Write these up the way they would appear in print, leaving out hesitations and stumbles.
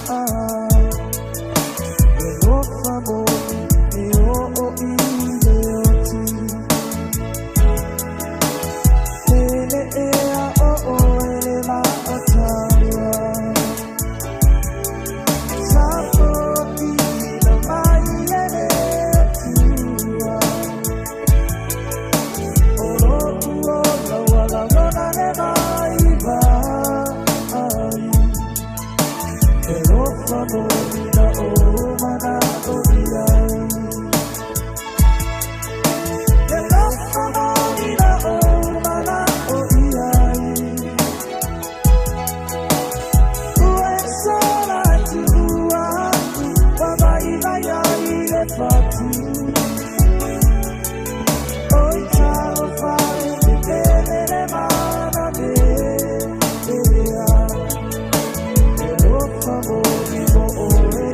E alofa moni e o'o i le oti. Pele ea o oe le ma'atalua. Sapo'ina mai e le Atua. O lo'u ola ua lagona le vaivai. E alofa moni na ou mana'o i ai. E alofa moni na ou mana'o i ai. Ua e sola e tuua a'u, ua vaivai ai le fatu. Oi talofa e, pepele le manamea. E alofa moni mo oe.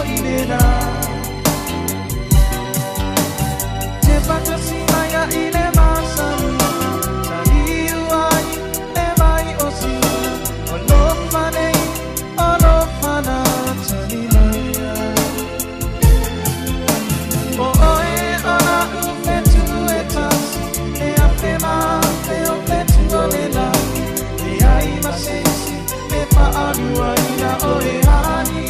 i le la. Te patasi mai a i le masani, sa liu ai le vai o sina. O lofa nei, o lofa na tali mai. O oe o la u fetu e tasi, e afe ma afe o fetu o le la. E ai ma se isi e faalua ina o e hani.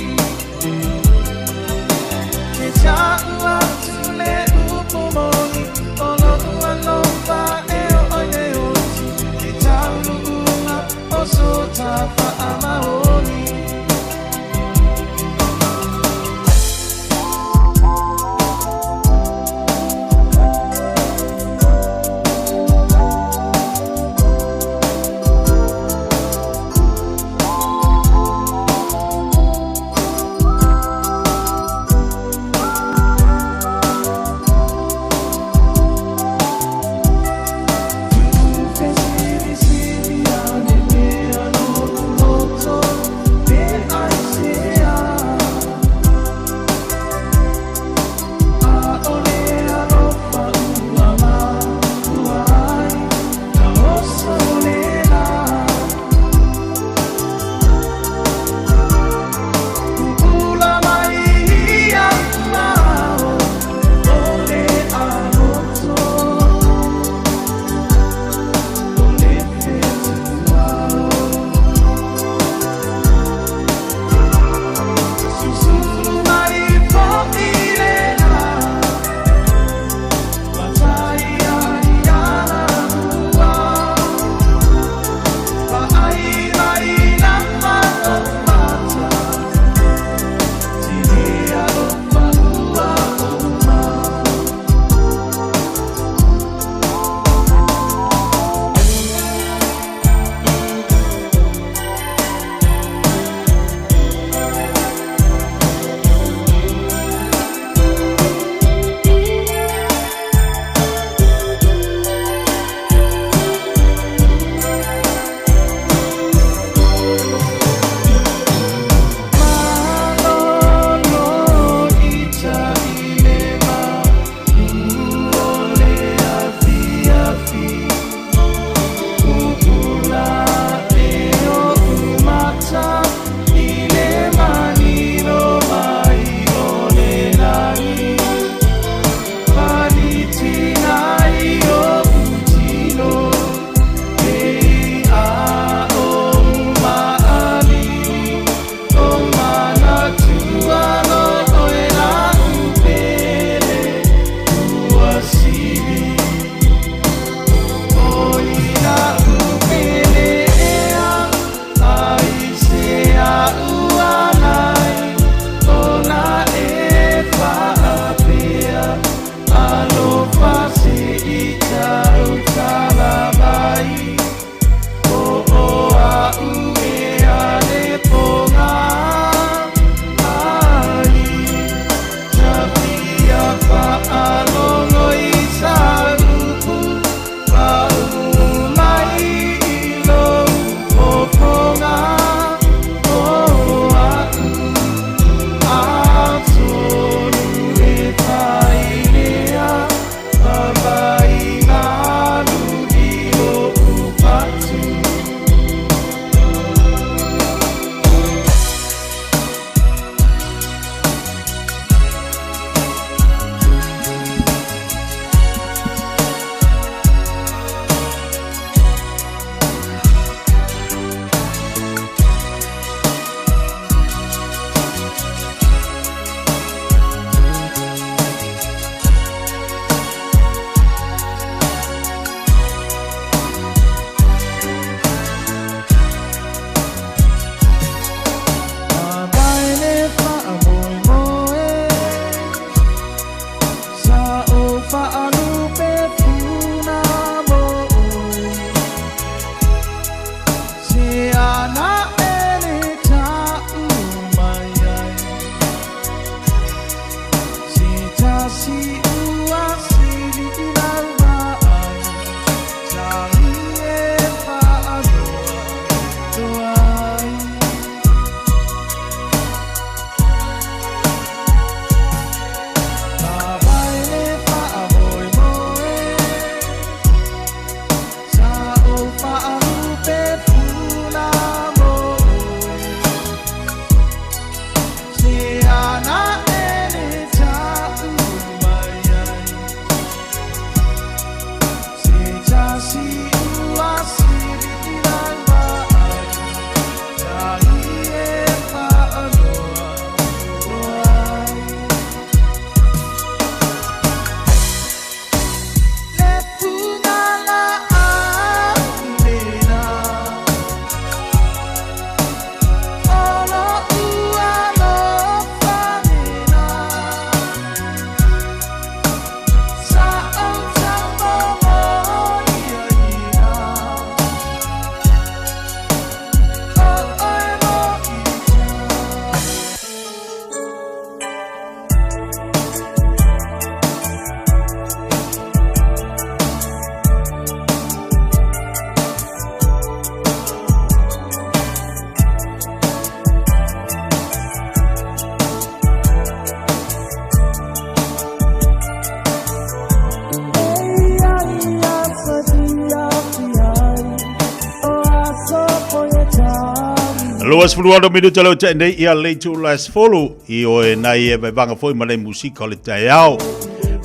26 minuta leo te nei ia le itula e 10 i oe nai e vaevaga foi ma le musika o le taeao.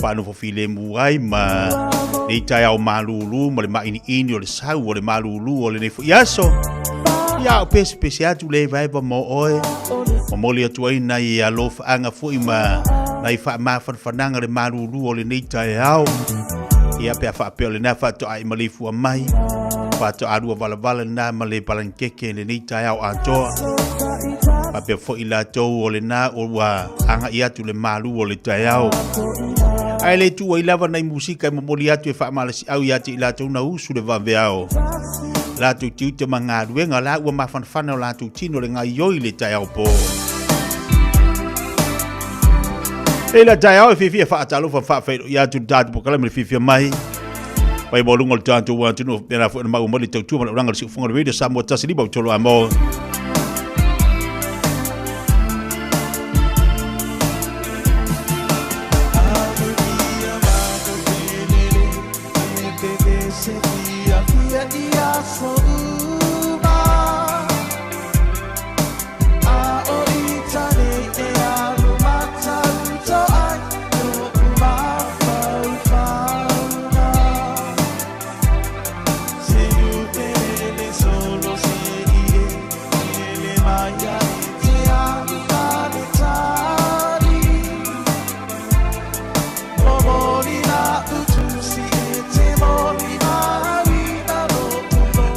Whaanofo filemu ai ma nei taeao malūlū ma le mainiini o le sau o le malūlū o lenei foi aso. Ia o pese pese atu le vaeva mo oe. Momoli atu ai nai alofaaga foi ma nai faamafanafanaga le malūlū o lenei taeao. Ia pe a faapea o lena faatoa e maleifua mai, faatoa lua valavala lena ma le palankeke lenei taeao atoa. Faapea foi latou o lena ua agai atu le malu o le taeao. Ae le tuu ai lava nai musika e momoli atu e faamalosiau ia te i latou na usu le vaveao. Latou tiute ma galuega la ua mafanafana o latou tino le gaioi le taeao po. E la taeao e fiafia faatalofa faafeiloai atu le tatou polokalame le fiafia mai. Pai maualuga o le tatou atunuu pena foi na maua mai le tautua ma le olaga o le siufofoga o le Radio Samoa 153 amo.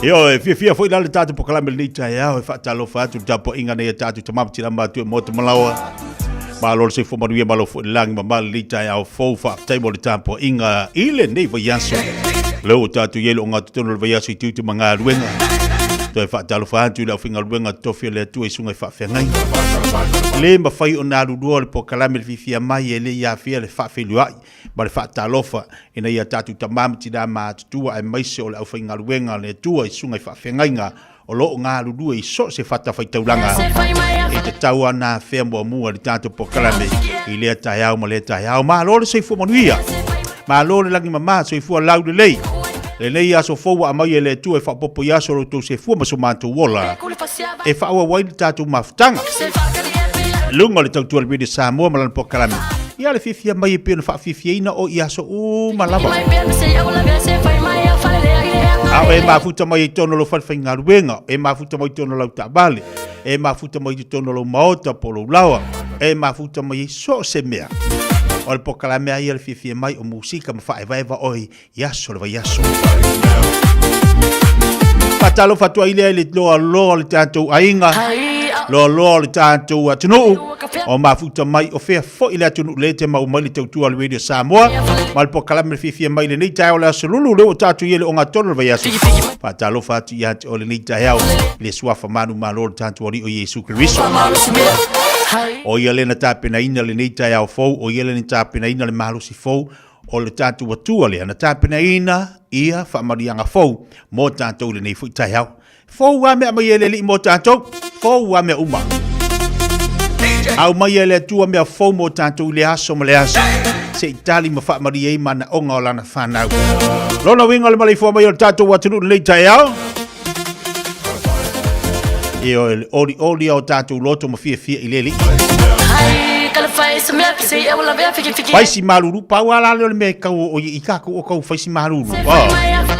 Ioe, e fiafia foi la le tatou polokalame lenei taeao e faatalofa atu le tapuaiga nei a tatou tama ma tina matua e motu malaoa. Malo le soifua manuia, malo foi le lagi mamala lenei taeao fou. Faafetai mo le tapuaiga i lenei vaiaso. Lea ua tatou i ai le ogatotonu o le vaiaso i tiute ma galuega. Toe faatalofa atu i le aufaigaluega totofi a le Atua i susuga i faafeagaiga. Le mafai ona alulua o le polokalame le fiafia mai e le i afea le faafeiloai ma le faatalofa ina ia tatou tama ma tina matutua aemaise o le aufaigaluega a le Atua i susuga i faafeagaiga o lo o galulue i so o se fatafaitaulaga e tatau ana afea muamua i le tatou polokalame i lea taeao ma lea taeao. Malo le soifua manuia, malo le lagi mama, soifua laulelei. Lenei aso fou ua aumai e le Atua e faaopoopo i aso o lo outou soifua ma so matou ola e faaauau ai le tatou mafutaga i luga o le tautua a le Radio Samoa ma lana polokalame. Ia le fiafia mai e pei ona faafiafiaina o i aso uma lava. A o e mafuta mai i totonu o lou falefaigaluega, e mafuta mai i totonu o lau taavale, e mafuta mai i totonu o lou maota po o lou laoa, e mafuta mai i so o se mea. O le polokalame lava ia le fiafia mai o musika ma faaevaeva oe i aso o le vaiaso. Faatalofa atu ai lea i le loaloa o le tatou aiga, loaloa o le tatou atunuu, o mafuta mai o fea foi le atunuu le te mau mai le tautua a le Radio Samoa, ma le polokalame le fiafia mai lenei taeao le aso Lulu, lea ua tatou i ai le ogatotonu o le vaiaso. Faatalofa atu ia te oe lenei taeao i le suafa manumalo o le tatou Alii o Iesu Keriso. O ia lea na tapenaina lenei taeao fou, o ia lea na tapenaina le malosi fou, O le tatou Atua lea na tapenaina ia faamanuiaga fou mo tatou i lenei foi taeao. Fou lava mea aumai e le Alii mo tatou, fou lava mea uma. Aumai e le Atua mea fou mo tatou i le aso ma le aso, se i tali ma faamalie ai manaoga o lana fanau. Lona uiga o le maleifua mai o le tatou atunuu i lenei taeao, Ioe, le olioli o tatou loto ma fiafia i le Alii. Faisi malulu, pau a la lea o le mea e tau o i tatou o tau faisi malulu. Oh.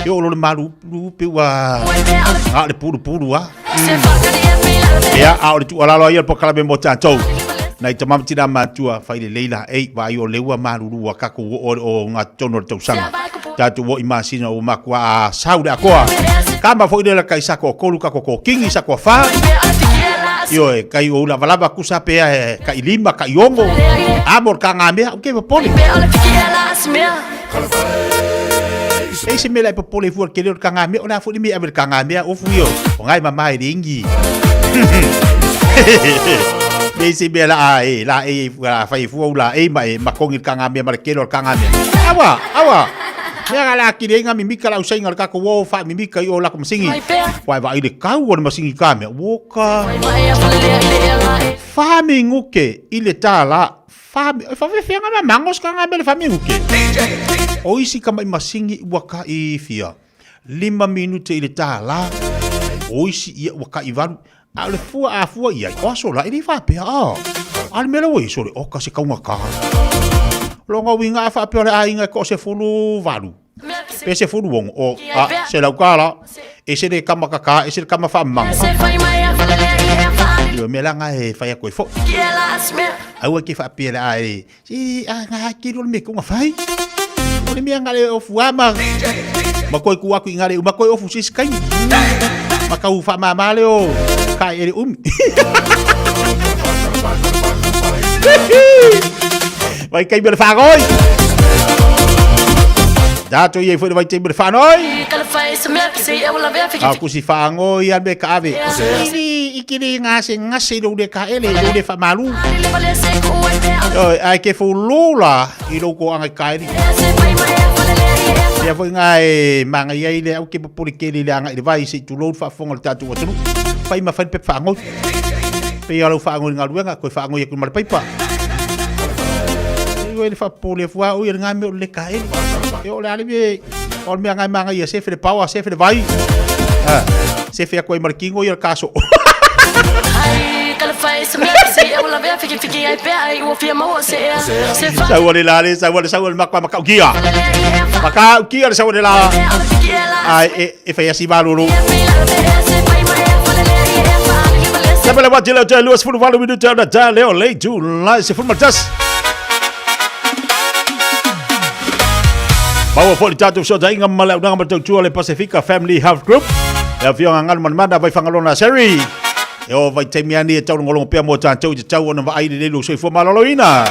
E oo loa le malulu pe ua a o le pulupulu a. Ia, a o le tuualalo a ia le polokalame mo tatou. Nai tama ma tina matua, fai lelei la, ei, vaai o lea ua malulu a tatou oo o gatotonu o le tausaga. Tatou o i masina ua matua sau le atoa. Kama foi le kai sa toatolu, ka toatini, sa toafa. Ioe, kai o lavalava kusa pea e kai lima, kai ono. A mo le kagamea, o ke popole. E se mea la e popole fua le kele o le kagamea, o le a foi le mea e ave le kagamea, ofu ia, o ngai mama e le ingi. Nei se mea la a e, la e, la fai fua u la e ma e makongi le kagamea ma le kele o le kagamea. Aua, Aua! Mea nga la kile inga mimika la usai nga le kako wo fa mimika i o lako masingi. Wai va i le kau o le masingi ka mea. Woka. Fa minguke i le tā la. Fa fa fe fe nga ma mangos ka nga mea le fa minguke. O isi ka mai masingi ua ka i fia. 5 minute i le tā la. O isi ia ua ka i valu. A o le fua a fua i ai, o aso la, e le faapea, a, a le mea la ua i ai, sole, oka se taugata. O lona uiga a faapea o le aiga e toa-18, pe 16, o, a, $100, ese le tama kaka, ese le tama faamamago. Ioe, mea la na e fai atu ai foi. Aua e te faapea le a e, si, a, na kilo le mea e tau fai. O le mea na le ofu a ma, ma koe tu atu i na le uma koe ofu se isi taimi. Ma tau faamama lea o ka e le umi. Vai taimi o le faanoi. Tatou i ai foi le vaitaimi o le faanoi. A kusi faanoi a me ka ave. Ili i ke le gase gase i lou le kaele, i lou le faamalu. Oi, ai ke fulu la i lou toaga i kaeli. Ia foi ngā e māngai ai le au ke popole tele i le agai i le vai se i tulou le faafofoga o le tatou atunuu. Fai ma fai le pepa faanoi. Pei o lau faanoi i le galuega, toe faanoi atu ma le paipa. Oi le faapopole fua oi le ngā mea o le kaeli. E o le a le mea, o le mea ngā e māngai ia sefe le paoa, sefe le vai. Sefe atu ai ma le kino ia le kaso. Sau ale la le, sau ale sau ale makua makaukia. Makaukia le sau ale la. Ai e e fai asi malolo. Sabe le wati le te 28 minuto na ta leo le July 11. Maua foi le tatou fesootaiga ma le aunaga ma le tautua le Pasifika Family Health Group. Le afioga Galu Manamana vai Fagaloa Seri. E o vaitaimi lava nei e taulogologo pea mo tatou i te tau ona vaai lelei lou soifua maloloina.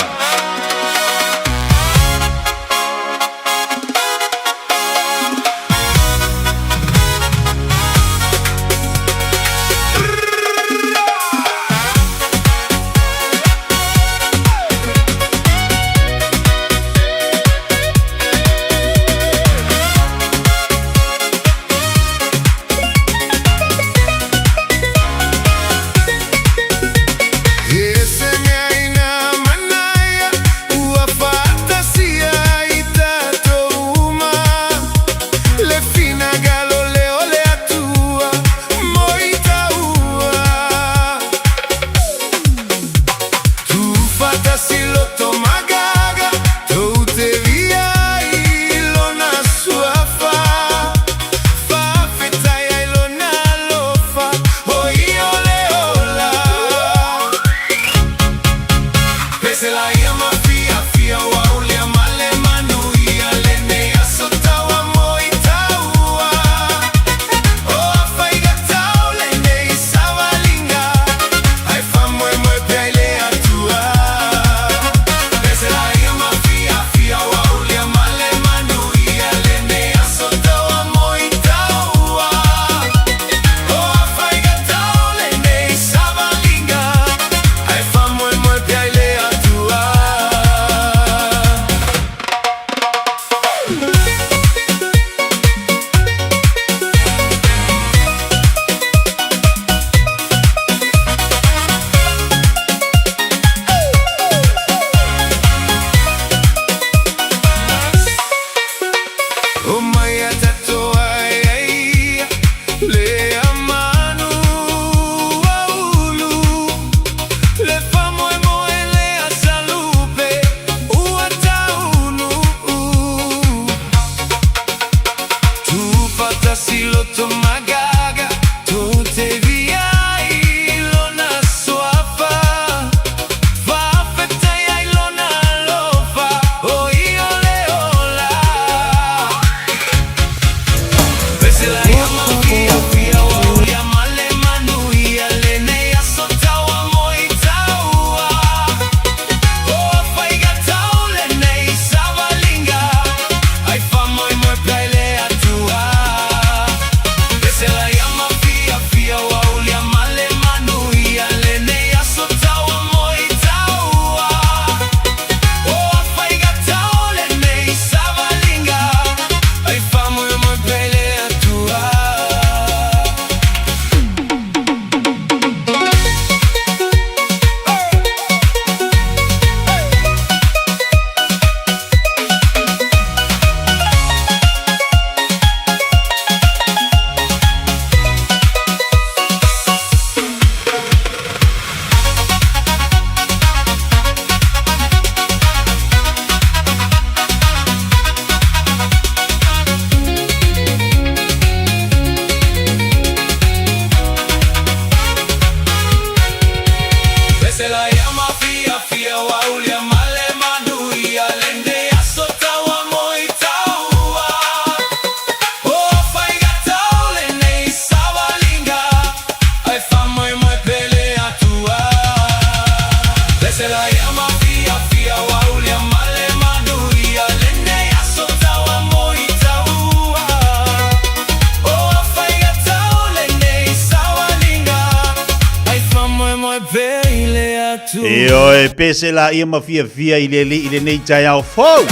Ioe, pese la ia ma fiafia i le alii i lenei taeao fou.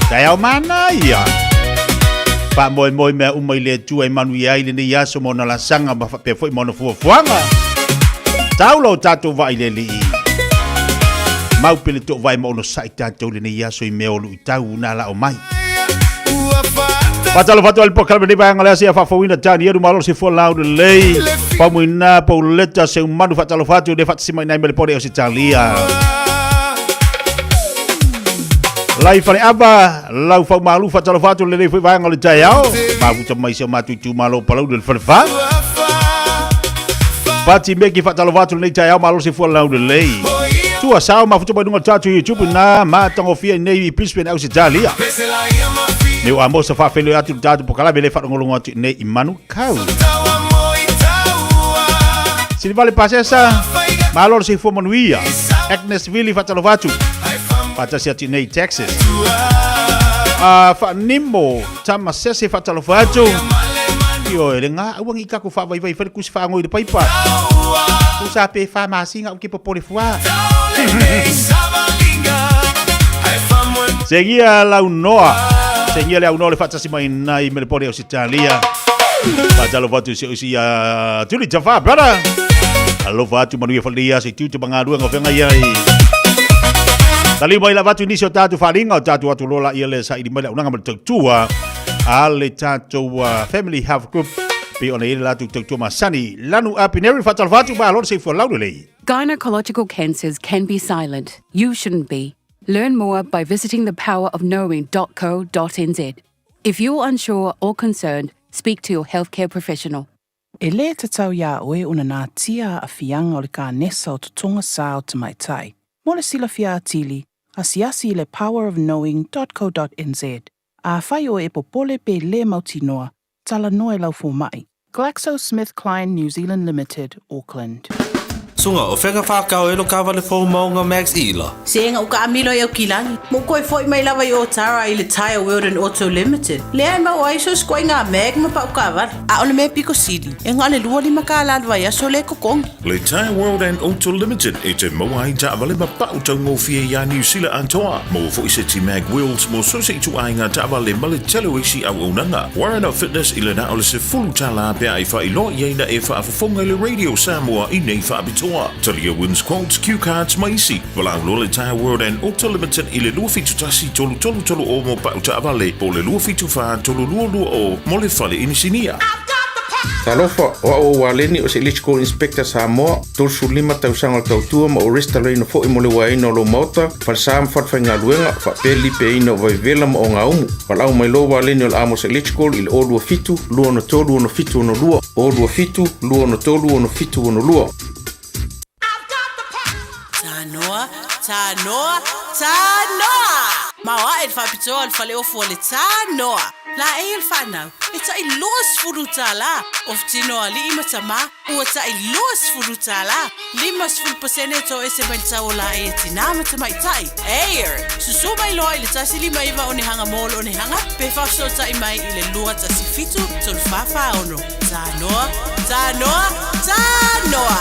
Taeao manaia. Faamoemoe mea uma i le Atua e manuia ai lenei aso ma ona laasaga ma faapea foi ma ona fuafuaga. Tau lo tatou vaa i le Alii. Mau pele toovae ma onosai tatou i lenei aso i mea o luitau na lao mai. Faatalofa atu ai le polokalame lenei vaega o le aso ia faafouina Danielu Malo se fua lau lelei. Faumuina Pauleta Seumanu faatalofa atu le faatasi mai nai Melepone Ausetalia. Lai Faleava, lau faumalu faatalofa atu lenei foi vaega o le taeao. Mafuta mai si o matou itumalo o Palauli le Falefa. Pati Meki faatalofa atu lenei taeao malo se fua lau lelei. Tua sao mafuta mai luga o le tatou YouTube na matagofie i nei i Brisbane Ausetalia. Neu Amosa faafeiloai atu i le tatou polokalame le faalogologo atu i nei i Manukau. Silivale Pasesa, malo le soifua manuia. Agnes Vili faatalofa atu. Faatasi atu i nei i Texas. Faanimo Tamasese faatalofa atu. Ioe, le ngā aua ngi kako faavaivai fai le kusi faangoi le paipa. Usa pe wha masinga o ke popole fua. Segia lau noa. Segia le au noa le faatasi mai nai Melepone Ausetalia. Faatalofa atu se osi ia Tuli Tafa, brother. Alofa atu manuia whalia se tiute mangaluenga o whenga ia i. Taliu mai lava atu nisi o tātou wharinga o tātou atu lola ia le sa ili mai le unanga ma le tautua a le tātou Family Health Group pe ona i le latou tautua masani. Lanu Apineri faatalofa atu malo le soifua laulelei. Gynecological cancers can be silent. You shouldn't be. Learn more by visiting thepowerofknowing.co.nz. If you're unsure or concerned, speak to your healthcare professional. E lē tatau iā oe ona natia aafiaga o le kanesa o totoga sa o tamaitai. Mo le silafia atili, asiasi i le powerofknowing.co.nz. Afai oe e popole pe lē mautinoa, talanoa i lau fomai. GlaxoSmithKline New Zealand Limited, Auckland. Suga, o fea ka whakao e lo kawale fou maunga Max Ila? Sega u kaamilo i Aukilani, ma ua toe foi mai lava i Otara i le Tyre World and Auto Limited, lea e maua ai so se ituaiga mag ma pau taavale. A o le mea pito sili, e na o le 25 kālā le vaiaso lea e totogi. Le Tyre World and Auto Limited e te maua ai taavale ma pau taugofie iā Niu Sila atoa. Maua foi seti mag wheels mo so se ituaiga taavale ma le tele o isi auaunaga. Warren of Fitness i le na o le $10 pe a e faailoa i ai na e faafofoga i le Radio Samoa i nei faapitoa. Talia wins quotes, cue cards ma isi. Valaau loa le Tyre World and Auto Limited i le 271 3330 mo pau taavale po o le 274 3220 mo le fale inisinia. Talofa, o au o Waleni o se Electrical Inspector Samoa, 35 tausaga o le tautua ma ua resitalaina foi mo le uaeina o lou maota, falesa ma falefaigaluega, faapea le lipeaina o vaivevela ma ogaumu. Valaau mai loa Waleni o le Amos Electrical i le 027 263 6762, 027 263 6762. Tanoa, tanoa, tanoa! Maoae le faapitoa o le faleofu o le Tanoa. Laei o le fanau, e tai $20, ofu tino alii ma tamā, ua tai $20, 50% e toese mai le tau o laei a tinā ma tamaitai. Air! Susū mai loa i le 159 onehanga mall onehanga pe faafesootai mai i le 217 346. Tanoa, tanoa, tanoa!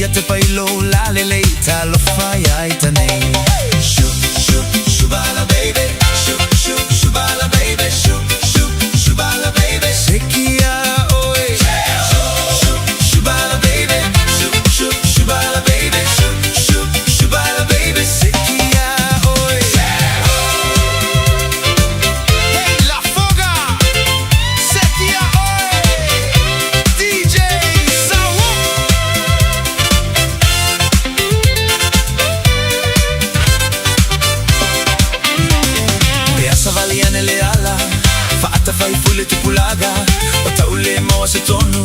ia te whailo la lelei Talofa ia i tanei Shoo, shoo, shubala baby Shoo, shoo, shubala baby Shoo, shoo, shubala baby Sekia oe Shoo, shoo, shubala baby Shoo, shoo, shubala baby Shoo, shoo, shubala baby Sekia oe Hey La Foga Sekia oe DJ Sawu Pe a savali ane le ala Faatafai foi le tupulaga O tau le maua se tonu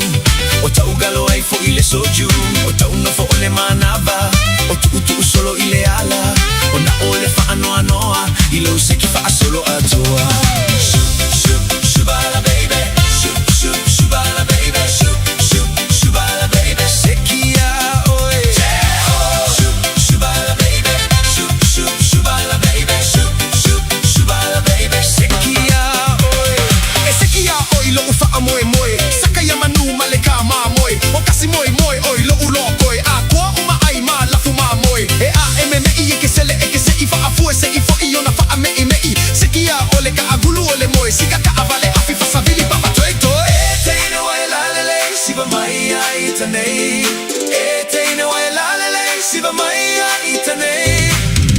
O tau galo ai foi le soju O tau nofo o le manava O tuutuu solo i le ala O na o le faanoanoa I lou seki faasolo atoa Shoo, shoo, shubala baby Shoo, shoo, shubala baby Shoo, shoo, shubala baby Sekia oe Shoo, shubala baby Shoo, shoo, shubala baby Shoo, shoo, shubala baby Sekia oe E seki iā oe i loʻu faamoemoe Saka ia manu ma le kāmāmoe O kasi moemoe ʻoe loʻu lokoe A koa uma ai ma lafu mamoe E a e memeʻi e ke sele e ke seʻi Faafue seʻi foʻi ona faameʻimeʻi Seki iā ʻoe le kaʻagulu o le moe Sika kaʻawale afi fasavili papa toe toe E teine wai lalelei siva mai ai tanei E teine wai lalelei siva mai ai tanei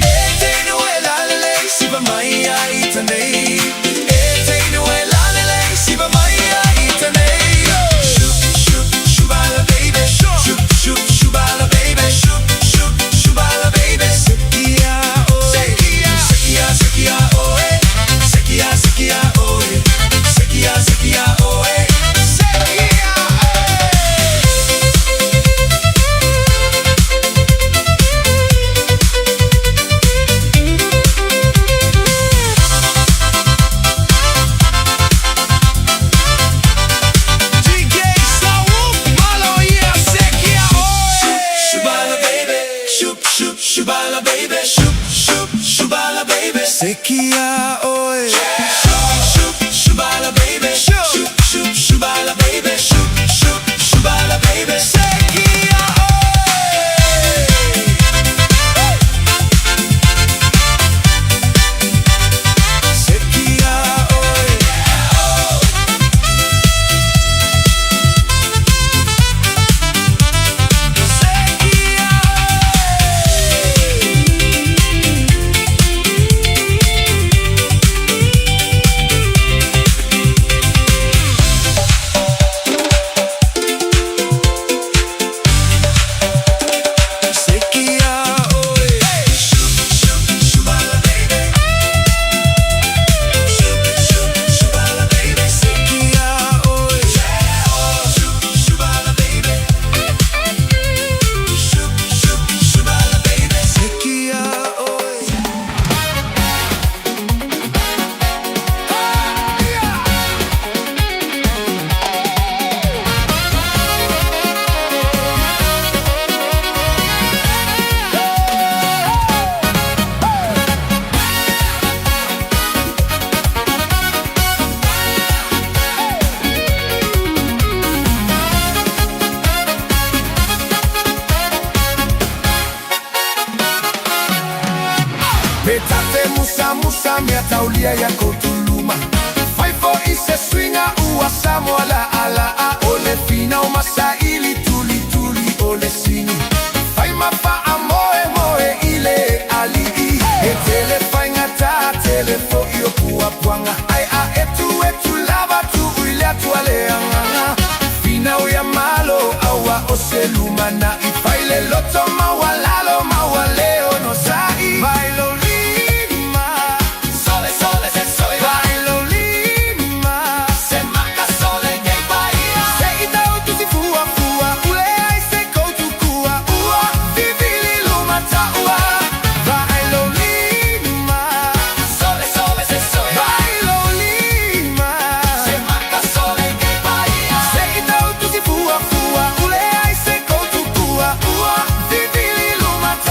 E teine wai lalelei siva mai ai tanei E teine wai lalelei siva mai ai tanei Shoo shoo shubala baby shoo shoo shubala baby shoo shoo shubala baby Sekia oe Sekia sekia sekia oe Sekia sekia oe Sekia sekia oe Sekia oe DJ Sawu Malo ia Sekia oe Shubala baby, shoop shoop shubala baby, shoop shoop shubala baby. Sekia oe. Shoop shoop shubala baby, shoop shoop shubala baby, shoop shoop shubala baby. Sekia oe. Sekia oe. Sekia oe. Sekia oe. Shoop shoop shubala baby. Shoop shoop shubala baby. Sekia oe. Shoop shubala baby. Shoop shoop shubala baby. Sekia oe. Pe tate musa musa mea taulia ia kotuluma Faifo i se suiga ua Samoa la ala a o le finau masaili tuli tuli o le sini Fai ma faamoemoe i le alii E tele faigata tele foi o puapuaga Ai a etu etu lava tuu i le Atua le agaga Finau ia Malo aua o se lumanai Fai le loto maualalo mauale onosai Vai lo lima Sole sole se sole. Vai lo lima Se maka sole nei paia. Se i tau tusi fua fua Ule ai se koutukua Ua vivili luma taua Vai lo lima Sole sole se sole. Vai lo lima Se maka sole nei paia. Se i tau tusi fua fua Ule ai se koutukua Ua vivili luma taua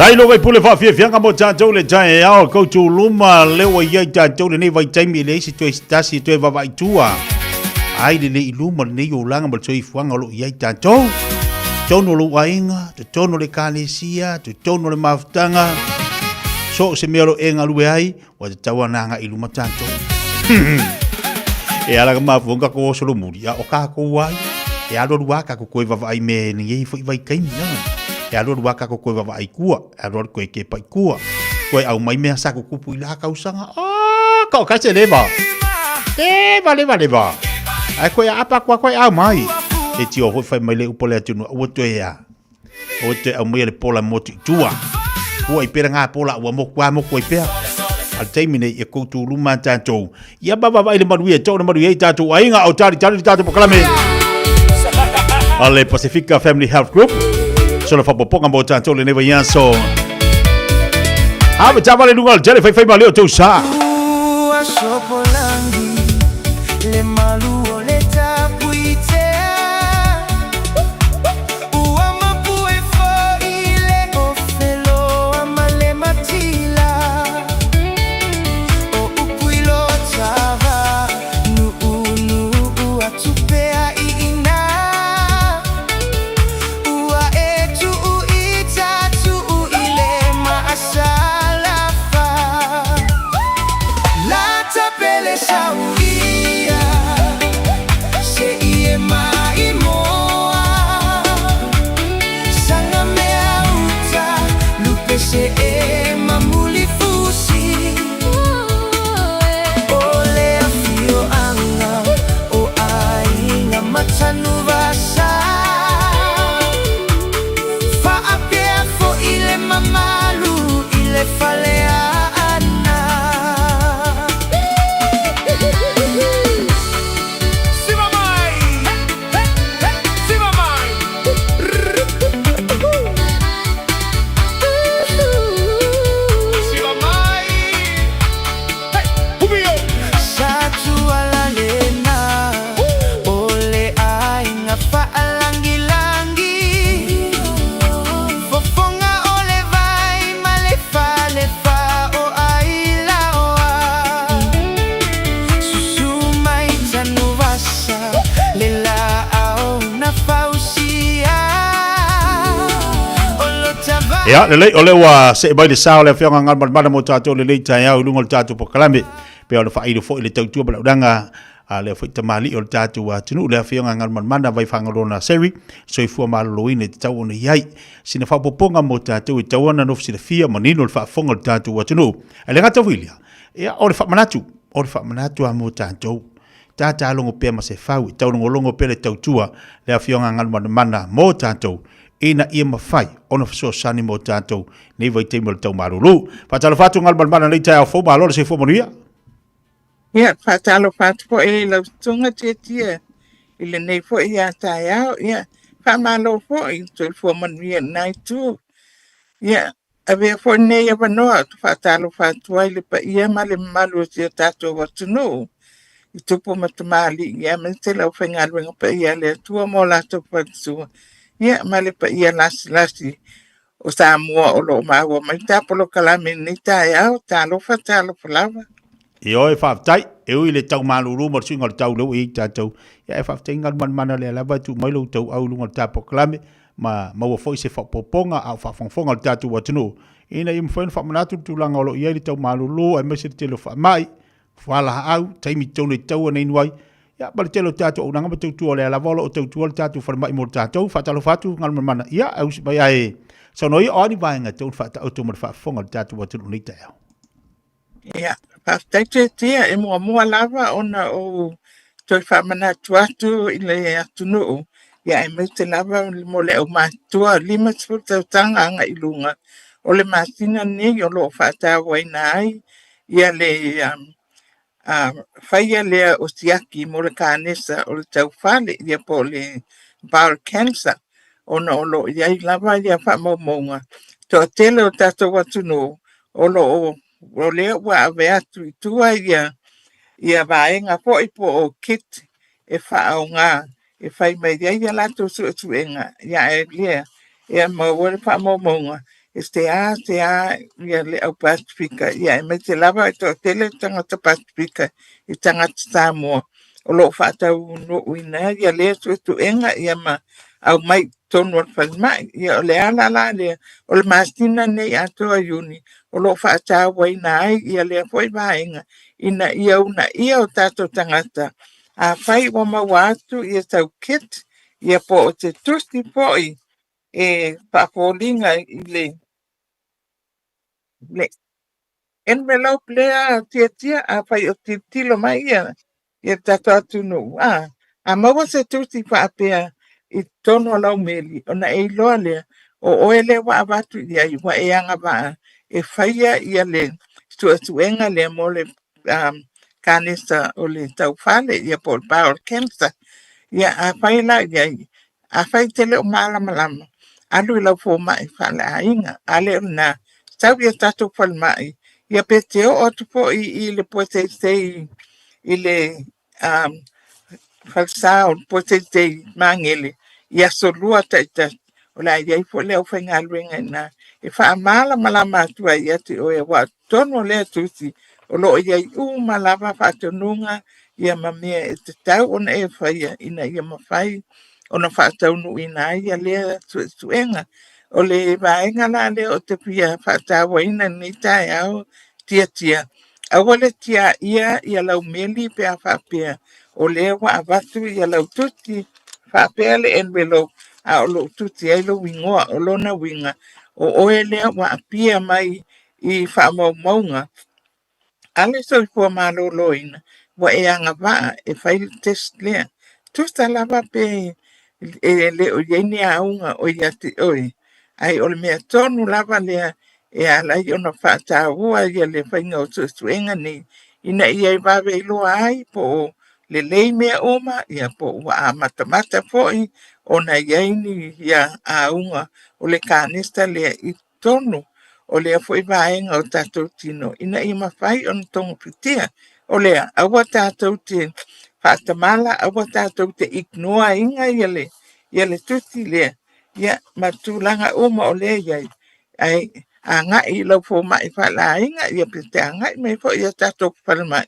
Tailo vai pule whaafiafianga mo tātou le tae ao koutou luma le ua iai tātou lenei vaitaimi e leai se toe tasi e toe vavaai tua. Ai le lei luma lenei olaga ma le soifuaga o lo o i ai tātou. Totonu o lou aiga, totonu o le ekalesia, totonu o le mafutaga, so o se mea o lo o e galue ai, ua tatau ana agai i luma tātou. E ala ka mafuanga ko oso lo muri, a o kākou ai, e alu alu a kākou koe vavaai me nei foi vaitaimi, a. E alu alu a kākou koe vavaai kua, e alu alu koe ke pai kua. Koe au mai mea sa kukupu i la kausanga, ah, ka o kaise leva. Leva, leva, leva. Ai koe a apa kua koe au mai. E tio hoi whai mai le upo le atunu, ua toe a. O te au mai le pola motu i tua. Ua i pera ngā pola ua moku a moku ai pea. A le taimi nei e koutou luma tātou. Ia baba vai le manuia, tōna manuia i tātou ainga o tari tari tātou pokalame. A le Pacifica Family Health Group. Solo whapoponga mō tātou le newa iaso. Ave tāwale lunga o le tele whai whai ma leo tau sā. Ua sopolangi le malu o le tapuitea. Ua mapu e foi le ofeloa ma le matila. O upu i lo tava, nuunuu atu pea i ina. Ua e tuu i tatuu i le maasalafa. Lata pele sauia, se i e maimoa. Sanga mea uta, lupe se e mamulifusi. O le afioaga o aiga Matanuvasa. Faapea foi le mamalu i le faleaana. Satualalena o le aiga faalangilangi. Fofoga o le vai ma le falefa o Ailaoa. Susu mai Tanuvasa le laau na fausia. O lo tava. Ia, lelei, o lea ua see mai le sa o le Afioga Galumalemana mo tatou lelei taeao i luga o le tatou polokalame. Pei ona faailo foi le tautua ma le auaunaga a lea foi tamalii o le tatou atunuu, le Afioga Galumalemana Vaifagaloa Seri, soifua maloloina i tatau ona i ai. Sina faaopoopoga mo tatou e tatau ona nofo silafia manino le faafofoga o le tatou atunuu. Ae le gata foi i lea, ia, o le faamanatu, o le faamanatu lava mo tatou. Tata logo pea ma se fau, e taulogologo pea le tautua le Afioga Galumalemana mo tatou, ina ia mafai ona fesoasoani mo tatou nei vaitaimi o le tau malulu. Faatalofa atu Galumalemana nei taeao fou, malo le soifua manuia. Ia, faatalofa atu foi i lau susuga Tietie i lenei foi ia taeao. Ia, faamalo foi i le soifua manuia i lena itu. Ia, avea foi lenei avanoa ou te faatalofa atu ai i le paia ma le mamalu o si o tatou atunuu i tupu ma tamalii aemaise le aufaigaluega paia a le Atua ma o latou faletua, ia ma le paia lasilasi o Samoa o lo o maua mai ta polokalame i lenei taeao. Talofa, talofa lava. Ioe, faafetai. E ui i le tau malulu ma le suiga o le tau lea ua i ai tatou, ia ae faafetai Galumalemana lea lava e tuu mai lou tauau i luga o le ta polokalame ma maua foi se faaopoopoga a o faafogafoga le tatou atunuu ina ia mafai ona faamanatu le tulaga o lo o i ai le tau malulu aemaise le tele o faamai, fualaau, taimi tonu e tatau ona inu ai, ia ma le tele o tatou auaunaga ma tautua o lea lava o lo o tautua le tatou falemai mo tatou. Faatalofa atu Galumalemana, ia e usi mai ae saunoa ia o a ni vaega e tatau ona faataoto mo le faafofoga o le tatou atunuu i lenei taeao. Ia, faafetai Tietie, e muamua lava ona ou toe faamanatu atu i le atunuu, ia aemaise lava mo le aumatutua 50 tausaga agai i luga, o le masina lenei o lo o faatauaina ai ia le faia lea o siaki mo le kanesa o le taufale, ia po o le bowel cancer, ona o lo o i ai lava ia faamaumauga. Toatele o tatou atunuu o lo o o lea ua ave atu i tua ia vaega foi po o kit e faaaoga e fai mai ai a latou suesuega, ae lea e maua le faamaumauga. E seā seā ia le au Pasifika, ia aemaise lava e toatele tagata Pasifika i tagata Samoa o lo o faataunuuina ia lea suesuega ia ma aumai i totonu o le falemai. Ia o le ala la lea o le masina nei atoa o Iuni o lo o faatauaina ai ia lea foi vaega ina ia uunaia o tatou tagata afai ua maua atu ia sau kit ia po o se tusi foi e faafoliga i le le envelope lea tiatia afai o tilotilo mai ia ia le tatou atunuu a a maua se tusi faapea i totonu o lau meli ona e iloa lea o oe lea ua avatu i ai ua e agavaa e faia ia le suesuega lea mo le kanesa o le taufale ia po o le bowel cancer. Ia afai la i ai, afai e te le o malamalama, alu i lau fomai faaleaiga, a le o lena, sau i a tatou falemai, ia pe te oo atu foi i le Puaseisei i le falesa o le Puaseisei i Magele i aso Lua taitasi, o le a i ai foi le aufaigaluega i ina e faamalamalama atu ai ia te oe, aua o totonu o lea tusi o lo o i ai uma lava faatonuga ia ma mea e tatau ona e faia ina ia mafai ona faataunuuina ai ia lea suesuega. O le vaega la lea ou te fia faatauaina i lenei taeao, tiatia, aua le tiaia ia lau meli pe a faapea o lea ua avatu ia lau tusi faapea le envelope a o lo o tusi ai lou igoa. O lona uiga, o oe lea ua apia mai i faamaumauga a le soifua maloloina ua e agavaa e fai le test lea. Tusa lava pe e le o i ai ni auga o ia te oe, ae o le mea tonu lava lea e ala ai ona faataua ia le faiga o suesuega nei ina ia e vave iloa ai po o lelei mea uma, ia po ua amatamata foi ona i ai ni ia auga o le kanesa lea i totonu o lea foi vaega o tatou tino ina ia mafai ona togafitia. O lea, aua tatou te faatamala, aua tatou te ignore ina ia le, ia le tusi lea, ia ma tulaga uma o lea e i ai. Ae agai i lau fomai faaleaiga, ia pe te agai mai foi i a tatou falemai,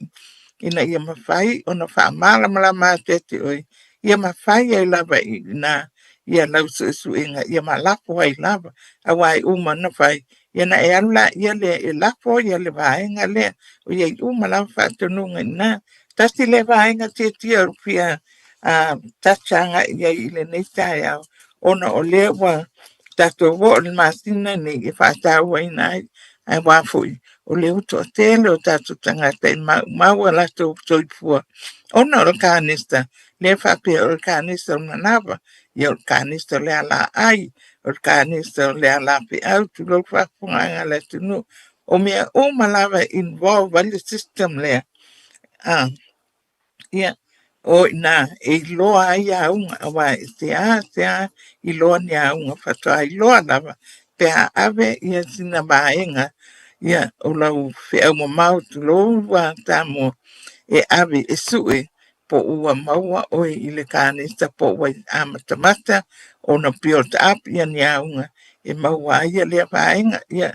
ina ia mafai ona faamalamalama atu ia te oe, ia mafai ai lava i ina ia lau suesuega, ia ma lafo ai lava. Aua e uma ona fai, ia ona e alu laia lea e lafo ia le vaega lea. O i ai uma lava faatonuga i ina. Tasi lea vaega tiatia o fia touch agai i ai i lenei taeao, ona o lea ua tatou oo i le masina nei e faatauaina ai, aua foi o lea ua toatele o tatou tagata e maumau o latou soifua ona o le kanesa, lea faapea o le kanesa o le manava, ia o le kanesa o le alaai, o le kanesa o le alafeau, tulou le faafofogaaga a le atunuu. O mea uma lava e involve ai le system lea. Ia, o i ina e iloa ai auga, aua e seasea iloa ni auga, faatoa iloa lava pe a ave ia sina vaega ia o lau feau mamao tulou ua Samoa e ave e sue po ua maua oe i le kanesa po ua amatamata ona build up ia ni auga e maua ai ia lea vaega. Ia,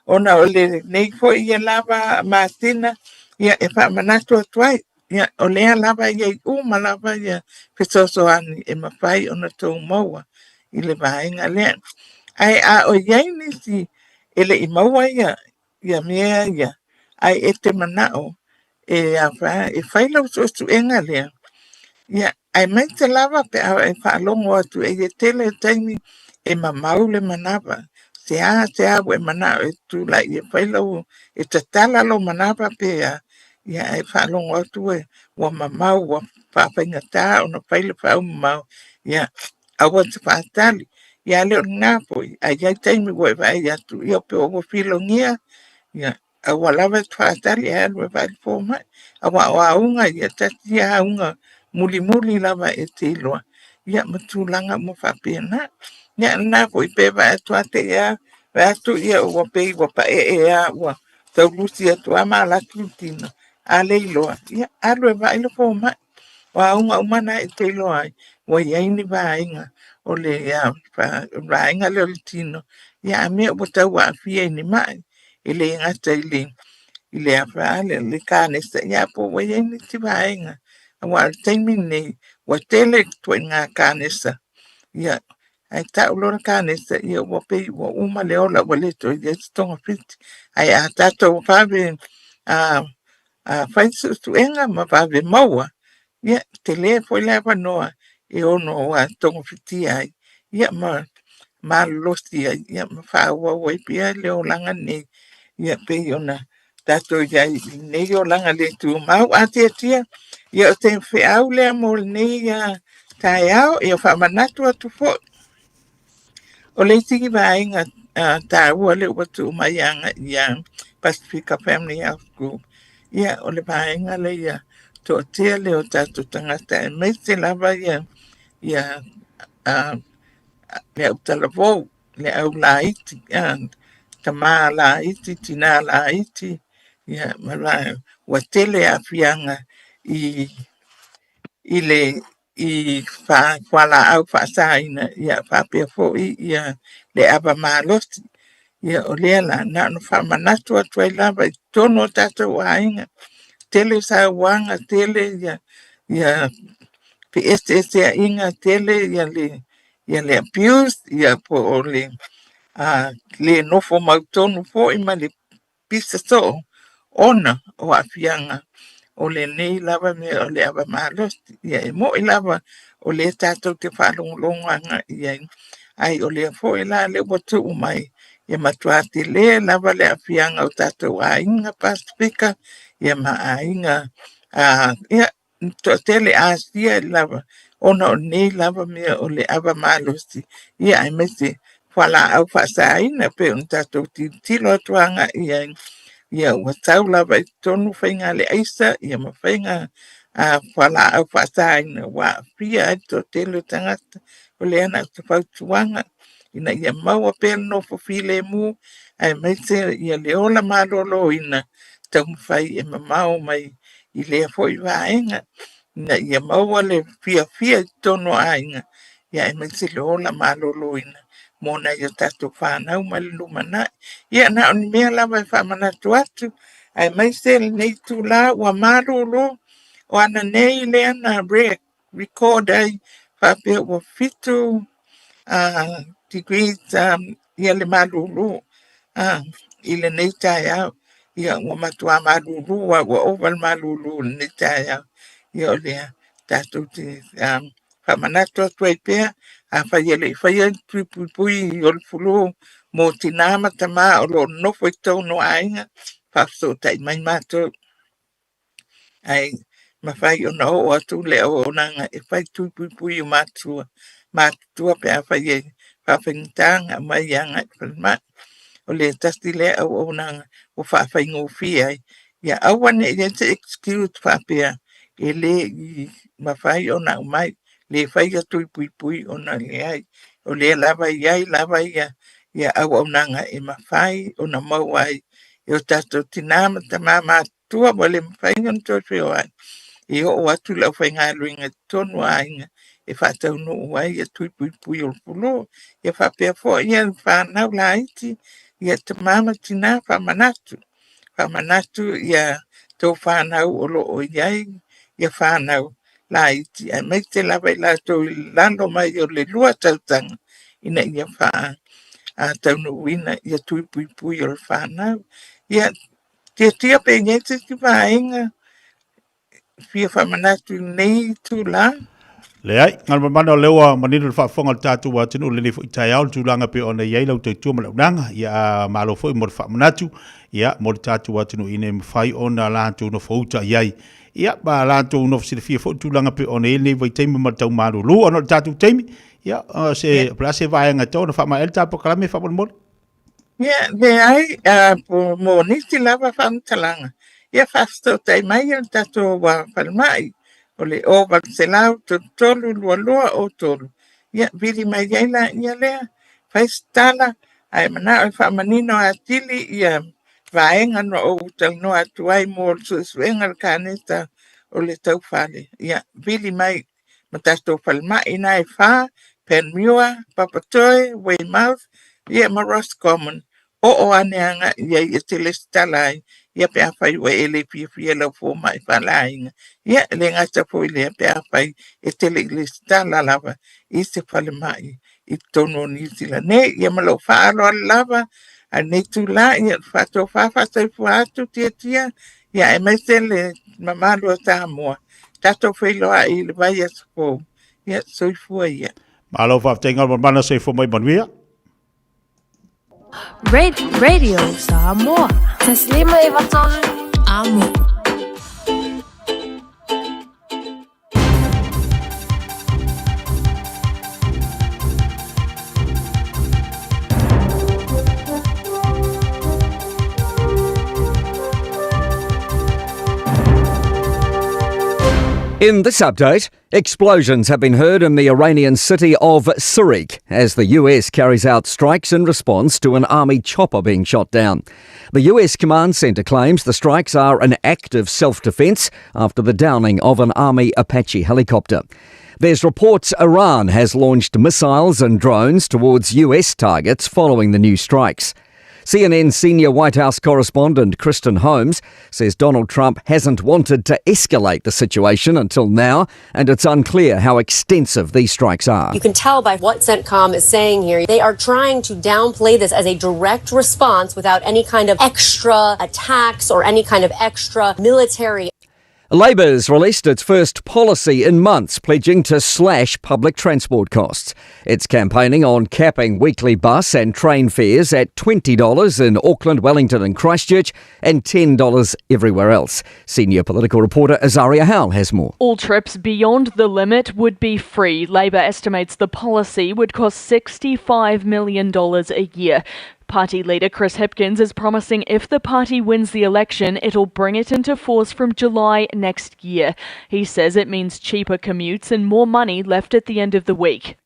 ona o lenei foi ia lava masina ia e faamanatu atu ai Ia, o lea lava e i ai uma lava ia fesoasoani e mafai ona tou maua i le vaega lea. Ae a o i ai nisi e le i maua ia, ia mea ia, ae e te manao e, a, e fai lau suesuega lea, ia, aemaise lava pe a e faalogo atu e ia tele taimi e mamau le manava. Seasea ua e manao e tulai e fai lau, e tatala lou manava pe a, ia ae faalogo atu ua, ua mamau, ua faafaigata ona fai le faaumamao, ia aua te faatali. Ia a le o lena foi, a i ai taimi ua e vaai atu, ia pe ua filogia, ia aua lava e te faatali ae alu e vaai le fomai. Aua o auga ia, tasi ia auga mulimuli lava e te iloa, ia ma tulaga uma faapena. Ia lena foi pe vaai atu lava te i lava, vaai atu ia ua pei ua paee lava ua tau lusi atu lava ma alu atu le tino, a le iloa, ia alu e vaai le fomai. O auga uma na e te iloa ai, ua i ai ni vaega o le vaega lea o le tino, Ia a mea ua tau aafia i ni mai, e le gata i le i le afa le, le kanesa, ia po ua i ai nisi vaega. Aua o le taimi lenei, ua tele ituaiga kanesa. Ia, ae tau loa le kanesa, ia ua pei ua uma le ola ua le toe i ai se togafiti. Ae a tatou vave fai suesuega ma vave maua, ia, tele foi le avanoa e ono togafitia ai, ia ma malolosi ai, ia ma faaauau ai pea le olaga lenei, ia pei ona tatou i ai i lenei olaga le tumau. A tiatia, ia o se feau lea mo lenei taeao, ia faamanatu atu foi. O le isi vaega taua lea ua tuu mai agai ia Pasifika Family Health Group, ia o le vaega lea ia toatele o tatou tagata aemaise lava ia ia le autalavou, le au laiti, tama laiti, tina laiti, ia ma ua tele aafiaga i le i fualaau faasaina ia faapea foi ia le ava malosi. Ia o lea la na ona faamanatu atu ai lava i totonu o tatou aiga, tele sauaga, tele ia ia feeseeseaiga, tele ia le ia le abuse ia po o le le nofo mautonu foi ma le pisa soo ona o aafiaga o lenei lava mea o le ava malosi. Ia e moni lava o lea tatou te faalogologo agai i ai, ae o lea foi la lea ua tuu mai, e matua tele lava le aafiaga o tatou aiga Pasefika ia ma aiga ia toatele Asia lava ona o nei lava mea o le ava malosi ia aemaise fualaau faasaina pei ona tatou tilotilo atu agai i ai ia ua tau lava i totonu faiga le aisa ia ma faiga fualaau faasaina ua aafia ai le toatele o tagata. O lea na o se fautuaga ina ia maua pea le nofo filemu aemaise ia le ola maloloina taumafai e mamao mai i lea foi vaega ina ia maua le fiafia i totonu o aiga ia aemaise le ola maloloina mo nai o tatou fanau ma le lumanai. Ia na o ni mea lava e faamanatu atu aemaise lenei itula ua malolo o ananei lea na record ai faapea ua 7 degrees ia le malulu i lenei taeao. Ia ua matua malulu lava ua ova le malulu i lenei taeao. Ia o lea tatou te faamanatu atu ai pea, afai e le i faia ni tui puipui o le flu mo tina ma tama o lo o nonofo i totonu o aiga, faafesootai mai matou. Ae mafai ona oo atu le auaunaga e fai tui puipui o matua matutua pe afai e faafaigata ona aumai agai i le falemai. O le tasi lea auaunaga ua faafaigofie ai, ia aua ne i i ai se excuse faapea e le i mafai ona aumai, le faia tui puipui ona e leai. O lea lava e i ai lava ia auaunaga e mafai ona maua ai e o tatou tina ma tama matutua ua le mafai ona toe feoai, e oo atu le aufaigaluega i totonu o aiga e faataunuu ai ia tui puipui o le flu. Ia faapea foi ia fanau laiti, ia tama ma tina faamanatu, faamanatu ia tou fanau o lo o i ai ia fanau laiti aemaise lava i latou i lalo mai o le 2 tausaga ina ia faataunuuina ia tui puipui o le fanau. Ia tiatia pe i ai se isi vaega fia faamanatu i lenei itula. Leai, galumalemana o lea ua manino le faafofoga o le tatou atunuu i lenei foi taeao le tulaga pei ona i ai lau tautua ma le auaunaga. Ia malo foi mo le faamanatu ia mo le tatou atunuu ina ia mafai ona latou nofouta i ai. Ia ma latou nofo silafia foi le tulaga pei ona i ai lenei vaitaimi ma le tau malulu ona o le tatou taimi. Ia se po o le a se vaega e tatau ona faamaea ai le tatou polokalame faamolemole. Ia, leai, mo nisi lava faamatalaga, ia faafesootai mai le tatou falemai o le 0800 33 22 03. Ia, vili mai ai laia lea, fai se tala, ae manao e faamanino atili ia vaega na ou talanoa atu ai mo le suesuega o le kanesa o le taufale. Ia, vili mai ma tatou falemai na e fa, Panmure, Papatoe, Weymouth, ia ma Roscommon, oo ane agai i ai e te lesitala ai, ia pe afai ua e le fiafia i lau fomai faaleaiga, ia e le gata foi i lea pe afai e te le i lesitala lava i se falemai i totonu o Niu Sila nei. Ia ma lou faaaloalo lava a lenei itula, ia faatofa faasoifua atu Tiatia, ia aemaise le mamalu o Samoa, tatou feiloai i le vaiaso fou. Ia soifua ia. Malo faafetai Galumalemana soifua mai manuia. Red Radio Samoa. Taslima Evatolu. Amo. In this update, explosions have been heard in the Iranian city of Sirik as the US carries out strikes in response to an army chopper being shot down. The US Command Center claims the strikes are an act of self defense after the downing of an army Apache helicopter. There's reports Iran has launched missiles and drones towards US targets following the new strikes. CNN senior White House correspondent Kristen Holmes says Donald Trump hasn't wanted to escalate the situation until now, and it's unclear how extensive these strikes are. You can tell by what CENTCOM is saying here. They are trying to downplay this as a direct response without any kind of extra attacks or any kind of extra military Labour's released its first policy in months, pledging to slash public transport costs. It's campaigning on capping weekly bus and train fares at $20 in Auckland, Wellington, and Christchurch, and $10 everywhere else. Senior political reporter Azaria Howell has more. All trips beyond the limit would be free. Labour estimates the policy would cost $65 million a year. Party leader Chris Hipkins is promising if the party wins the election, it'll bring it into force from July next year. He says it means cheaper commutes and more money left at the end of the week.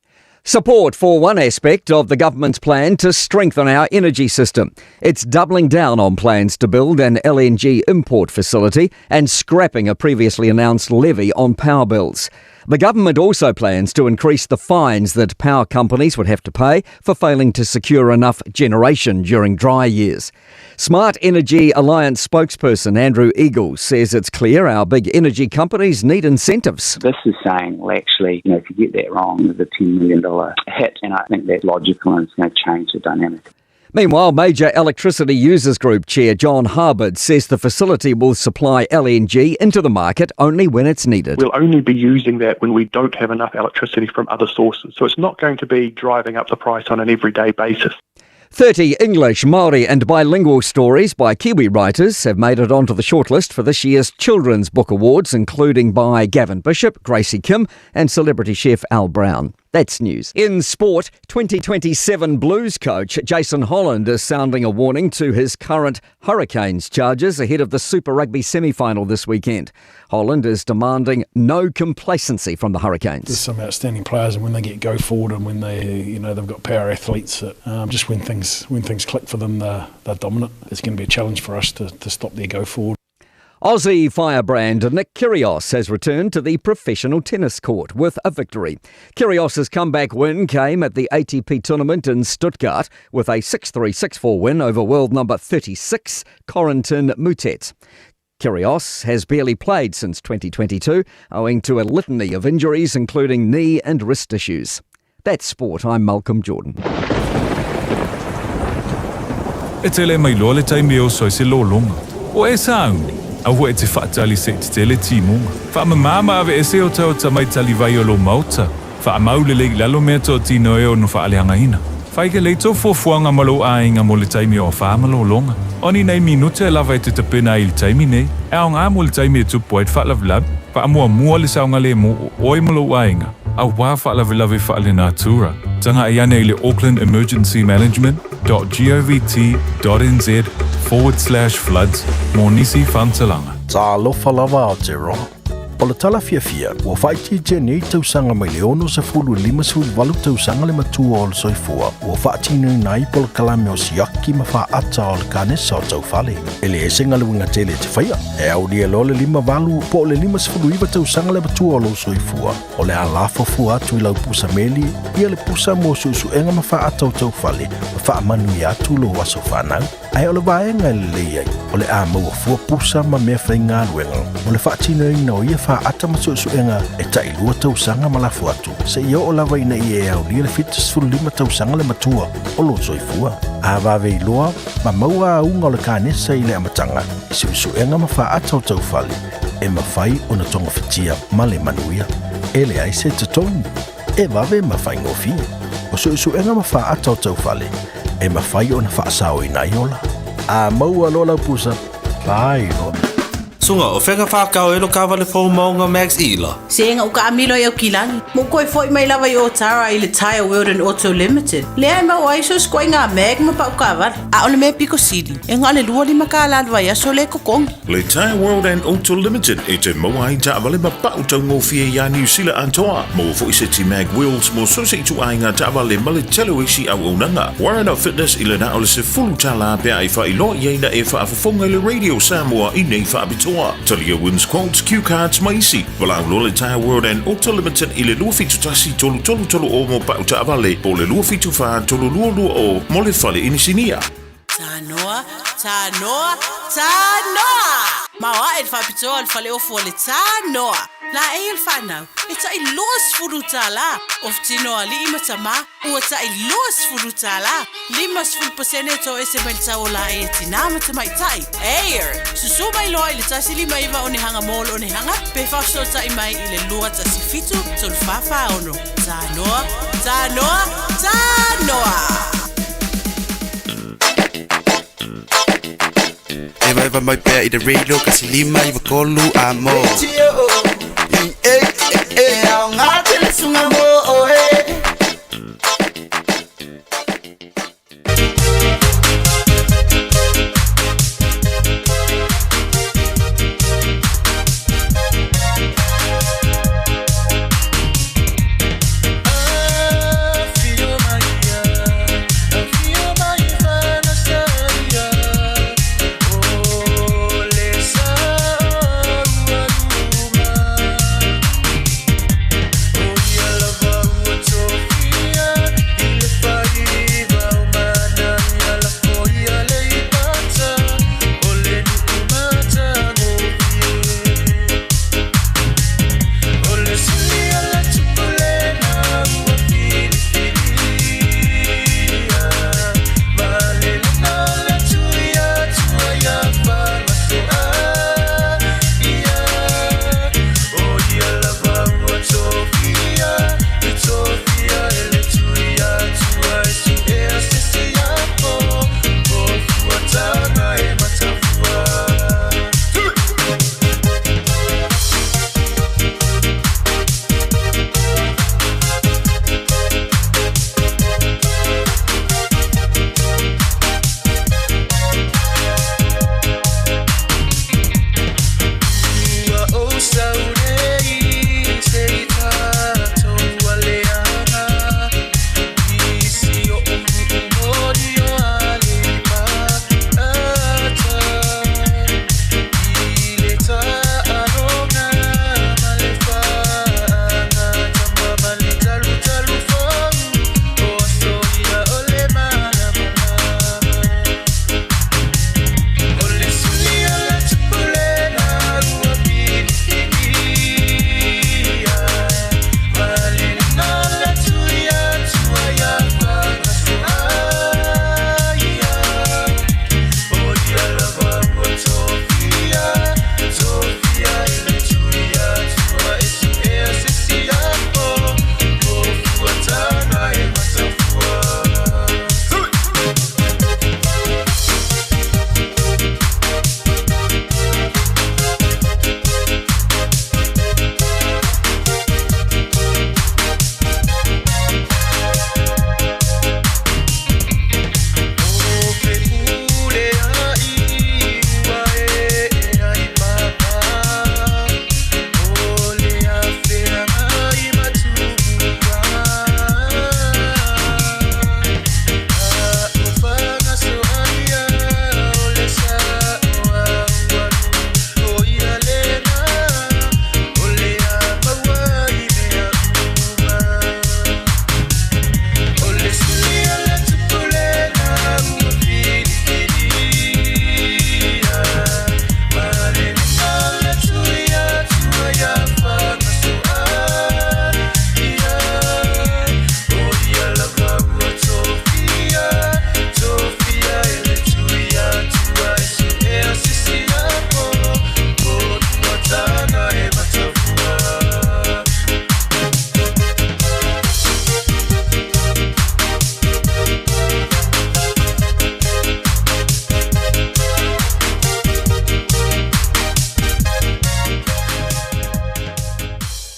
Support for one aspect of the government's plan to strengthen our energy system. It's doubling down on plans to build an LNG import facility and scrapping a previously announced levy on power bills. The government also plans to increase the fines that power companies would have to pay for failing to secure enough generation during dry years. Smart Energy Alliance spokesperson Andrew Eagle says it's clear our big energy companies need incentives. This is saying, well, actually, you know, if you get that wrong, there's a $10 million hit, and I think that's logical and it's going to change the dynamic. Meanwhile, major electricity users group chair John Harbord says the facility will supply LNG into the market only when it's needed. We'll only be using that when we don't have enough electricity from other sources. So it's not going to be driving up the price on an everyday basis. 30 English, Māori and bilingual stories by Kiwi writers have made it onto the shortlist for this year's Children's Book Awards, including by Gavin Bishop, Gracie Kim and celebrity chef Al Brown. That's news. In sport, 2027 Blues coach Jason Holland is sounding a warning to his current Hurricanes charges ahead of the Super Rugby semi final this weekend. Holland is demanding no complacency from the Hurricanes. There's some outstanding players, and when they get go forward and when they, you know, they've got power athletes, that, um, just when things when things click for them, they're, they're dominant. It's going to be a challenge for us to, to stop their go forward. Aussie firebrand Nick Kyrgios has returned to the professional tennis court with a victory. Kyrgios's comeback win came at the ATP tournament in Stuttgart with a 6-3 6-4 win over world number 36 Corentin Moutet. Kyrgios has barely played since 2022 owing to a litany of injuries including knee and wrist issues. That's sport. I'm Malcolm Jordan. E tele mai loa le taimi e oso ai se lologa. O e sauni, aua e te faatali se i tetele timuga. Faamama ma aveese otaota mai talivai o lou maota. Faamau lelei i lalo mea totino e ono faaleagaina. Fai lelei tou fuafuaga ma lou aiga mo le taimi o afa ma lologa. O ni nai minute lava e te tapena ai i le taimi nei, e aoga mo le taimi e tupu ai le faalavelave. Faamuamua le saogalemu o oe ma lou aiga, auā faalavelave faalenatura. Tagai ane i le Auckland Emergency Management dot govt dot nz forward slash floods mo nisi faamatalaga. Talofa lava Aotearoa. O le tala fiafia, ua faaitiitia nei tausaga mai le 60 i le 58 tausaga le matua o le soifua ua faatinoina ai polokalame o siaki ma faata o le kanesa o taufale. E leai se galuega tele e te faia, e aulia loa le 58 po o le 59 tausaga le matua o lou soifua, o le a lafo fua atu i lau pusa meli ia le pusa mo suesuega ma faata o taufale ma faamanuia atu lou aso fanau. Ae o le vaega e lelei ai, o le a maua fua pusa ma meafaigaluega mo le faatinoina o ia faata ma suesuega e tailua tausaga ma lafo atu, seia oo lava ina ia e aulia le 75 tausaga le matua o lou soifua. A vave iloa ma maua auga o le kanesa i le amataga, i suesuega ma faata o taufale, e mafai ona togafitia ma le manuia. E leai se totogi, e vave ma faigofie. O suesuega ma faata o taufale, e mafai ona faasaoina ai ola. A maua loa lau pusa, fai loa. Suga, o fea whakao e lo kawale fou maunga Max Ila. Se ga uka amilo i au kilagi. Mo koe foi mai lava i o tara i le Tire World and Auto Limited. Lea e mau ai so skoe ngā mag ma pau kawale. A o le mea piko sili. E ngā le lua lima ka la vai aso le kokongi. Le Tire World and Auto Limited e te maua ai taavale ma pau taugofie iā Niu Sila atoa. Maua foi seti mag wheels mo so se ituaiga taavale ma le tele o isi auaunaga. Warren of Fitness i le na o le $10 pe a e faailoa i ai na e faafofoga i le Radio Samoa i nei faapitoa. Talia wins quotes, cue cards ma isi. Valaau loa le Tire World and Auto Limited i le 271 3330 mo pau taavale po o le 274 3220 mo le fale inisinia. Tanoa, tanoa, tanoa! Ma oa e le faapitoa o le faleofu o le tanoa. La e le whanau, e tai $20 o fitino ali'i ma tamā, ua tai $20. 50% to ese mai le tau o la e tinā ma tamaitai. Air, susu mai loa i le 159 o ne hanga mōlo o ne hanga, pe whafso tai mai i le 2 17 3 4 6. Tanoa, tanoa, tanoa! Eva eva mai pea i te radio kasi lima i wakolu a mo. E e au ngā tele sunga mo o e.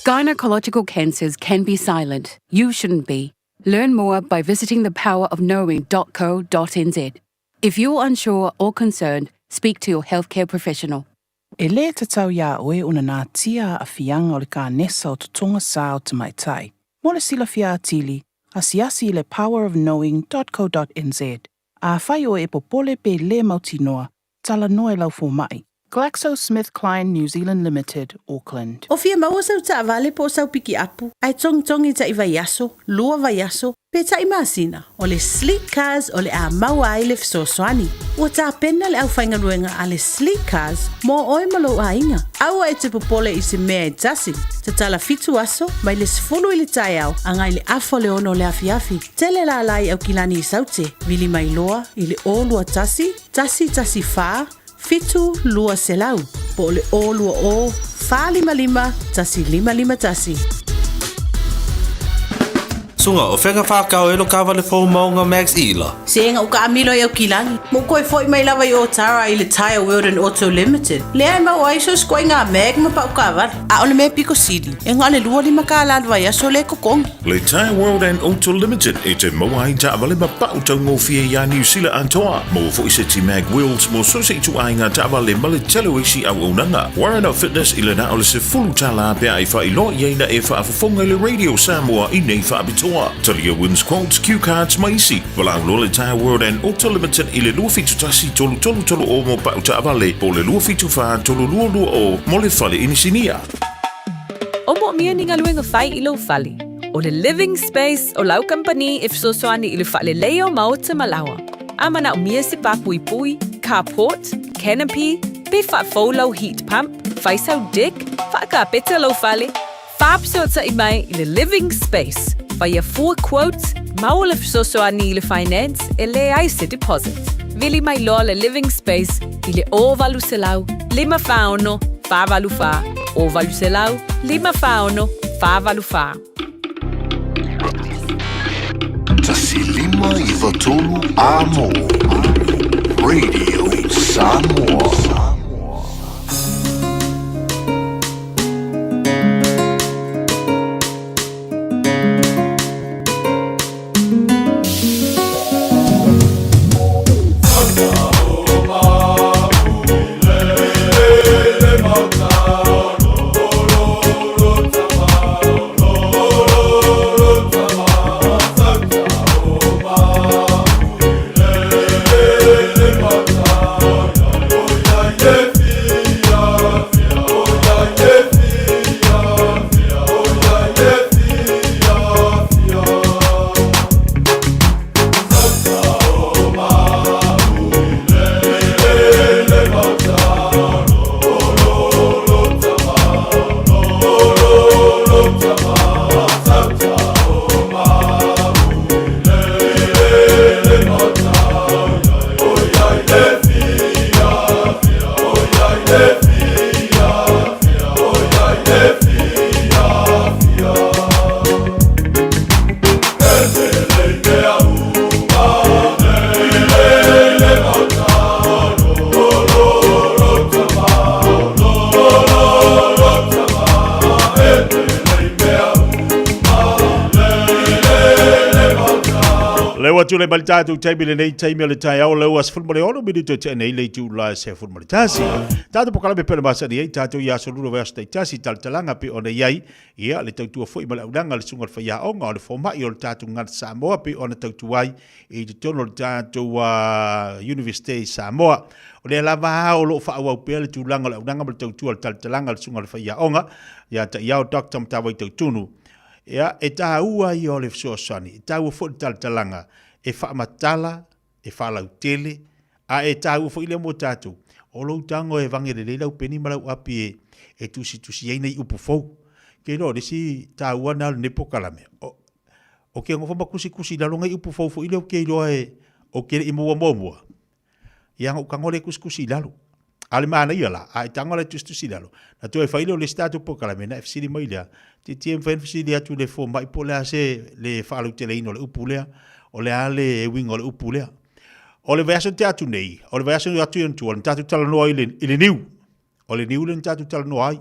Gynecological cancers can be silent. You shouldn't be. Learn more by visiting thepowerofknowing.co.nz. If you're unsure or concerned, speak to your healthcare professional. E lē tatau iā oe ona natia aafiaga o le kanesa o totoga sa o tamaitai. Mo le silafia atili, asiasi i le powerofknowing.co.nz. Afai oe e popole pe lē mautinoa, talanoa i lau fomaʻi. GlaxoSmithKline New Zealand Limited, Auckland. O fia maua sau taavale po o sau pikiapu, ae togitogi i taʻi vaiaso, lua vaiaso, pe taʻi masina, o le Sleek Cars o le a maua ai le fesoasoani. Ua tapena le aufaigaluega a le Sleek Cars mo oe ma lou aiga. Aua e te popole i se mea e tasi. Tatala fitu aso, mai le 10 i le taeao agai i le afa o le ono o le afiafi. Tele lala i Aukilani i Saute, vili mai loa i le 021 114 7 200 po o le 020 455 1551. Suga, o fega whākau e lo kāwale fō maunga Max Ila. Se ega o ka amilo i Aukilani. Mo koe foi mai lava i Otara i le Tyre World and Auto Limited. Lea e mau ai so skoe ngā mag ma pau kāwale. A o le mea piko sili, e ngā le 25 ka la vai aso le kokongi. Le Tyre World and Auto Limited e te maua ai taavale ma pa'u taugofie iā Niu Sila atoa. Maua foi se Mag Wheels mo so se ituaiga taavale ma le tele o isi auaunaga. Warren of Fitness i le na o le $10 pe a e faailoa i ai na e faafofoga i le Radio Samoa i nei faapitoa. Talia Wins Quotes, Cue Cards ma isi. Valaau loa le Tyre World and Auto Limited i le 271 3330 mo pa'u taavale po o le 274 3220 mo le fale inisinia. O moomia ni galuega fai i lou fale. O le Living Space o lau kamupani e fesoasoani i le faaleleia o maota ma laoa. A manaomia se pāpuipui, carport, canopy, pe faafou lau heat pump, fai sau deck, faakapeta lou fale, faafesootai mai i le Living Space. Faia fua quote, maua le fesoasoani i le finance e leai se deposit. Vili mai loa le Living Space i le 0800 546 484 0800 546 484. 1 5 9 3 Amo. Radio Samoa. Le ua tule mai le tatou taimi lenei taimi o le taeao le ua 16 minute o tea nei le itula e 11. Tatou polokalame pele masani ai tatou i aso lua vaiaso taitasi talatalaga pei ona i ai ia le tautua foi ma le auaunaga a le susuga i le faiaoga o le fomai o le tatou gagana Samoa pei ona tautua ai i totonu o le tatou Universite i Samoa. O lea lava o lo o faaauau pea le tulaga o le auaunaga ma le tautua o le talatalaga a le susuga i le faiaoga ia Taiao Doctor Matavai Tautunu. Ia, e taua ia o le fesoasoani, e taua foi le talatalaga e faamatala, e faalautele, a e taua foi lea mo tatou. O lou tago e vage lelei lau peni ma lau api e, e tusitusi ai nei upu fou. Ke iloa o le isi taua na o lenei polokalame, o, o ke nofo ma tusitusi i lalo nai upu fou foi lea ou te iloa e, ou te le i maua muamua. Ia na ou tago lea e tusitusi i lalo. A o le manaia la, a e tago la e tusitusi i lalo, na toe fai lea o le isi tatou polokalame, na e fesili mai lea, tietie mafai ona fesili atu i le fomai po o le a se le faalauteleina o le upu lea, o le a le uiga o le upu lea. O le vaiaso na tea atu nei, o le vaiaso atu i ona tua, na tatou talanoa i le, i le niu. O le niu lea na tatou talanoa ai.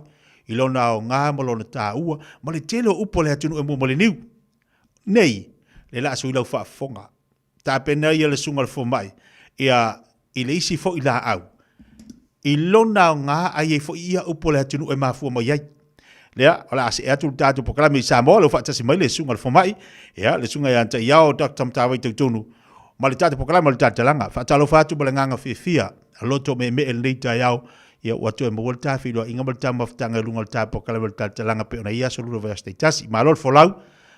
i lona aoga ma lona taua ma le tele o upu a le atunuu e mua ma le niu. Nei, le laaso i lau faafofoga. Tapena ia le susuga i le fomai ia i le isi foi laau i lona aoga a i ai foi ia upu a le atunuu e mafua mai ai. Lea, o le a see atu le tatou polokalame i Samoa, lea ua faatasi mai le susuga i le fomai, ia, le susuga ia Taiao Dr. Matavai Tautonu, ma le tatou polokalame o le Talatalaga. Faatalofa atu ma le agaga fiafia, loto meemee i lenei taeao, ia ua toe maua le ta feiloaiga ma le ta mafutaga i luga o le ta polokalame o le Talatalaga pei ona i ai aso lua vaiaso taitasi. Malo le folau,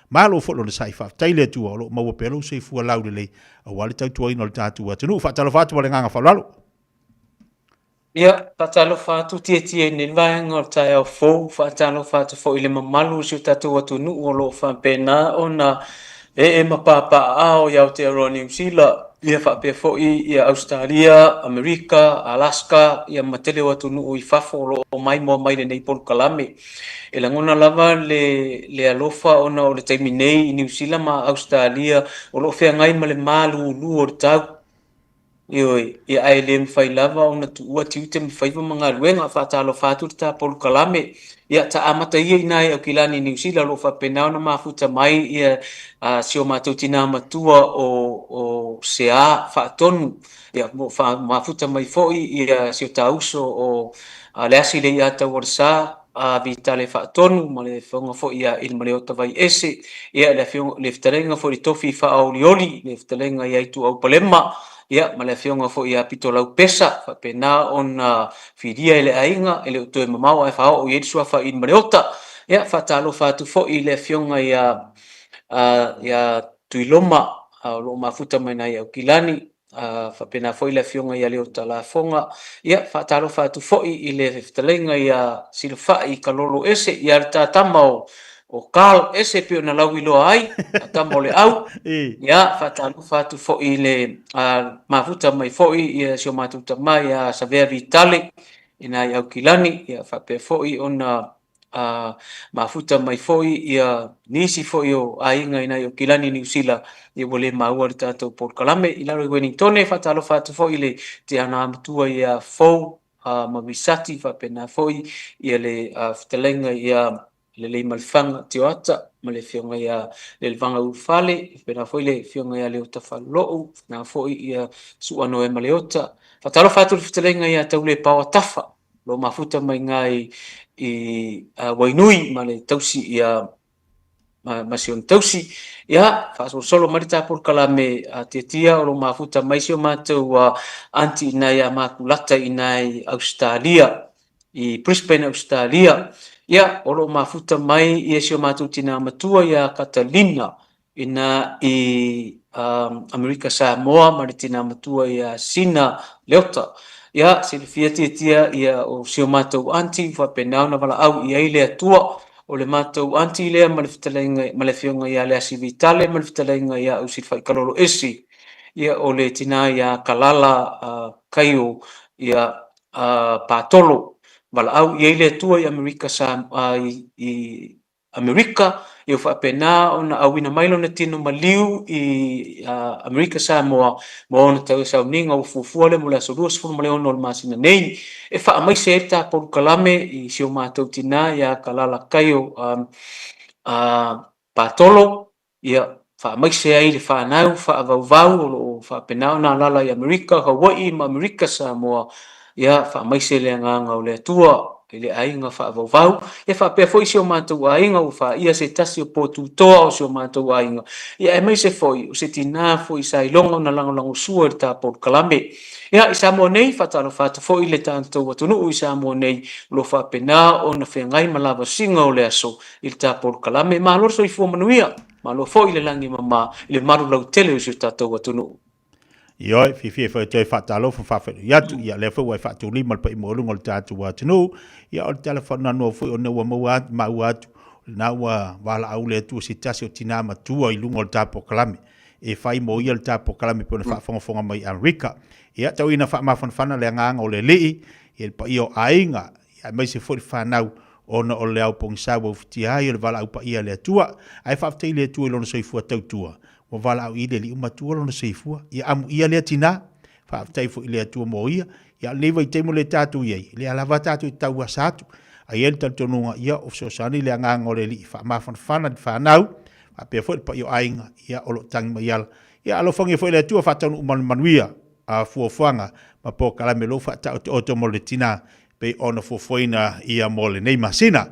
malo foi le onosai, faafetai i le Atua o lo o maua pea lou soifua laulelei aua le tautuaina o le tatou atunuu. Faatalofa atu ma le agaga faaaloalo. Ia, faatalofa atu Tietie i lenei vaega o le taeao fou, faatalofa atu foi i le mamalu o si o tatou atunuu o lo o faapena ona ee ma papaaao i Aotearoa Niu Sila, ia faapea foi ia Ausetalia, Amerika, Alaska, ia ma tele o atunuu i fafo o lo o maimoa mai lenei polokalame. E lagona lava le, le alofa ona o le taimi nei i Niu Sila ma Ausetalia o lo o feagai ma le malulu o le tau. Ioe, ia ae le mafai lava ona tuua tiute ma faiva ma galuega, faatalofa atu le ta polokalame. Ia ta amata ia i nai Aukilani i Niu Sila o lo o faapena ona mafuta mai ia si o matou tina matua o o Sea Faatonu. Ia o lo o mafuta mai foi ia si o ta uso o Leasi Leiataualesa a Vitale Faatonu ma le afioga foi ia Ilimaleota Vaiese, ia le afioga le fetalaiga foi i le tofi faaolioli, le fetalaiga ia Ituau Palema, ia ma le afioga foi ia Pitolau Pesa, faapena ona filia e le aiga, e le o toe mamao ae faaoo i ai le suafa Ilimaleota. Ia faatalofa atu foi i le afioga ia ia Tuiloma o lo o mafuta mai nai Aukilani, faapena foi le afioga ia Leota Lafoga. Ia, faatalofa atu foi i le fetalaiga ia Silafai Kalolo Ese, ia le ta tama o, o Carl Ese pei ona lauiloa ai, a tama o le au. Ia, faatalofa atu foi i le mafuta mai foi ia si o matou tama ia Savea Vitale i nai Aukilani, ia faapea foi ona mafuta mai foi ia nisi foi o aiga i nai Aukilani Niu Sila ia ua le maua le tatou polokalame i lalo i Wellingtone. Faatalofa atu foi i le tiana matua ia Fou ma Misati faapena foi ia le fetalaiga ia Leleimalefanga Tioata ma le afioga ia Lelevaga Ulufale, faapena foi le afioga ia Leota Falelou, faapena foi ia Su'a Noema Leota. Faatalofa atu i le fetalaiga ia Taulepaoa Tafa lo mafuta mai ngā i Wainui ma le tausi ia ma si ona tausi. Ia, faasolosolo mai le ta polokalame a Tiatia o lo mafuta mai si o matou aunty ina ia Makulata ina i Ausetalia, i Brisbane, Ausetalia. Ia, o lo mafuta mai ia si o matou tina matua ia Katalina ina i Amerika Samoa ma le tina matua ia Sina Leota. Ia, silafia tiatia ia o si o matou aunty ua faapena ona valaau i ai le Atua. O le matou aunty lea ma le fetalaiga ma le afioga ia Leasi Vitale ma le fetalaiga ia Ausilafai Kalolo Esi. Ia, o le tina ia Kalala Kaio ia Patolo. Valaau i ai le Atua i Amerika Samoa i Amerika, ia ua faapena ona auina mai lona tino maliu i Amerika Samoa mo ona tausauniga ua fuafua lea mo le aso 26 o le masina nei e faamaise ai le ta polokalame i si o matou tina ia Kalala Kaio Patolo. Ia faamaise ai le fanau faavauvau o lo o faapena ona alaala i Amerika, Hawaii ma Amerika Samoa, ia faamaise le agaga o le Atua i le aiga faavauvau. Ia faapea foi si o matou aiga ua faia se tasi o potutoa o si o matou aiga, ia aemaise foi o se tina foi sa iloga ona lagolagosua i le ta polokalame. Ia, i Samoa nei, faatalofa atu foi i le tatou atunuu i Samoa nei o lo o faapena ona feagai ma lavasiga o le aso i le ta polokalame. Malo le soifua manuia, malo foi le lagi e mama i le malu lautele o si o tatou atunuu. Ioe, fiafia foi e toe faatalofa ma faafeiloai atu, ia lea foi ua e faatulima le paia maualuga o le tatou atunuu, ia o le tala faanoanoa foi ona ua maua atu, maua atu, lena ua valaau le Atua i se tasi o tina matua i luga o le ta polokalame, e fai mo ia le ta polokalame pei ona faafogafoga mai i Amerika. Ia, tau ina faamafanafana le agaga o le Alii, ia le paia o aiga, ia aemaise foi le fanau ona o le ao pogisa ua ufitia ai o le valaau paia a le Atua. Ae faafetai i le Atua i lona soifua tautua, ua valaau i le Alii matua lona soifua. Ia amuia lea tina, faafetai foi i le Atua mo ia. Ia, o lenei vaitaimi o lea tatou i ai, lea lava tatou te tauasa atu. Ae i ai le talitonuga, ia, o fesoasoani le agaga o le Alii e faamafanafana i le fanau, faapea foi le paia o aiga, ia, o lo o tagi mai ala. Ia, alofagia foi e le Atua faataunuu ma le manuia a fuafuaga ma polokalame o lo o faataotooto mo le tina pei ona fuafuaina ia mo lenei masina.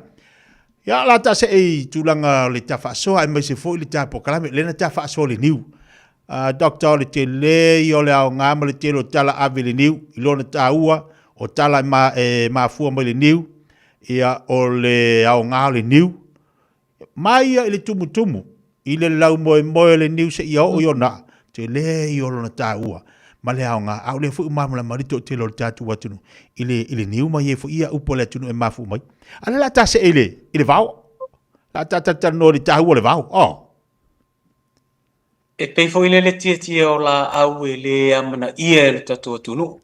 Ia, o le a ta see i tulaga o le ta faasoa aemaise foi le ta polokalame, lea na ta faasoa le niu. Doctor, o le tele ia o le aoga ma le tele o tala ave i le niu, i lona taua, o tala e, ma, e mafua mai le niu, ia, o le aoga o le niu. Mai ia i le tumutumu, i le laumoemoe o le niu seia oo i ona aa, tele ia o lona taua ma le aoga, a o lea foi ua malamalama ai le toatele o le tatou atunuu i le, i le niu ma ia foi ia upu a le atunuu e mafua mai. A o lea o le a ta see i le, i le vao. O le a ta talatalanoa i le taua o le vao. Oh. E pei foi lele tietie o laau e le amanaia e lo tatou atunuu.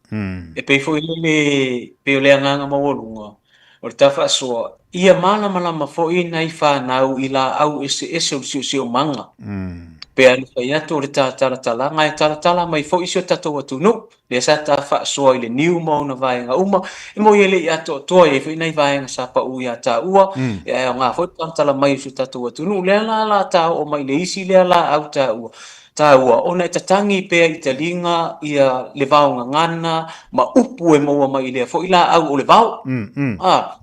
E pei foi lele, pei o le agaga maualuga o le ta faasoa, ia malamalama foi nai fanau i laau eseese o le siosiomaga. Pei ona fai atu o le ta talatalaga e talatala mai foi si o tatou atunuu. Lea sa ta faasoa i le niu ma ona vaega uma. E moni e le i atoatoa, e i ai foi nai vaega sa pau ia taua, ae aoga foi le talatala mai o si o tatou atunuu. Lea la o le a ta oo mai i le isi lea laau taua, taua, ona e tatagi pea i taliga ia le vaogagana ma upu e maua mai i lea foi laau o le vao. A.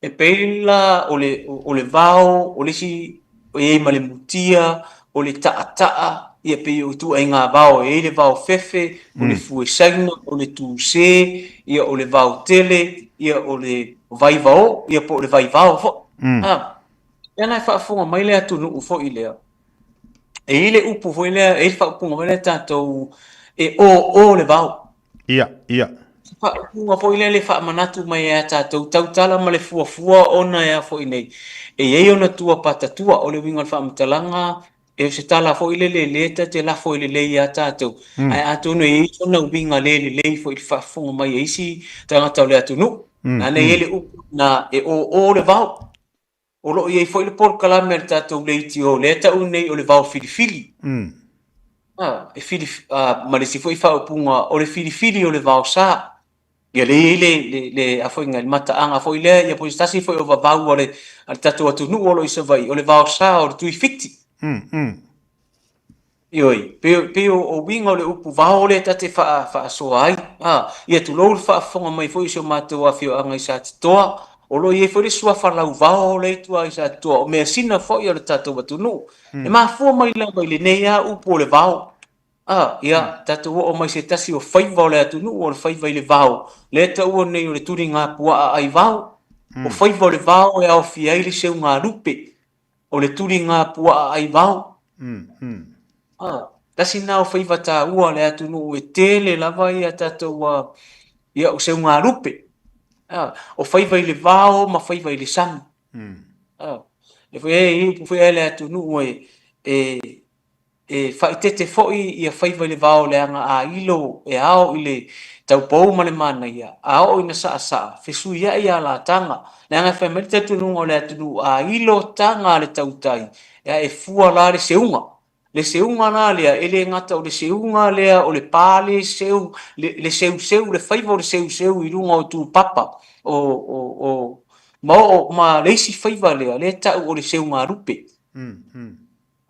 E pei la o le, o le vao, o le isi e i ai ma le mutia, o le taʻataʻa, ia pei o ituaiga vao e i ai le vao fefe, o le fue saina, o le tuse, ia o le vao tele, ia o le vai vao, ia po o le vai vao foi. A, lea la e faafofoga mai le atunuu foi lea, e i ai le upu foi lea, e i ai le faaupuga foi lea tatou, e ō le vao. Ia, ia. Faaupuga foi lea le faamanatu mai ia tatou tautala ma le fuafua ona e a foi nei, e i ai ona tua patatua, o le uiga o le faamatalaga, e o se tala foi lele lea ta te lafo ai lelei ia tatou, ae atonu e i ai sona uiga le lelei foi i le faafofoga mai a isi tagata o le atunuu. Leaga e i ai le upu lena, e ō le vao. O lo o i ai foi le polokalame a le tatou leitio lea e tau nei o le vao filifili. A, e fili, a, ma le isi foi faaupuga o le filifili o le vao sa. Ia lea e i ai le, le, le, a foi le mataaga foi lea, ia po o se tasi foi o vavau a le, a le tatou atunuu o lo o i Savaii, o le vao sa o le Tuifiti. Ioe, pei, pei o, o uiga o le upu vao lea ta te faa, faasoa ai. A, ia tulou le faafofoga mai foi o si o matou afioaga i Satitoa, o lo o i ai foi le suafa lauvao lea i tua i Satitoa, o measina foi a le tatou atunuu. E mafua mai lava i lenei lava upu o le vao. A, ia, tatou oo mai se tasi o faiva o le atunuu, o le faiva i le vao, lea e taua nei o le tuligapuaa ai vao. O faiva o le vao e aofia ai le seugalupe, o le tuligapuaa ai vao. Ah, tasi na o faiva taua a le atunuu e tele lava ia tatou uh, ia o seugalupe. Ah, o faiva i le vao ma faiva i le sami. Ah, e foi e upu foi e le atunuu e, e E faaeteete foi ia faiva i le vao leaga a ilo e ao i le taupou ma le manaia, a oo ina saasaa, fesuiai alataga, leaga e fai mai le talitonuga o le atunuu a ilo taga a le tautai, e ae fua la le seuga. Le seuga la lea, e le gata o le seuga lea o le pa le seu, le, le seuseu, le faiva o le seuseu i luga o tupapa o, o, o, ma oo ma le isi faiva lea, lea e tau o le seugalupe.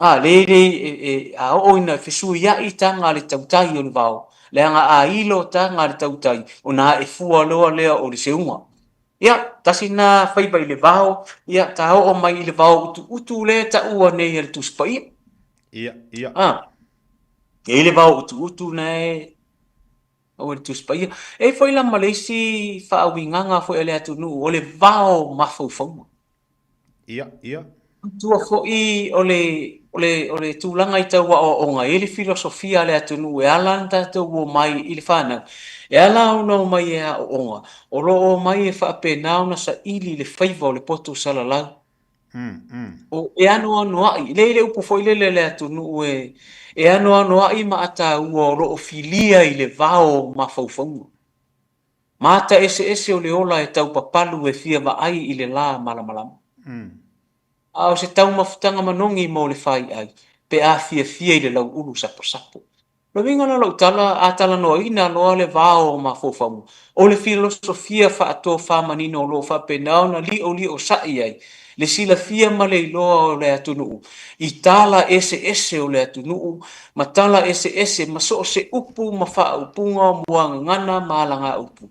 Ā, le, le, e, e, a oo ina fesuiaʻi taga a le tautai o le vao, leaga a ilo taga a le tautai, ona ae fua loa lea o le seuga. Ia, tasi lena faiva i le vao, ia, ta oo mai i le vao utuutu lea e taua nei e le Tusi Paia. Ia, ia. Ā, e i ai le vao utuutu na e taua e le Tusi Paia. E i ai foi la ma le isi faauigaga foi a le atunuu, o le vao mafaufauga. Ia, ia. Manatua foi o le, o le, o le tulaga i tau aoaoga, e i ai le filosofia a le atunuu e ala ona tatou omai i le fanau, e ala ona omai e aooga, o lo o omai e faapena ona saili le faiva o le poto salalau. O, e anoanoai, le i le upu foi lele a le atunuu e, e anoanoai maataua o lo o filia i le vao o mafaufauga. Mata eseese o le ola e taupapalu e fia vaai i le lā malamalama. A o se taumafataga manogi mo le faiʻai pe a fiafia i le lauʻulu saposapo. Le uiga la o lau tala, a talanoaina loa le vao o mafaufauga, o le filosofia faatofamanino o lo o faapena ona lioliosai ai le silafia ma le iloa o le atunuu i tala eseese o le atunuu ma tala eseese ma so o se upu ma faaupuga o muagagana ma alagaupu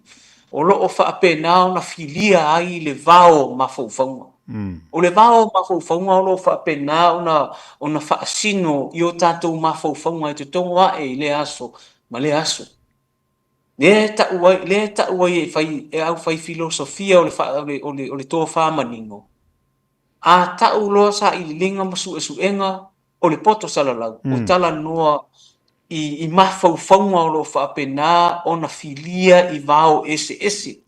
o lo o faapena ona filia ai le vao o mafaufauga. O le vao o mafaufauga o lo o faapena ona ona faasino i o tatou mafaufauga e totogo ae i lea aso ma lea aso. Lea e tau ai, lea e tau ai e fai e aufai filosofia o le o le o le o le tofa manino, a tau loa sailiiliga ma suesuega o le poto salalau, o talanoa i, i mafaufauga o lo o faapena ona filia i vao eseese.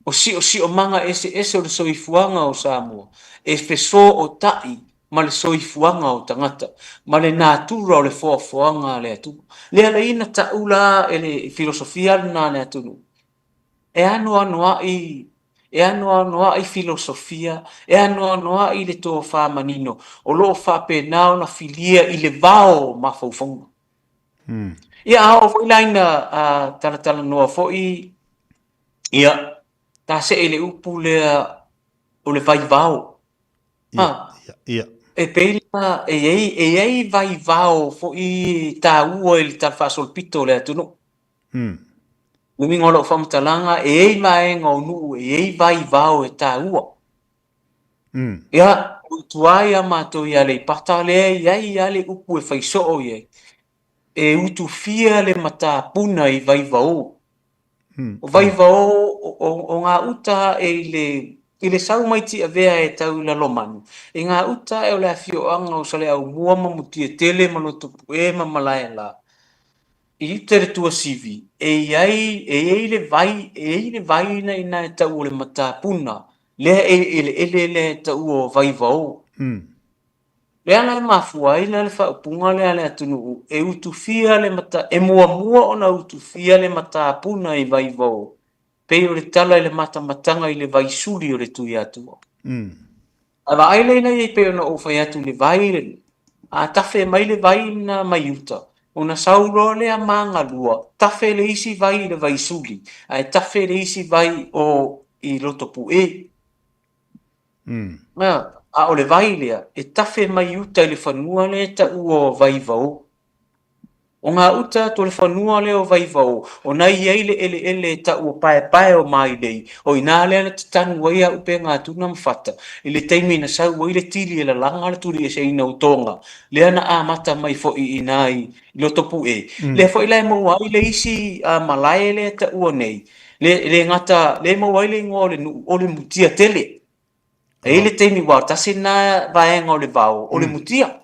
O siosiomaga eseese o le soifuaga o Samoa e fesootai ma le soifuaga o tagata ma le natura o le foafoaga a le Atua. Lea la na tau la e le filosofia lena a le atunuu, e anoanoai e anoanoai filosofia, e anoanoai le tofa manino o lo o faapena ona filia i le vao o mafaufauga. Ia, a oo foi la ina talatalanoa foi, ia, ta see i le upu lea o le vaivao. Ia, ia, ia. E pei la e i ai, e i ai vaivao foi taua i le talafaasolopito o le atunuu. Le uiga o lau faamatalaga, e i ai vaega o nuu e i ai vaivao e taua. Ia, o tua ia matou i Aleipata lea e i ai lava le upu e fai soo i ai, e utufia le matapuna i Vaivao. O Vaivao, o gauta ae i le, i le sau mai Tiavea e tau i Lalomanu, i gauta ae o le afioaga o Saleaaumua ma Mutiatele ma Lotopue ma Malaela, I uta i le tuasivi, e i ai, e i ai le vai, e i ai le vai na ina e tau o le matapuna, lea e eleele lea e taua o Vaivao. Lea la e mafua ai la le faaupuga lea a le atunuu, e utufia le mata, e muamua ona utufia le matapuna i Vaivao, pei o le tala i le matamataga i le vaisuli o le Tuiatua. A vaai lea ina ia pei ona ou fai atu i le vai lenei, a tafe mai le vai lena mai uta, ona sau loa lea magalua, tafe le isi vai i le vaisuli, ae tafe le isi vai o i Lotopue. A o le vai lea, e tafe mai uta i le fanua lea e taua o Vaivao. O gauta atu o le fanua lea o Vaivao, o na i ai le eleele e tau o Paepae o Mailei, o i ina lea na tatanu ai a upegatuna ma fata, i le taimi na sau ai le tili e lalaga le tulieseina o Toga, lea na amata mai foi i ina i Lotopue. Lea foi la e maua ai le isi malae lea e taua nei, le, le gata, lea e maua ai le igoa o le nuu, o le Mutiatele. E i ai le taimi, aua tasi lena vaega o le vao, o le mutia.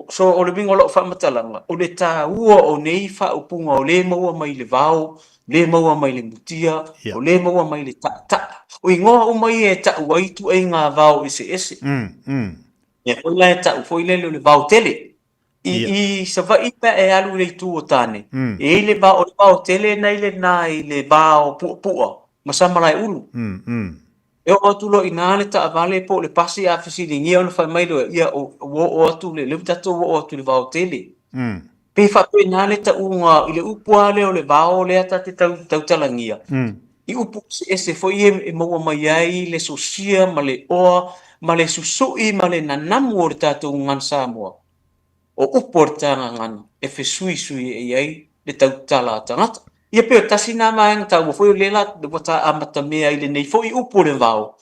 So, o le uiga o lau faamatalaga, o le taua o nei faaupuga o lea e maua mai le vao, lea e maua mai le mutia, o lea e maua mai le taataa. O igoa uma ia e tau ai ituaiga vao eseese. Lea foi la e tau foi lele o le vao tele. I Savaii pe a e alu i le itu o Tane, e i ai le vao, o le vao tele na i lena i le va o Puapua ma Samalaeulu. E oo atu loa i ina le taavale po o le pasi a fesiligia ona fai mai loa, ia ua oo atu le, lea ua tatou oo atu i le vao tele. Pei faapena le tauga i le upu lava lea o le vao lea ta te tautalagia, i upu eseese foi ia e maua mai ai le sosia ma le oa ma le susui ma le nanamu o le tatou gagana Samoa. O upu o le ta gagana e fesuisuiai ai le tautala a tagata. Ia pei o tasi na vaega taua foi o lea la ua ta amatamea i lenei foi upu o le vao,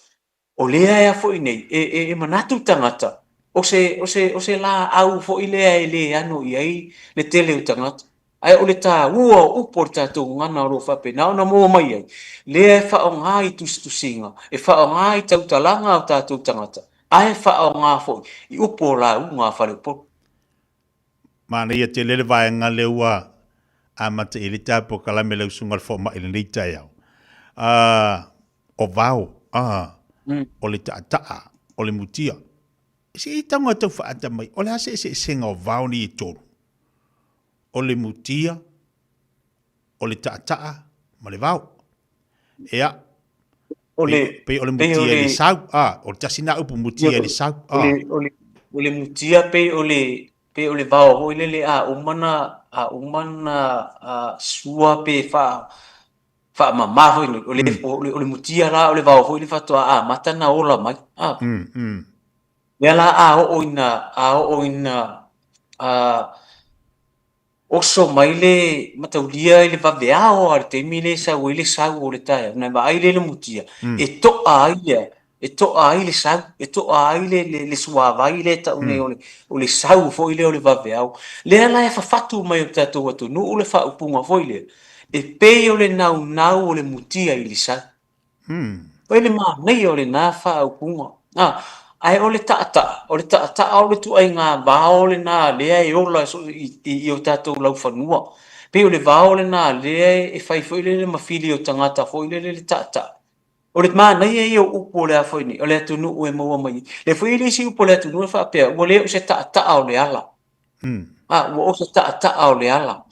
o lea ea foi nei e, e, e manatu tagata o se, o se, o se laau foi lea e le ano i ai le tele o tagata. Ae o le taua o upu o le tatou gagana o lo o faapena ona maua mai ai, lea e faaaoga i tusitusiga, e faaaoga i tautalaga a o tatou tagata, ae faaaoga foi i upu o lauga a faleupolu. Manaia tele le vaega lea ua amata i ai le tatou polokalame lau Susuga i le Fomai i lenei taeao. O vao, o le taataa, o le mutia. Se i tago tau faaata mai, o le a se eseesega o vao nei e tolu? O le mutia, o le taataa ma le vao. Ea, O le, pei o le mutia i le sau, a, o le tasi na upu mutia i le sau, a. O le, o le mutia pei o le, Pei o le vao foi lele a uma na a uma na sua pe faa faamama foi nei, o le, o le, o le mutia la o le vao foi le faatoa amata na ola mai. A. Lea la a oo ina, a oo ina a, oso mai le mataulia i le vaveao a le taimi le sau ai le sau o le taeao, na vaai lea i le mutia, e to'a ai le, e to'a ai le sau, e to'a ai le, le, le suavai lea e tau nei o le, o le sau foi lea o le vaveao. Lea la e fafatu mai e le tatou atunuu le faaupuga foi lea, e pei o le naunau o le mutia i le sau. Oi le manaia o lena faaupuga. A, ae o le taataa, o le taataa o le ituaiga vao lena lea e ola i, i, i o tatou laufanua. Pei o le vao lena lea e fai foi lele ma fili o tagata foi lele le taataa. O le manaia ia o upu o le a foi nei, o le atunuu e maua mai ai. Lea foi e le isi upu o le atunuu e faapea, ua le o se taataa o le ala. A, ua o se taataa o le ala.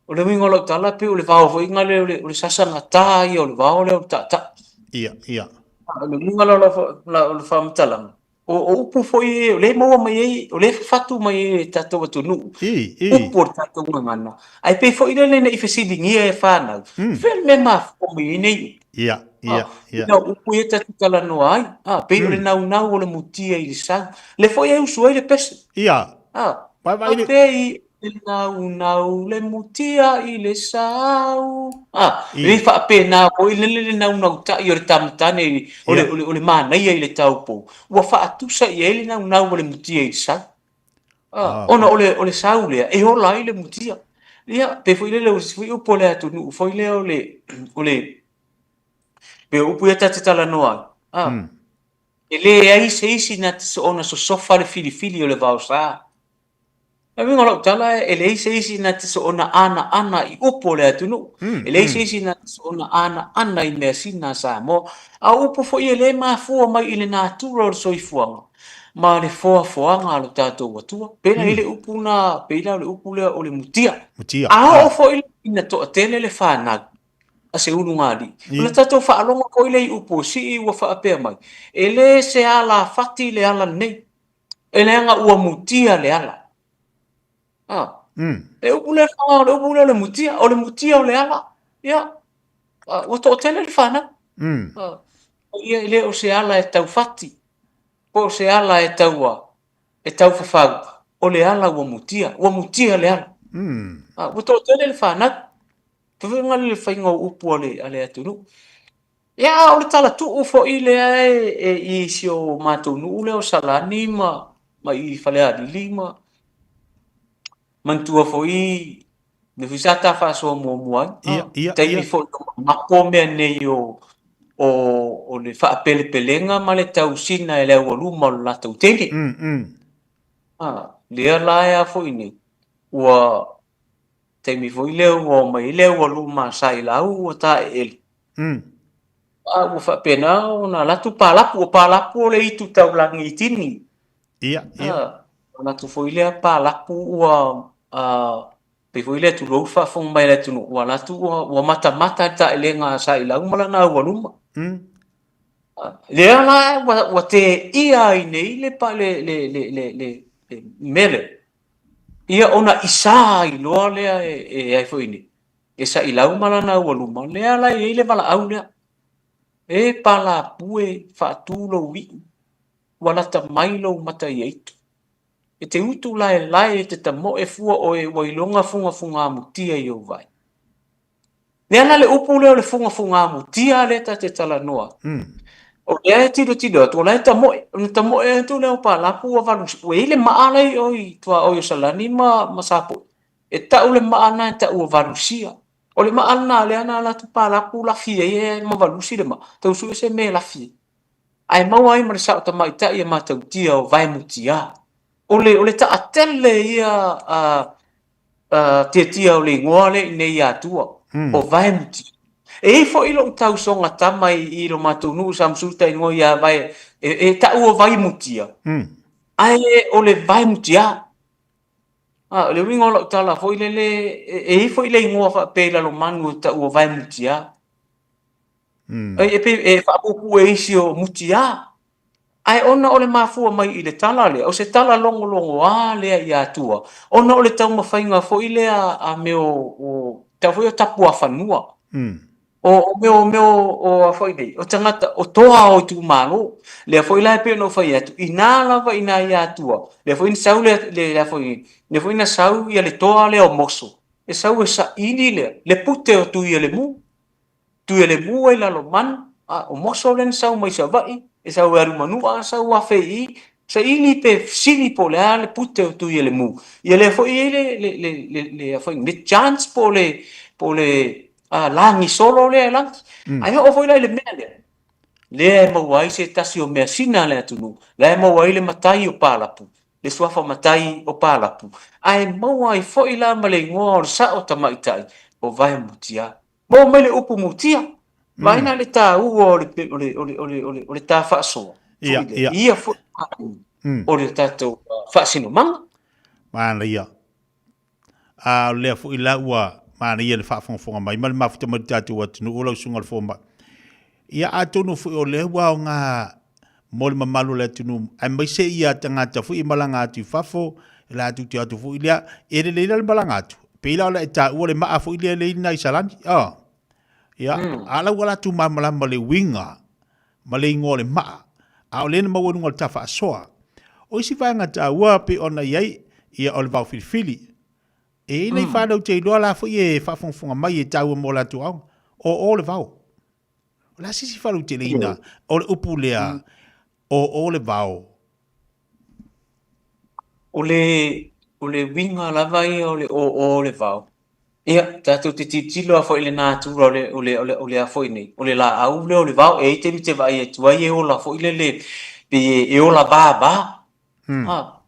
O le uiga o lau tala, pei o le vao foi lea o le, o le sasagatā ia o le vao lea o le taataa. Ia, ia. A, o le uiga la o lau, o le faamatalaga, o, o upu foi ia o lea e maua mai ai, o lea e fafatu mai ai e le tatou atunuu, I, i. upu o le tatou gagana, ae pei foi lele ne i fesiligia e fanau, fea le mea e mafua mai ai nei upu? Ia, ia, ia. Ina o upu ia tatou talanoa ai, a, pei o le naunau o le mutia i le sau. Lea foi e usu ai le pese. Ia. A, Vai, vai, a pei e naunau le mutia i le sau. A, I. e faapena foi lele le naunauta'i o le tamatane i, o le, Ia. o le, o le manaia i le taupou, ua faatusa i ai le naunau o le mutia i le sau. A, Ah, ona o le, o le sau lea e ola ai le mutia. Ia, pei foi lele o isi foi upu o le atunuu foi lea o le, o le, pei o upu ia ta te talanoa ai. A, e leai se isi na te soona sosofa le filifili o le vaosa. O le uiga o lau tala, e leai se isi na te soona anaana i upu o le atunuu. E leai se isi na te soona anaana i measina a Samoa. A o upu foi e le mafua mai i le natura o le soifuaga ma le foafoaga a lo tatou Atua. Pei la i le upu na, pei la o le upu lea o le mutia. Mutia. A oo foi ina toatele le fanau a se ulugalii, ona tatou faalogo foi lea i upu o sii ua faapea mai, e le se alafati le ala lenei. E leaga ua mutia le ala. A. Le upu lea o le upu lea o le mutia, o le mutia o le ala. Ia, ua toatele le fanau. A, ia e le o se ala e taufati, po o se ala e taua, e taufafau, o le ala ua mutia, ua mutia le ala. A, ua toatele le fanau. Fai le faiga o upu a le, a le atunuu. Ia, a o le tala tuu foi lea e, e, i si o matou nuu lea o Salani ma, ma i Falealili ma manatua foi le foi sa ta faasoa muamua ai. Ia, ia, Taimi ia. foi o mamapo mea nei o, o, o le faapelepelega ma le tausina e le aualuma o le latou tele. A, lea la e a foi nei, ua taimi foi lea ua omai ai le aualuma a Sailau ua taeele. A ua faapena ona alu atu palapu, o palapu o le itu taulagi i Tini. Ia, ia. A, alu atu foi lea palapu ua, a, pei foi lea tulou le faafofoga mai a le atunuu, ua alu atu ua, ua matamata le taelega a Sailau ma lana aualuma. Lea la ua, ua teia ai nei le, le, le, le, le, le, le mea lea. Ia ona isa ai loa lea e, e ai foi nei, e Sailau ma lana aualuma, lea la e i ai le valaau lea. E palapu e, faatu lou iu, ua lata mai lou mata i aitu. E te utu laelae e te tamoe fua oe ua iloga fugafugamutia i ou vai. Lea la le upu lea o le fugafugamutia lea ta te talanoa. O lea e tilotilo atu, o la e tamoe, ona tamoe atu lea o Palapu ua valu, ua i ai le maa la i o i tuaoi o Salani ma, ma Sapoe. E tau le maa lena e tau o Valusia. O le maa lena lea na alu atu Palapu lafi ai e ma valusi le maa, tau sue se mea e lafi ai. Ae maua ai ma le sao tamaitai e matautia o Vaemutia. O le, o le taatele ia a, a tiatia o le igoa lea i nei Atua, o Vaemutia. E i ai foi lou tausoga tama i, i lo matou nuu sa masuta igoa ia Vae, e, e tau o Vaimutia, ae o le Vaemutia. A, o le uiga o lau tala foi lele, e, e i ai foi le igoa faapea i Lalomanu e tau o Vaemutia. E, e, pei e faapuupuu e isi o Mutia. Ae ona o le mafua mai i le tala lea, o se tala logologoa lea i Atua, ona o le taumafaiga foi lea a mea o, tau foi o tapuafanua. O, o mea o mea o, o a foi nei, o tagata, o toa o itumalo. Lea foi la e pei ona ou fai atu, inā lava inā i Atua, lea foi na sau le, le, a foi, lea foi na sau ia le toa lea o Moso, e sau e saili lea, le pute o Tuialemu. Tuialemu ai Lalomanu, a o Moso lea na sau mai Savaii, e sau e alu Manua, sau afe i i, saili pe fesili po o le a le pute o Tuialemu. Ia lea foi e i ai le, le, le, le, le, a foi, le chance po o le, po o le a, lagi solo lea e lagi. Ae oo foi la i le mea lea, lea e maua ai se tasi o measina a le atunuu, la e maua ai le matai o Palapu, le suafa matai o Palapu, ae maua ai foi la ma le igoa o le sao tamaitai o Vaemutia. Maua mai le upu mutia. Vaai la le taua o le, o le, o le, o le, o le, o le ta faasoa. Ia, ia. Ia foi o le tatou faasinomaga. Manaia. A o lea foi la ua manaia le faafogafoga mai ma le mafuta mai le tatou atunuu o lau susuga i le fomai. Ia atonu foi o lea ua aoga mo le mamalu o le atunuu aemaise ia tagata foi e malaga atu i fafo, e latou te o atu foi lea, e lelei la le malaga atu. Pei la o le a e taua le maa foi lea e i ina i Salani. Oh. Ia, a la ua latou malamalama le uiga ma le igoa o le maa, a o lea na maua i luga o le tafaasoa. O isi vaega taua pei ona i ai, ia o le vao filifili. E i ai nai fanau te iloa la foi e faafogafoga mai e taua mo latou aoga, o o le vao. O le a se isi faalauteleina o le upu lea, o o le vao? O le, o le uiga lava ia o le o o le vao, Ia, tatou te tilotilo lava foi i le natura o le, o le, o le, o le a foi nei, o le laau lea o le vao, e i ai taimi e te vaai atu ai e ola foi lele, pei e ola vava. Ha.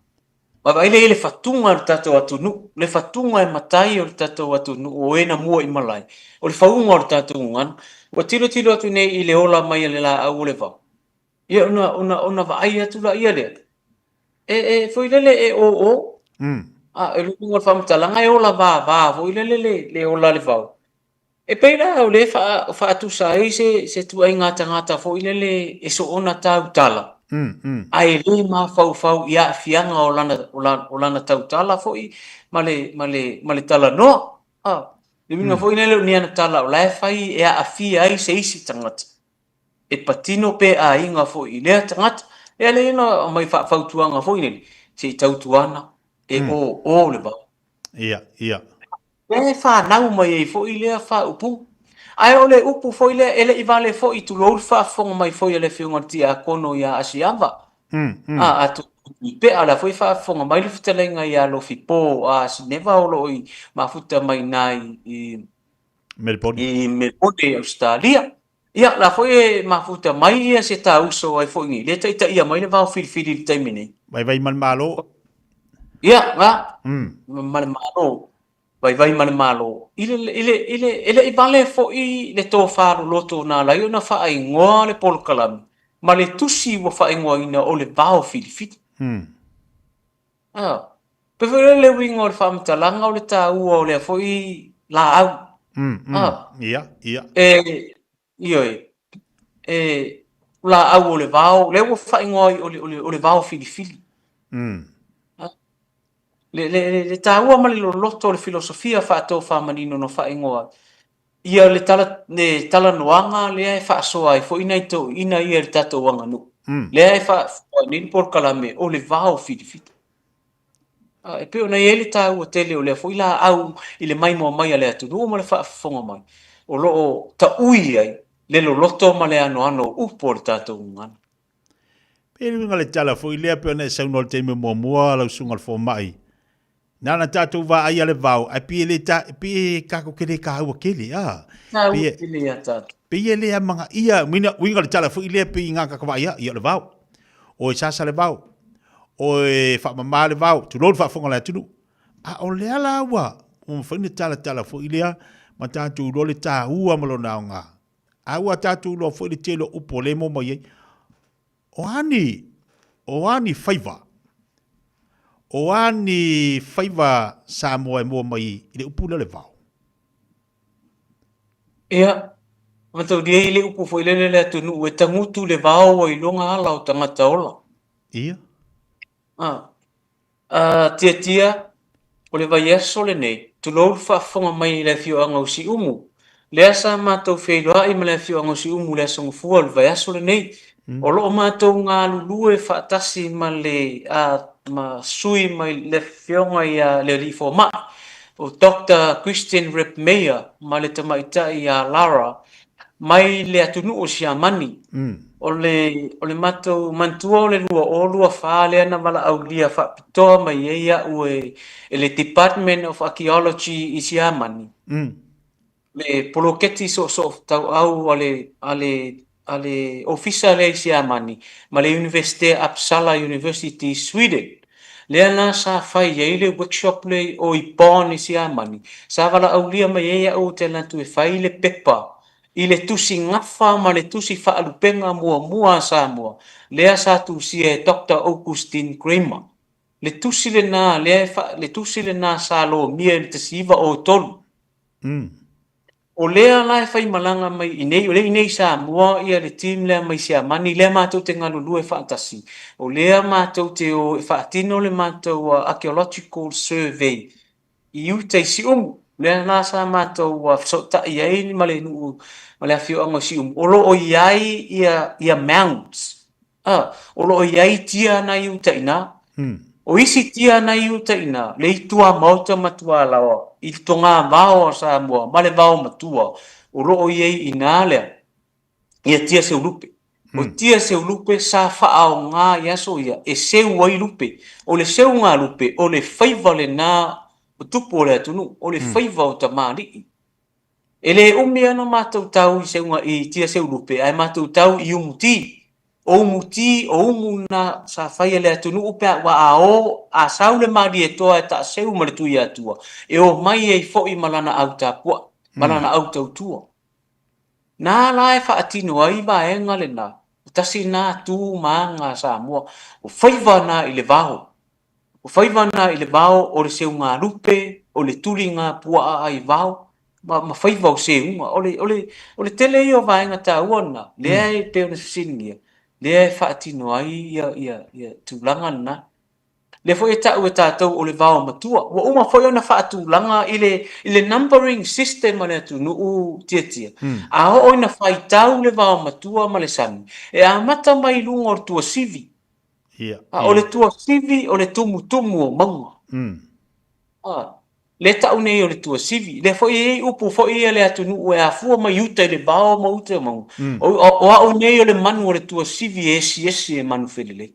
Vaavaai lea i le fatuga o le tatou atunuu, le fatuga e matai o le tatou atunuu o e na mua i malae, o le fauga o le tatou gagana. Ua tilotilo atu nei i le ola mai a le laau o le vao, Ia, ona, ona, ona vaai atu laia lea, e, e foi lele e ō ō. A, e luga o le faamatalaga e ola vava foi lele le, le ola a le vao. E pei la o lea e faa, faatusa ai se, se tuaiga tagata foi lele e soona tautala, ae le mafaufau i aafiaga o lana, o lana, o lana tautala foi ma le, ma le, ma le talanoa. A, le uiga foi lele o ni ana tala o la e fai e aafia ai se isi tagata. e patino pe aiga foi i lea tagata. E ala ai ona aumai faafautuaga foi nei, se i tautuana e o o le vao. Ia, ia. E fanau mai ai foi lea faaupuga. Ae o le upu foi lea, e le i vale foi, tulou le faafofoga mai foi a le Afioga i le Tiakono ia Asiava. A, a Tuipea, o la foi e faafofoga mai le fetalaiga ia Lofipo a Sineva o lo o i mafuta mai i ina i Melbourne. I Melbourne, Ausetalia. Ia, la foi e mafuta mai ia se ta uso ai foi nei, lea taitaia mai le vao filifili i le taimi nei. Vaivai ma le Malo. Ia, nga, ma le Malo, vaivai ma le Malo. I le, i le, i le, e le i vale foi le tofa loloto na ala ai ona faaigoa le polokalame ma le tusi ua faaigoaina o le vao filifili. A, pei foi lea le uiga o le faamatalaga o le taua o lea foi laau. A, Ia, ia. E, ioe, e, laau o le vao, lea ua faaigoa ai o le, o le, o le vao filifili. A, le, le, le, le taua ma le loloto o le filosofia faatofamanino na faaigoa ai. Ia le tala, le talanoaga lea e faasoa ai foi nai toeaiina ia i le tatou aganuu. Lea e faasoa ai nei le polokalame o le vao filifili. A, e pei ona i ai le taua tele o lea foi laau i le maimoa mai a le atunuu ma le faafofoga mai, o lo o taui ai le loloto ma le anoano o upu o le tatou gagana. Pei le uiga o le tala foi lea pei ona e saunoa i le taimi muamua lau susuga i le fomai, Na ona tatou vaai a le vao, ae pei e le ta, pei e tatou te le taua tele, a. Taua tele ia tatou. Pei e le amanaia, uiga, uiga o le tala foi lea pei na tatou vaai a, ia o le vao. O e sasa le vao, o e faamama le vao, tulou le faafofoga a le atunuu. A o lea la ua, ua mafai ona talatala foi lea ma tatou iloa le taua ma lona aoga. A ua tatou iloa foi le tele o upu o lea e maua mai ai. O a ni, o a ni faiva, o a ni faiva Samoa e mua mai i le upu lea o le vao? Ia, Mataulia i le upu foi lele le atunuu e tagutu le vao ua iloga ala o tagata ola. Ia. A, a Tiatia, o le vaiaso lenei, tulou le faafofoga mai i le afioaga o Siumu. Lea sa matou feiloai ma le afioaga o Siumu i le Aso Gafua o le vaiaso lenei. O lo o matou galulue faatasi ma le a, ma sui mai le afioga ia le Alii Fomai, o Doctor Christian Rebmeyer ma le tamaitai ia Lara mai le atunuu o Siamani. O le, o le matou manatua o le 2024 lea na valaaulia faapitoa mai ai au e, e le Department of Archaeology i Siamani. Le poloketi soosootauau a le, a le, a le Ofisa lea i Siamani ma le Iunivesite Uppsala University i Sweden. Lea la sa fai ai le workshop lea i o i Bonn i Siamani, sa valaaulia mai ai au ou te alu atu e fai le pepa i le tusi gafa ma le tusi faalupega muamua a Samoa, lea sa tusia e Doctor Augustin Kramer. Le tusi lena lea e fa, le tusi lena sa lomia i le 1903. O lea la e faimalaga mai i inei, o lea i inei i Samoa ia le team lea mai Siamani, lea matou te galulue faatasi. O lea matou te o e faatino le matou archaeological survey i uta i Siumu. Lea la sa matou fesootai ai ma le nuu ma le afioaga o Siumu, o lo o i ai ia, ia mounds. A, o lo o i ai tia na i uta i ina. O isi tia na i uta i ina, le i tuamaota ma tualaoa, i le togavao a Samoa ma le vao matua, o lo o i ai i ina lea, ia tia seulupe. O tia seulupe sa faaaoga i aso ia e seu ai lupe. O le seuga lupe, o le faiva lena o tupu o le atunuu, o le faiva o tamalii. E le umi ana matou tau i seuga i tia seulupe ae matou tau i umuti. O umuti, o umu na sa fai e le atunuu pe a ua a o a sau le Malietoa e taaseu ma le Tuiatua, e omai ai foi ma lana au tapuai, ma lana au tautua. Na la e faatino ai vaega lena, o tasi na tu ma aga a Samoa, o faiva na i le vao. O faiva na i le vao o le seugalupe, o le tuliga puaa ai vao, ma, ma faiva o seuga. O le, o le, o le tele ia o vaega taua lena, lea e pei ona fesiligia, lea e faatino ai ia, ia, ia tulaga lena. Lea foi e tau e tatou o le vao matua. Ua uma foi ona faatulaga i le, i le numbering system a le atunuu Tiatia. A oo ina faitau le vao matua ma le sami, e amata mai i luga o le tuasivi. Ia. A o le tuasivi o le tumutumu o mauga. A, lea tau nei o le tuasivi. Lea foi e i ai upu foi ia le atunuu e afua mai uta i le vao ma uta i mauga. O, o, o au nei o le manu o le tuasivi e esiesi e manufelelei.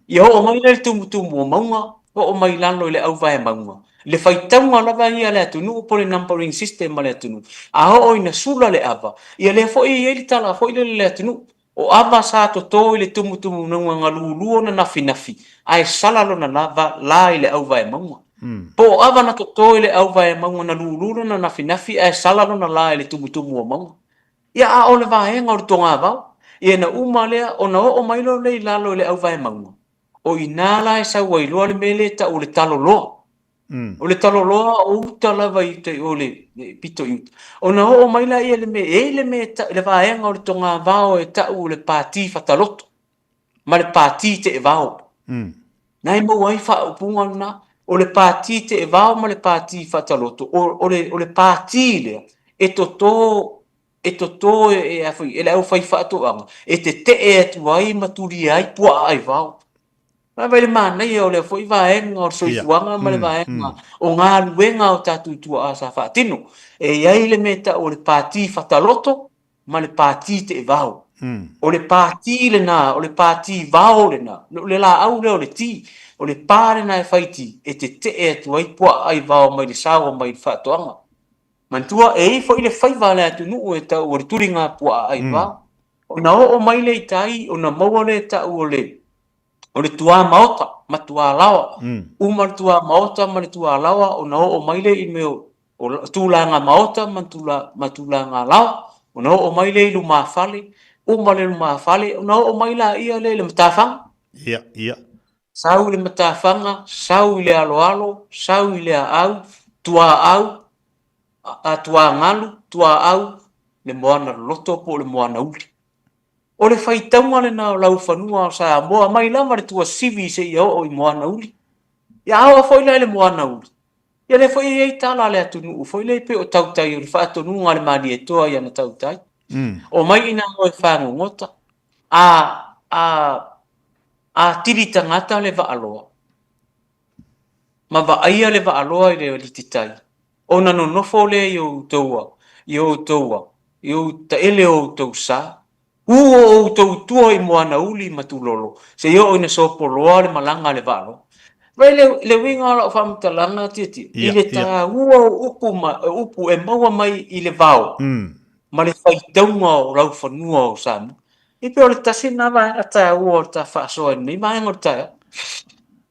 Ia oo mai lea i le tumutumu o mauga, oo mai lalo i le auvae mauga. Le faitauga lava ia a le atunuu po o le numbering system a le atunuu. A oo ina sula le ava, ia lea foi e i ai le tala foi lele a le atunuu. O ava sa toto i le tumutumunauga galulu ona nafinafi, ae sala lona lava la i le auvaemauga. Po o ava na toto i le auvaemauga na lulu lona nafinafi ae sala lona la i le tumutumu o mauga. Ia a o le vaega o le togavao, ia na uma lea ona oo mai loa lea i lalo i le auvaemauga, o i ina la e sau ai loa le mea lea e tau o le taloloa. O le taloloa o uta lava i uta i o le pito i uta. Ona oo mai laia i le mea, e i ai le mea e tau, le vaega o le togavao e tau o le pati fataloto ma le pati teevao. Na e maua ai faaupuga lena, o le pati teevao ma le pati fataloto, o, o, le, o le pati lea e toto e toto e, e, a e le aufaifaatoaga e tetee atu ai ma tulia ai puaa ai vao. Vaai vai le manaia o lea foi vaega o le soifuaga ma le vaega o galuega o tatou tuaa sa faatino. E i ai le mea e tau o le pati fataloto ma le pati teevao. O le pati lena, o le pati vao lena, o le laau lea o le ti, o le pa lena e fai ti, e tetee atu ai puaa ai vao mai le saoa mai le faatoaga. Manatua, e i ai foi le faiva a le atunuu e tau o le tuliga puaa ai vao. Ona oo mai lea i tai, ona maua lea e tau o le o le tuamaota ma tualaoa. Uma le tuamaota ma le tualaoa ona oo mai lea i mea o tulaga maota ma tula, ma tulaga laoa. Ona oo mai lea i lumafale, uma le lumafale ona oo mai laia lea i le matafaga. Ia, ia. Sau i le matafaga, sau i le aloalo, sau i le aau, tuaau, a, tuagalu, tuaau. le moana loloto po o le moana uli. O le faitauga lena o laufanua o Samoa mai lava le tuasivi seia oo i moana uli. Ia a oo foi la i le moana uli, ia lea foi e i ai tala a le atunuu foi lea pei o tautai o le faatonuga a le Malietoa i ana tautai. Omai ina o e fagogota, a, a, a tili tagata le vaaloa, ma vaaia le vaaloa i le alititai, ona nonofo lea i outou, i outou, i ou taele o outou sa, hu o outou tua i moanauli ma tulolo, seia oo ina sopoloa le malaga a le vaaloa. Vaai le, le uiga o lau faamatalaga Tietie, i le taua o upu, ma, upu e maua mai i le vao, ma le faitauga o laufanua o Samoa. E pei o le tasi lena vaega taua o le ta faasoa i lenei vaega o le taeao.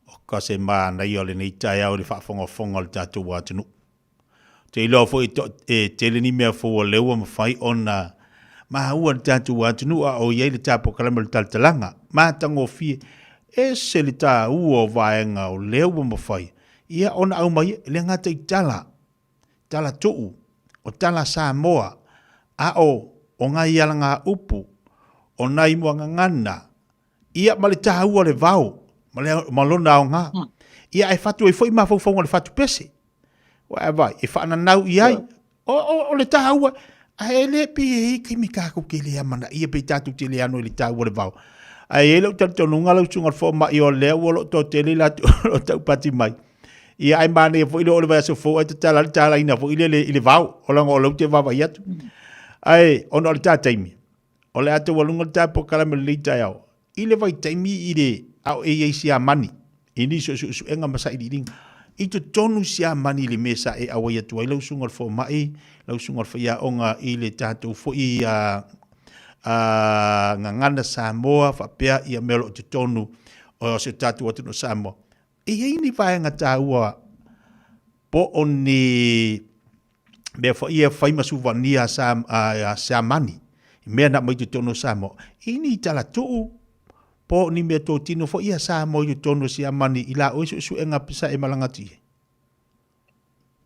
O ka se manaia o lenei taeao i le faafogafoga o le tatou atunuu. Ou te iloa foi to, e tele ni mea fou o lea ua mafai ona maua i le tatou atunuu a o i ai le tapokalamu o le talatalaga. Matagofie, ese le taua o vaega o lea ua mafai ia ona aumai e le gata i tala, tala tuu, o tala Samoa, a o o ngai alagaupu, o nai muagagana, ia ma le taua o le vao, ma, le, ma lona aoga. Ia ae fatu ai foi mafaufauga o le fatu pese. Ua e vai, e faananau i ai. O, o, o le taua, ae le pei e i ai taimi tatou te le amanaia, pei tatou te le ano i le taua o le vao. Ae i ai lou talitonuga lau susuga i le fomai o lea ua lo toatele i latou o lo o taupati mai. Ia ae manaia foi le oo i le vaiaso fou ae tatala le talaina foi lele i le vao, o leaga o lea ou te vaavaai atu. Ae ona o le ta taimi, o le a taualuga le ta polokalame o lenei taeao i le vaitaimi i le a o e i ai Siamani i nisi o suesuega ma sailiiliga i totonu Siamani i le mea sa e auai atu ai lau susuga i le fomai, lau susuga i le faiaoga i le tatou foi a, a Gagana Samoa faapea ia mea o lo o i totonu o si o tatou atunuu o Samoa. E i ai ni vaega taua po o ni mea foi e fai ma suvania sa, a, Siamani, i mea na aumai i totonu o Samoa, i ni talatuu, po o ni mea totino foi ia Samoa i totonu o Siamani i la oe suesuega sa e malaga atu i ai?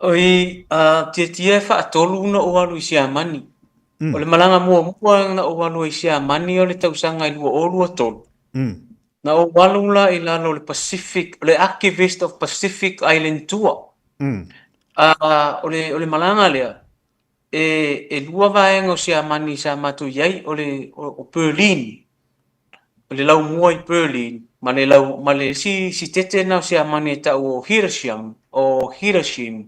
Oi, a, tietie e faatolu ona ou alu i Siamani. O le malaga muamua na ou alu ai i Siamani o le tausaga i 2023. Na ou alu la i lalo o le Pacific, o le Archivist of Pacific Island Tour. A, o le, o le malaga lea, e, e lua vaega o Siamani sa matou i ai, o le, o, o Berlin, o le laumua i Berlin, ma le lau, ma le isi sitete lena o Siamani e tau o Hildesheim, o Hildesheim.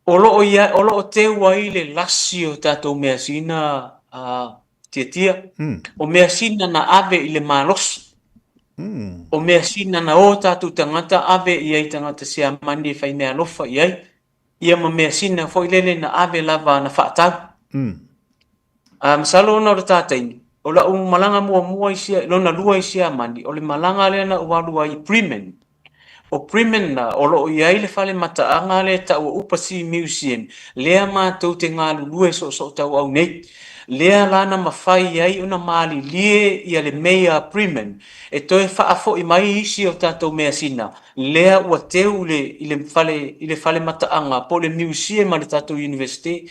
O lo o ia, o lo o teu ai le lasi o tatou measina a Tiatia. O measina na ave i le malosi. O measina na o tatou tagata ave i ai tagata Siamani e fai meaalofa i ai. Ia ma measina foi lele na ave lava na faatau. A masalo ona o le ta taimi, o lau malaga muamua i Sia, lona lua i Siamani, o le malaga lea na ou alu ai i Bremen. O Bremen la, o lo o i ai le fale mataaga lea e tau o Upasi Museum, lea matou te galulue soosootauau nei. Lea la na mafai ai ona malilie ia le Mayor Bremen e toe faafoi mai isi o tatou measina, lea ua teu i le, i le fale, i le fale mataaga po o le museum a le tatou Universite.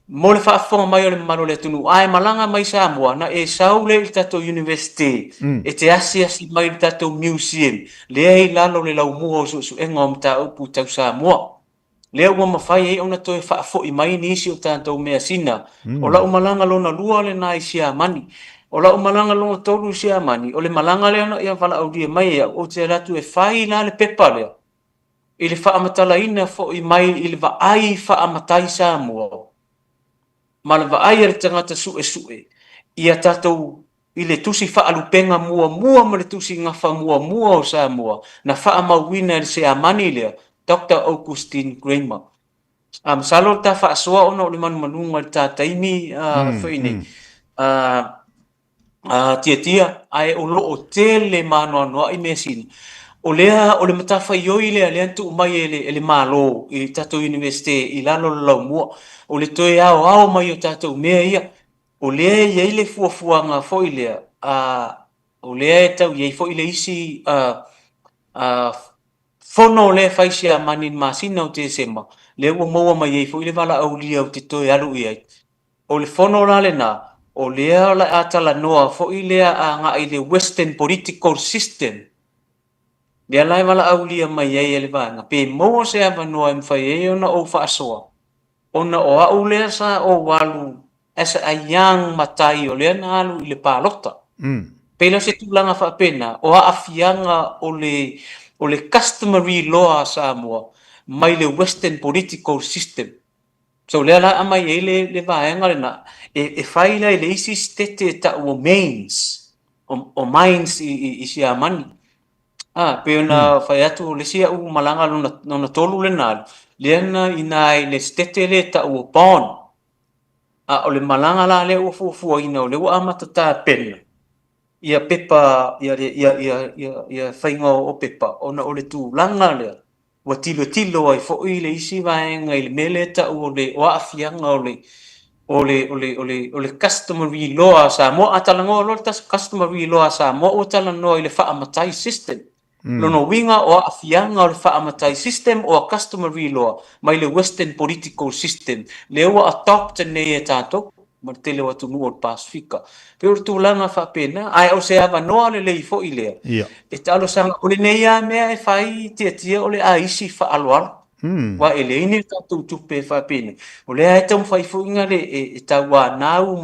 Mo le faafofoga mai o le mamalu o le atunuu, a e malaga mai i Samoa, na e sau lea i le tatou Universite, e te asiasi mai i le tatou museum, lea e i lalo o le laumua o suesuega o mataupu tau Samoa. Lea ua mafai ai ona toe faafoi mai nisi o tatou measina. O lau malaga lona lua lena i Siamani. O lau malaga lona tolu i Siamani, o le malaga lea na ia valaaulia mai e au, ou te alu atu e fai la le pepa lea, i le faamatalaina foi mai i le vaai faamatai Samoa ma le vaai a le tagata suesue ia tatou i le tusi faalupega muamua ma le tusi gafa muamua o Samoa na faamauina e le Siamani lea, Doctor Augustin Kramer. A masalo le ta faasoa ona o le manumanuga i le ta taimi foi nei. A tiatia, ae o lo o tele ma anoanoai measina. O lea, o le matafaioi lea lea na tuu mai e le, e le Malo i le tatou Iunivesite i lalo o le laumua, o le toe aoao mai o tatou mea ia. O lea e i ai le fuafuaga foi lea, a, o lea e tau i ai foi le isi a, a, fono lea e fai i Siamani i le masina o Tesema, lea ua maua mai ai foi le valaaulia ou te toe alu i ai. O le fono la lena, o lea o le a talanoa foi lea agai i le Western political system, lea la e valaaulia mai ai e le vaega, pe maua se avanoa e mafai ai ona ou faasoa, ona o au lea sa ou alu as a young matai o lea na alu i le palota. Pei la o se tulaga faapena, o aafiaga o le o le customary law a Samoa mai le Western political system. So lea la aumai ai le le vaega lena e e fai la i le isi sitete e tau o Mainz, o o Mainz i i i Siamani. A, pei ona fai atu o le isi au malaga lona lona tolu lena alu, lea na i ina i le sitete lea e tau o Bonn. A o le malaga la lea ua fuafuaina o lea ua amata tapena ia pepa ia ia ia ia ia faiga o pepa ona o le tulaga lea ua tilotilo ai foi le isi vaega i le mea lea e tau o le o aafiaga o le o le o le o le o le customary law a Samoa. A talanoa loa le customary law a Samoa ua talanoa i le faamatai system. Lona uiga o aafiaga o le faamatai system o a customary law mai le western political system lea ua adopt nei e tatou ma le tele o atunuu o le Pasefika. Pei o le tulaga faapena, ae o se avanoa lelei foi lea e talosaga, o lenei lava mea e fai tiatia o le aisi faaaloalo, aua e leai ni tatou tupe e faapena. O lea e taumafai foi na le e tauanau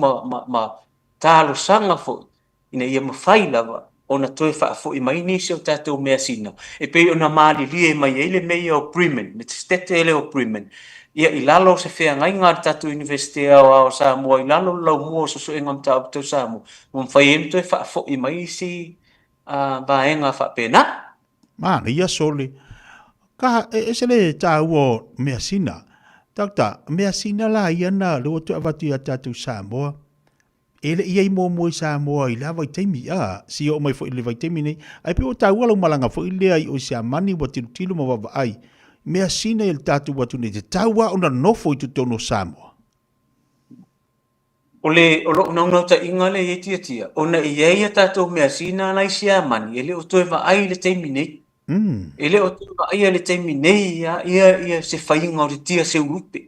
ma talosaga foi ina ia mafai lava ona toe faafoi mai nisi o tatou measina e pei ona malilie mai ai le Meia o Bremen, le Setete lea o Bremen, ia i lalo o se feagaiga a le tatou Iunivesite Aoao o Samoa i lalo o le laumua o Suesuega o Mataupu Tau Samoa, ua mafai ai ona toe faafoi mai isi vaega faapena. Manaia sole. Ka e ese le taua o measina. Doctor, measina la ia na lea ua toe avatu ia tatou Samoa. E le i i ai muamua i Samoa i la vaitaimi, a, se i oo mai foi i le vaitaimi nei. Ae pei ua taua lau malaga foi lea i o i Siamani ua tilotilo ma vaavaai measina i le tatou atunuu e tatau lava ona nofo i totonu o Samoa. O le, o lou naunautaiga lea i ai Tiatia, ona e i ai a tatou measina la i Siamani e le o toe vaai i le taimi nei. E le o toe vaaia i le taimi nei ia, ia, ia se faiga o le tia seulupe.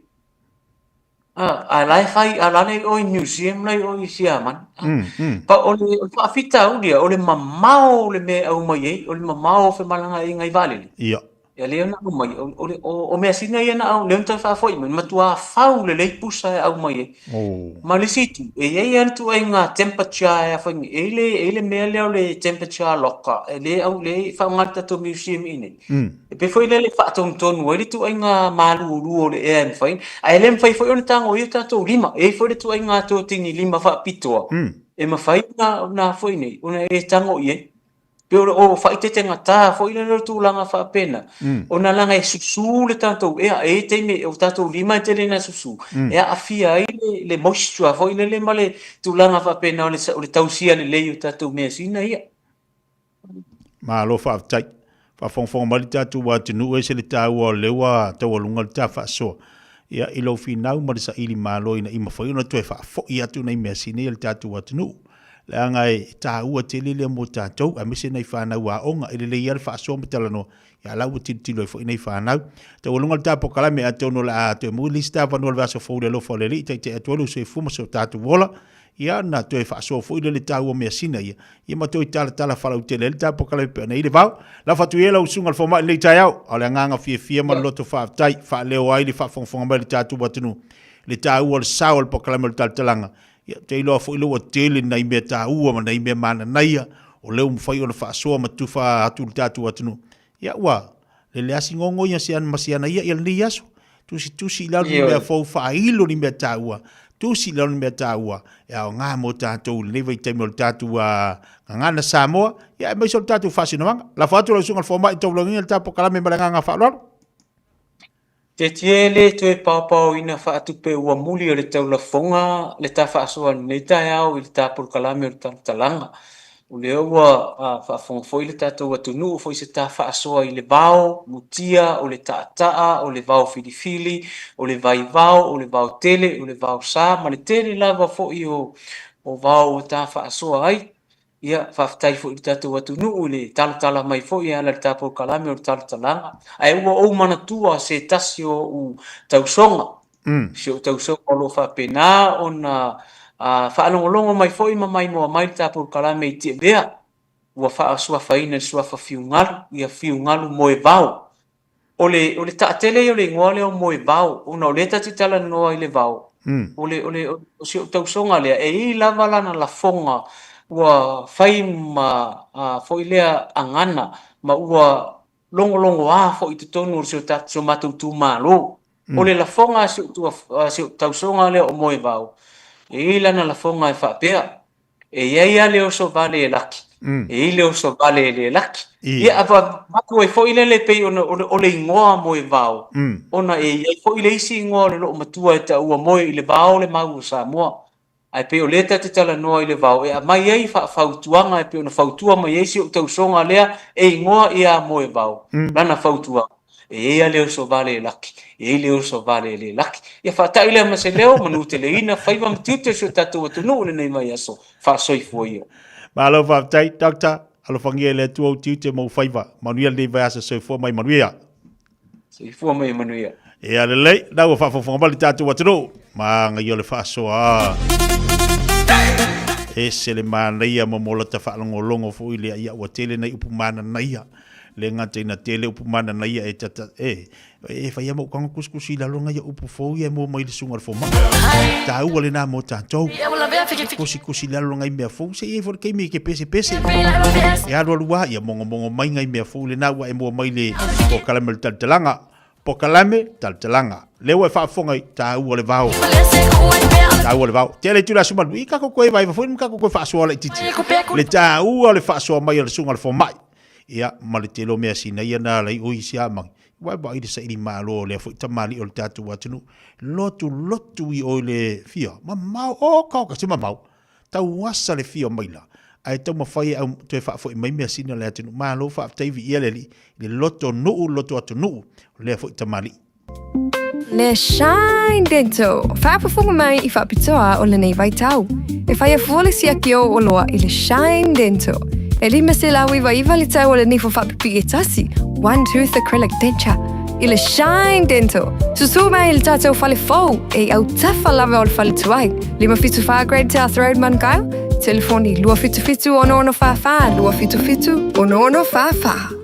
A, a la e fai, a la le i o i museum la i o i Siamani. Pa o le, o le faafitauli ia, o le mamao o le mea e aumai ai, o le mamao o femalagaaiga i vaalele. Ia. Ia lea na aumai, o, o, o, o measina ia na au, lea na toe faafoi mai, matua fau lelei pusa e aumai ai. Oh. Ma le isi itu, e i ai lava le ituaiga temperature e afai, e i ai le, e i ai le mea lea o le temperature locker, e le au, le faaaoga e le tatou museum i inei. E pei foi lele e faatonutonu ai le ituaiga malulu o le ea e mafai, ae le mafai foi ona tagoia o tatou lima. E i ai foi le ituaiga totini lima faapitoa e mafai ona foi nei, ona e tago i ai. Pei o faaeteetegata foi lele o le tulaga faapena, ona leaga e susu le tatou ea. E i ai taimi o tatou lima e tele ina susu, e aafia ai le moisture foi lele ma le tulaga faapena o le tausia lelei o tatou measina ia. Malo faafetai. Faafogafoga mai le tatou atunuu ese le taua o lea ua taualuga le ta faasoa. Ia, i lou finau ma le saili malo ina ia mafai ona toe faafoi atu nai measina ia i le tatou atunuu. Leaga e taua tele lea mo tatou, aemaise nai fanau aoga. E lelei lava le faasoa ma talanoa, ia a la ua tilotilo ai foi nai fanau. Taualuga le ta polokalame, atonu o le a toe maua le isi ta avanoa i le vaiaso fou i le alofa o le Alii, taitai atu ai lou soifua ma so tatou ola. Ia na toe faasoa foi lea le taua measina ia, ia ma toe talatala falautele ai le ta polokalame pei ona i ai le vao. Lafo atu ia lau susuga i le fomai i lenei taeao, a o le agaga fiafia ma le loto faafetai, faaleo ai le faafogafoga mai a le tatou atunuu i le taua o le sao o le polokalame o le talatalaga. Ia, ou te iloa foi lea ua tele nai mea taua ma nai mea mananaia o lea ua mafai ona faasoa ma tufa atu i le tatou atunuu. Ia ua lele lava si gogo ia ma si ana ia i lenei aso. Tusitusi i lalo ni mea fou, faailo ni mea taua, tusi i lalo ni mea taua e aoga mo tatou i lenei vaitaimi o le tatou gagana Samoa, ia aemaise o le tatou faasinomaga. Lafo atu lau susuga i le fomai i taulagiga le tatou polokalame ma le agaga faaaloalo. Tietie le toe paopaoina faatupe ua muli o le taulafoga le ta faasoa i lenei taeao i le ta polokalame o le talatalaga. O lea ua faafofoga foi le tatou atunuu foi se ta faasoa i le vao mutia, o le taataa, o le vao filifili, o le vaivao, o le vao tele, o le vao sa ma le tele lava foi o vao ua ta faasoa ai. Ia, faafetai foi i le tatou atunuu i le talatala mai foi e ala i le ta polokalame o le talatalaga. Ae ua ou manatua se tasi o ou tausoga. Si ou tausoga o lo o faapena ona faalogologo mai foi ma maimoa mai le ta polokalame i Tiavea, ua faasuafaina i le suafa Fiugalu, ia Fiugalu Moevao. O le, o le taatele ia o le igoa lea o Moevao, ona o lea ta te talanoa i le vao, o le, o le, o si ou tausoga lea, e i ai lava lana lafoga ua fai ma foi lea agana ma ua logologoa foi i totonu o si o si o matou itumalo. O le lafoga a si ou a si ou tausoga lea o Moevao, e i ai lana lafoga e faapea, e i ai lava le oso vale e laki, e i ai le oso vale e le laki. Ia, avatu ai foi lele pei ona o le igoa Moevao, ona e i ai foi le isi igoa o le loomatua e taua moe i le vao le mau o Samoa. Ae pei o lea ta te talanoa i le vao e aumai ai faafautuaga e pei ona fautua mai ai si ou tausoga lea e igoa ia Moevao, lana fautuaga, e i ai lava le oso vale e laki, e i ai le oso vale e le laki. Ia faatai lea ma se leo, manuteleina faiva ma tiute o si o tatou atunuu i lenei vaiaso, faasoifua ia. Malo faafetai Doctor, alofagia e le Atua ou tiute ma ou faiva. Manuia lenei vaiaso, soifua ma ia manuia. Soifua ma ia manuia. Ia lelei, na ua faafofoga mai le tatou atunuu. Manaia o le faasoa. Ese le manaia ma mo lata faalogologo foi lea ia ua tele nai upu mananaia. Le gata ina tele upu mananaia e tata e e fai ma ukaga kusikusi i lalo ngai upu fou ia e mua mai le susuga i le fomai. Taua lena mo tatou. Kusikusi i lalo ngai mea fou se i ai foi le taimi e te pesepese. E alualu lava ia mogomogo mai ngai mea fou lena ua e mua mai le polokalame o le talatalaga. Polokalame, talatalaga. Lea ua e faafofoga i taua le vao. Taua le vao. Tele itula aso malu. I kako koe vaeva foi ma kako koe faasoa laitiiti. Le taua o le faasoa mai o le susuga i le fomai. Ia, ma le tele o mea sinaia na alai oi si amangi. Ua vaai le saili malo o lea foi tamalii o le tatou atunuu. Lotu lotu i o i le fia. Mamao, oka oka, se mamao. Tauasa le fia maila, ae taumafai e au toe faafoi mai measina o le atunuu. Malo faafetai viia le Alii i le loto nuu, loto atunuu, o lea foi tamalii. Le Shine Dental, faafofoga mai i faapitoa o lenei vaitau. E fai afua le siaki o oloa i le Shine Dental. E 599 le tau o le nifo faapipii e tasi, one tooth acrylic denture, i le Shine Dental. Susū mai i le tātou fale fou e i autafa lava o le fale tuai. 574 Great South Road, Manukau. Telefoni 277 6644 277 6644.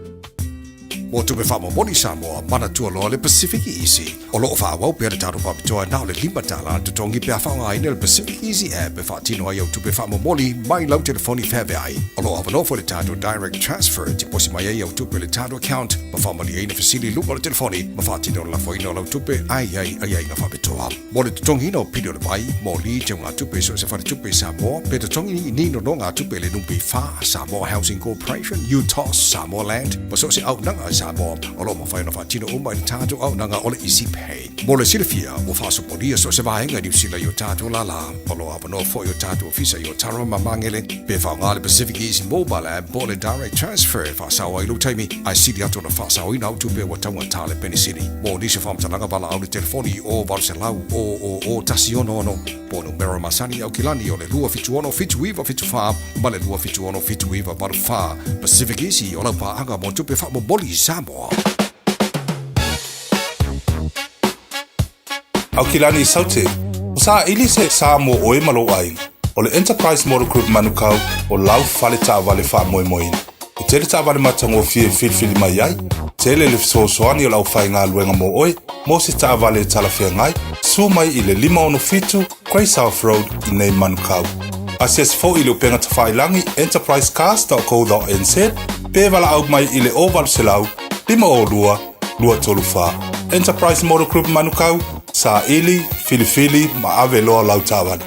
Mo tupe faamomoli Samoa, manatua loa le Pacific Easy. O lo o faaauau pea le tatou faapitoa na o le $5 le totogi pe a faaaogaina le Pacific Easy app e faatino ai au tupe faamomoli mai lau telefoni feaveai. O lo o avanoa foi le tatou Direct Transfer e tiposi mai ai au tupe i le tatou account ma faamalieina fesili i luga o le telefoni ma faatino le lafoina o lau tupe a i ai aiaiga faapitoa. Mo le totogiina o pili o le vai, moli, teugatupe i so o se faletupe i Samoa, pe totogi ni nonogatupe i le NPF, Samoa Housing Corporation, UTOS, Samoa Land, ma so o se auaunaga a Samoa, o lo o mafai ona faatino uma i le tatou auaunaga o le Easy Pay. Mo le silafia, ua faasopolia so o se vaega i Niu Sila i o tatou lālā, o lo o avanoa foi o tatou ofisa i Otara ma Magele, pe faaaoga le Pacific Easy Mobile App po o le Direct Transfer e faasao ai lou taimi, ae sili atu ona faasaoina au tupe ua taugata le penisini. Mo nisi o faamatalaga valaau le telefoni o 800 000 166 po o numera masani i Aukilani o le 276 7974 ma le 276 7984. Pacific Easy o lau paaga mo tupe faamomoli i Samoa. Aukilani i Saute, o saili se sa mo oe ma lou aiga. O le Enterprise Motor Group Manukau o lau fale taavale faamoemoeina. E tele taavale matagofie e filifili mai ai, tele le fesoasoani o le aufaigaluega mo oe mo se taavale e talafeagai, susu mai i le 567 Grey South Road i nei Manukau. Asiasi foi i le upega tafailagi enterprisecars.co.nz pe valaau mai i le 0800 502 234. Enterprise Motor Group Manukau, saili, filifili ma ave loa lau taavale.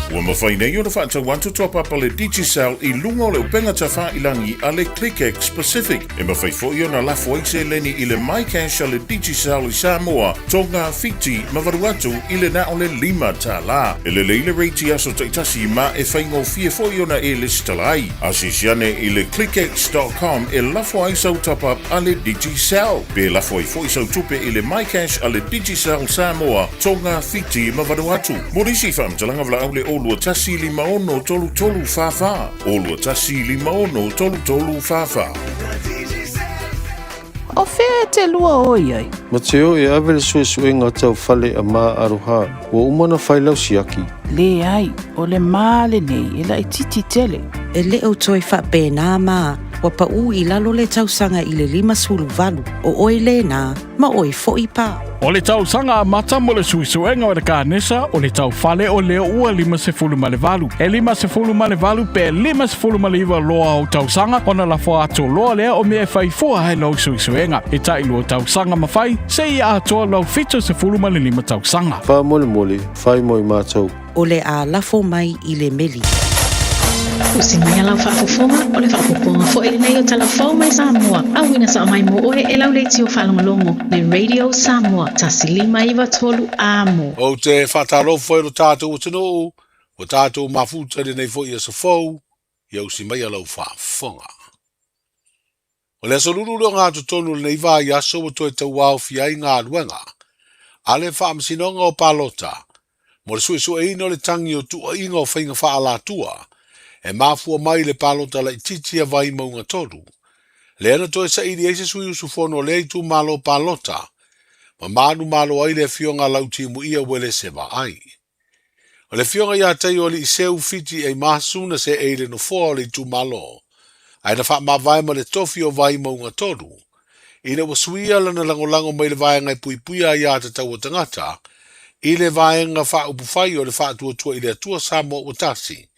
Ua mafai nei ona faatau atu toapapa le Digicel i luga o le upega tafailangi a le ClickX Pacific. E mafai foi ona lafo ai seleni i le MyCash a le Digicel i Samoa, Tonga, Fiti ma Vanuatu i le na o le $5. E lelei le rate i aso taitasi ma e faigofie foi ona e lesitala ai. Asiasi ane i le clickx.com e lafo ai sau top-up a le Digicel. Pe lafo ai foi sau tupe i le MyCash a le Digicel Samoa, Tonga, Fiti ma Vanuatu. Mo nisi faamatalaga valaau le 021 56 33 44, 021 56 33 44. O fea e te lua o i ai? Mateo e ave le suesuega tau fale a Ma Aroha, ua uma ona fai lau siaki. Leai, o le ma lenei e laitiiti tele. E le o toe faapena ma ua paʻu i lalo le tausaga i le 58, o oe lena, ma oe foi pa. O le tausaga amata mo le suesuega o le kanesa o le taufale o lea ua 58. E 58 pe 59 loa o tausaga ona lafo atu loa lea o mea e fai fua ai lau suesuega. E tailua tausaga ma fai, seia atoa lau 75 tausaga. Faamolemole, fai mo i matou. O le a lafo mai i le meli. Usi mai a lau faafofoga, o le faaopoopoga foi lenei o Tala Fou mai Samoa, auina sao mai mo oe e lau leitio faalogologo, le Radio Samoa 1593 Amo. Ou te faatalofa i lo tatou atunuu, ua tatou mafuta i lenei foi aso fou, ia usi maia lau faafofoga. O le aso lulu le ogatotonu o lenei vaiaso ua toe tauaofia ai galuega a le Faamasinoga o Palota mo le suesueina o le tagi o tuuaiga o faiga faaalatua e mafua mai i le palota laitiiti a Vaimauga 3, lea na toe saili ai se sui usufono o lea itumalo palota ma manumalo ai le Afioga a Lautimuia Uelese Vaai. O le afioga ia Taioalii Seu Fiti Eimasu na seei i le nofoa o le itumalo, ae na faamavae ma le tofi o Vaimauga 3, ina ua suia lana lagolago mai le vaega e puipuia aiatatau a tagata i le Vaega Faaupufai o le Faatuatua i le Atua Samoa Ua Tasi.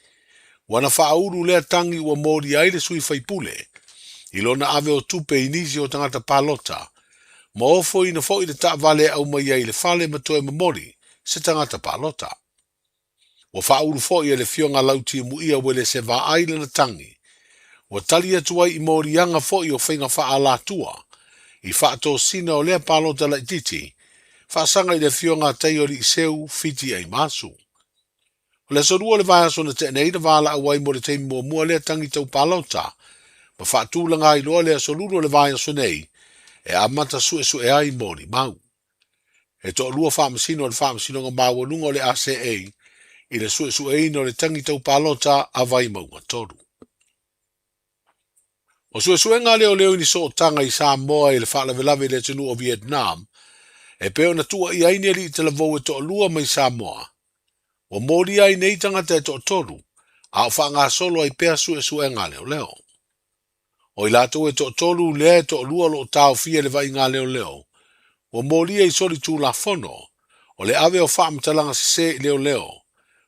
Ua na faaulu lea tagi ua molia ai le sui faipule i lona ave o tupe i nisi o tagata palota, ma ofoina foi le taavale e aumai ai i le fale ma toe momoli se tagata palota. Ua faaulu foi e le Afioga Lautimuia Uelese Vaai lana tagi, ua tali atu ai i moliaga foi o faiga faaalatua i faatosina o lea palota laitiiti faasaga i le Afioga a Taioaliiseu Fiti Aimasu. O le aso Lua o le vaiaso na tea nei na valaau ai mo le taimi muamua lea tagi tau palota ma faatulaga ai loa le aso Lulu o le vaiaso nei e amata suesue ai molimau. E toalua faamasino o le Faamasinoga Maualuga o le ACA i le suesueina o le tagi tau palota a Vaimauga 3. O suesuega a leoleo i ni sootaga i Samoa i le faalavelave i le atunuu o Vietnam, e pei ona tuuaia ai ni alii talavou e toalua mai Samoa. Ua molia ai nei tagata e toatolu, a o faagasolo ai pea suesuega a leoleo. O i latou e toatolu lea e toalua o lo o taofia i le vaaiga a leoleo, ua molia i solitulafono o le ave o faamatalaga sese i leoleo,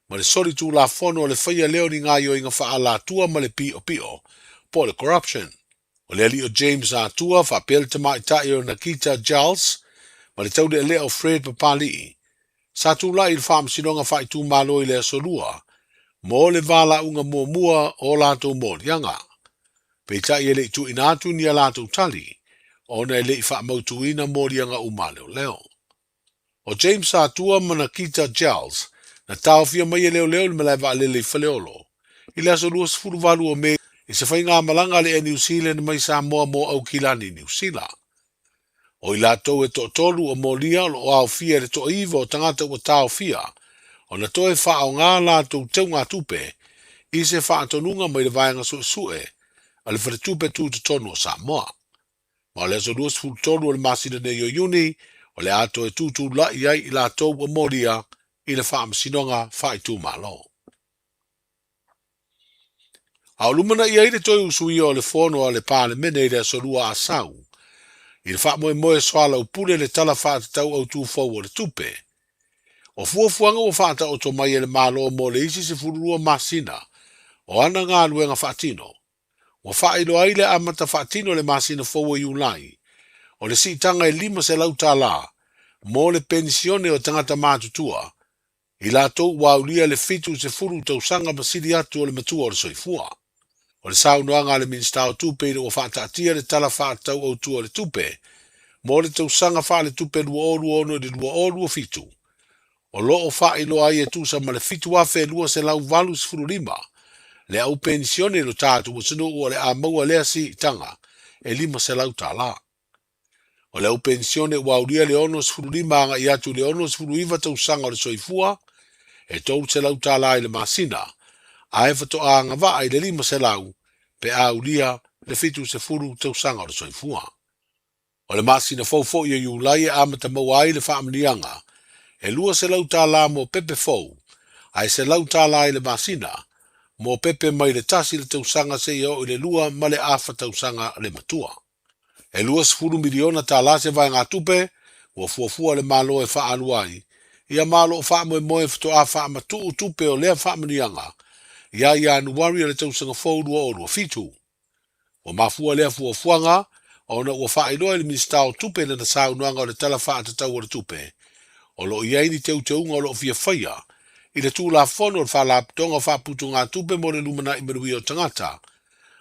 ma le solitulafono o le faia lea o ni gaoioiga faaalatua ma le piopio, po o le corruption. O le alii o James Atua faapea le tamaitai o Nakita Giles ma le taulealea o Fred Papali'i, sa tulai i le Faamasinoga Faaitumalo i le Aso Lua mo le valaauga muamua o latou moliaga. Peitai e le i tuuina atu ni a latou tali ona e le i faamautuina moliaga uma a leoleo. O James Atua ma Nakita Giles na taofia mai e leoleo i le malae vaalele i Faleolo i le aso 28 o Me i se faigamalaga a le Air New Zealand mai Samoa mo Aukilani, Niu Sila. O i latou e toatolu o molia o lo o aofia i le toaiva o tagata ua taofia ona toe faaaoga latou teugatupe i se faatonuga mai le Vaega Suesue a le Faletupe Tutotonu o Samoa. Ma o le aso 23 o le masina nei o Iuni o le a toe tutulai ai i latou ua molia i le Faamasinoga Faaitumalo. A o lumanai ai le toe usuia o le Fono a le Palemene i le Aso Lua Asau, i le faamoemoe soalaupule le Tala Faatatau Autu Fou o le Tupe. O fuafuaga ua faataoto mai e le Malo mo le isi 12 masina o ana galuega faatino, ua faailoa ai le amata faatino i le masina fou o Iulai o le siitaga e $500 mo le penisione o tagata matutua i latou ua aulia le 70 tausaga ma sili atu o le matua o le soifua. O le saunoaga a le Minisita o Tupe ina ua faataatia le Tala Faatatau Autu o le Tupe mo le tausaga faaletupe 2026 i le 2027, o lo o faailoa ai e tusa ma le 7,285 le au penisione i lo tatou atunuu o le a maua lea siitaga e $500. O le au penisione ua aulia le 65 agai atu i le 69 tausaga o le soifua, e $300 i le masina, ae faatoa agavaa i le $500 pe a aulia le 70 tausaga o le soifua. O le masina fou foi o Iulai e amata maua ai le faamanuiaga e $200 mo pepe fou ae $100 i le masina mo pepe mai le tasi le tausaga seia oo i le lua ma le afa tausaga le matua. E $20 miliona tala se vaegatupe ua fuafua le Malo e faaalu ai ia ma o lo o faamoemoe faatoa faamatuu tupe o lea faamanuiaga ia Ianuari o le tausaga fou 2027. Ua mafua lea fuafuaga ona ua faailoa e le Minisita o Tupe i lana saunoaga o le Tala Faatatau o le Tupe, o lo o i ai ni teuteuga o lo o fia faia i le Tulafono o le Faalapotopotoga o Faaputugatupe mo le Lumanai Manuia o Tagata,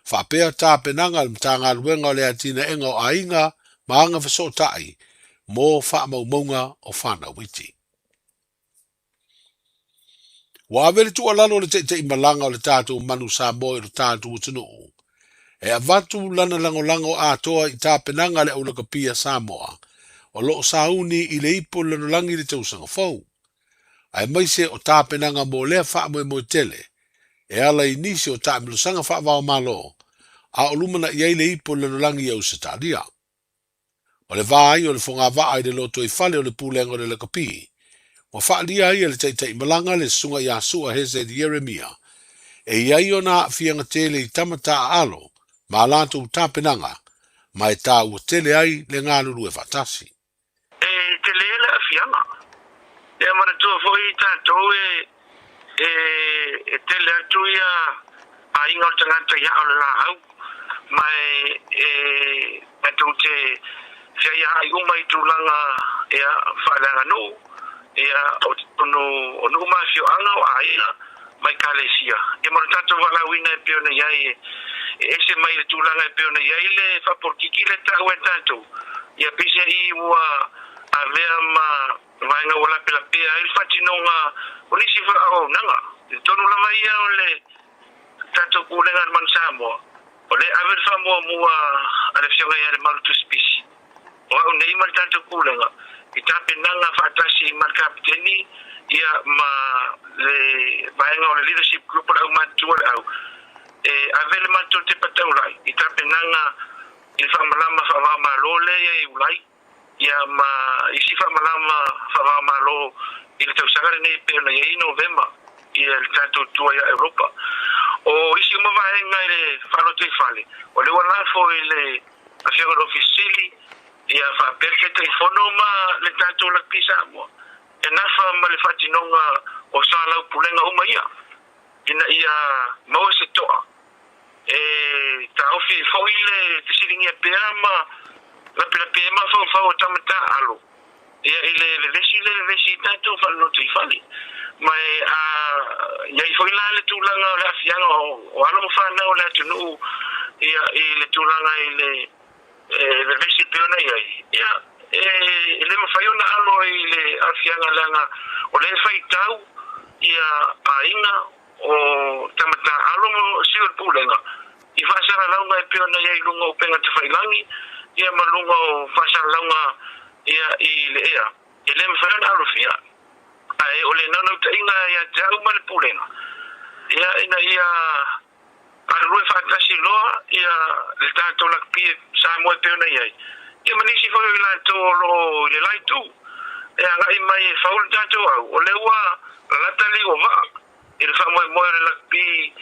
faapea tapenaga a le Matagaluega o le Atinaega o Aiga ma Agafesootai mo Faamaumauga o Fanau Iti. Ua ave le tuualalo a le taitaimalaga o le tatou Manu Samoa i lo tatou atunuu e avatu lana lagolago atoa i tapenaga a le Aulakapi a Samoa o lo o sauni i le ipu o le lalolagi i le tausaga fou, aemaise o tapenaga mo lea faamoemoe tele e ala i nisi o taamilosaga faava-o-Malo a o lumanai ai le ipu o le lalolagi i Ausetalia. O le va ai o le fogavaa i le lotoifale o le Pulega o le Lakapi, ua faaalia ai e le taitaimalaga le Susuga ia Sua Hezed Ieremia e i ai ona aafiaga tele i tama taaalo ma a latou tapenaga, ma e taua tele ai le galulue faatasi. E tele le aafiaga. Ia manatua foi tatou e tele atu ia aiga o le tagata i aa o le laau, ma e tatou te feaiaai uma i tulaga ia faaleaganuu, ia o totonu o nuu ma afioaga o aiga ma ekalesia. Ia ma lo tatou valaauina e pei ona i ai e ese mai le tulaga e pei ona i ai le faapolokiki lea e taua e tatou, ia peiseai ua avea ma vaega ua lapelapea ai le faatinoga o nisi foi auaunaga. I totonu lava ia o le tatou Pulega a le Manu Samoa, o lea e ave le faamuamua a le Afioga ia Lemalu Tusipisi, o au nei ma le tatou Pulega, i tapenaga faatasi ma le Kapeteni ia ma le vaega o le Leadership Group o le Aumatutua o le Au, e ave le matou tepa taulai i tapenaga i le faamalama faava-o-Malo lea ia Iulai. Ia ma isi faamalama faava-o-Malo i le tausaga lenei e pei ona i ai i Novema i le tatou tua ia Europa. O isi uma vaega i le faalotoifale, o lea ua lafo i le Afioga i le Ofisa Sili, ia faapea le Taitaifono ma le tatou Lakapi Samoa e nafa ma le faatinoga o soalaupulega uma ia ina ia maua se toa E taofi ai foi le fesiligia pea ma lapelapea ai mafaufau o tama taaalo ia i le vevesi le vevesi i tatou faalotoifale. Ma e a i ai foi la le tulaga o le aafiaga o alo ma fanau o le atunuu ia i le tulaga i le vevesi e pei ona i ai, ia e le mafai ona alo i le aafiaga leaga o lea e faitau ia aiga o tama taaalo ma sui o le Pulega i faasalalauga e pei ona i ai i luga o upega tafailangi ia ma luga o faasalalauga ia i le ea. E le mafai ona alofia, ae o le naunautaiga ia te au ma le Pulega ia ina ia galulue faatasi loa ia le tatou lakapi e Samoa e pei ona i ai, ia ma nisi foi o i latou o lo o i le la itu e agai mai e fau le tatou au, o lea ua lalata liu o vaa i le faamoemoe o le lakapi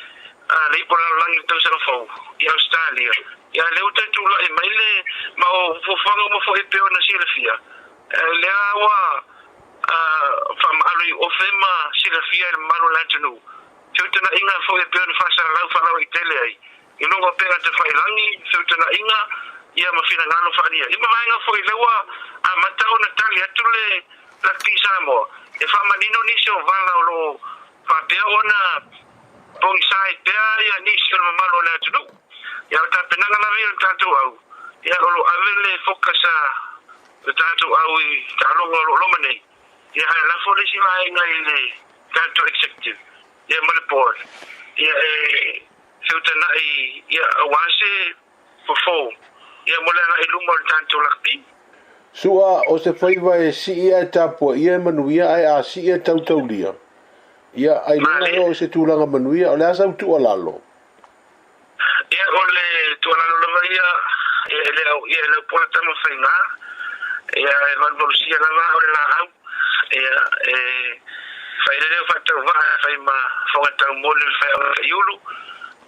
a le Ipu Lalolagi i le tausaga fou i Ausetalia. Ia lea ua toe tulai mai le ma o fuafuaga uma foi e pei ona silafia, lea ua faamaalo i ofe ma silafia e le mamalu o le atunuu. Feutanaiga foi e pei ona faasalalau faalauaitele ai i luga o pega tafailagi, feutanaiga, ia ma finagalo faaalia. Ia ma vaega foi lea ua amata ona tali atu le Rugby Samoa e faamanino nisi o vala o lo o faapea ona pogisa ai pea ia nisi o le mamalu o le atunuu. Ia o tapenaga lava ia o le tatou au, ia o lo o ave le focus a le tatou au i taaloga o lo o loma nei, ia ae lafo le isi vaega i le tatou executive ia ma le board ia e feutanai ia aua se fofo ia mo le agai i luma o le tatou rugby. Sua, o se faiva e sii ae tapuaia e manuia ae a sii e tautaulia, ia ailoga e oo i se tulaga manuia, o le a sau tuualalo? Ia, o le tuualalo lava ia, Ia, e le au, ia, e Laupua Tamafaiga. Ia, e valuvalusia lava au le laau. Ia, e fai le leo faatauvaa e fai ma foga taumoli o le faiaoga Taiulu.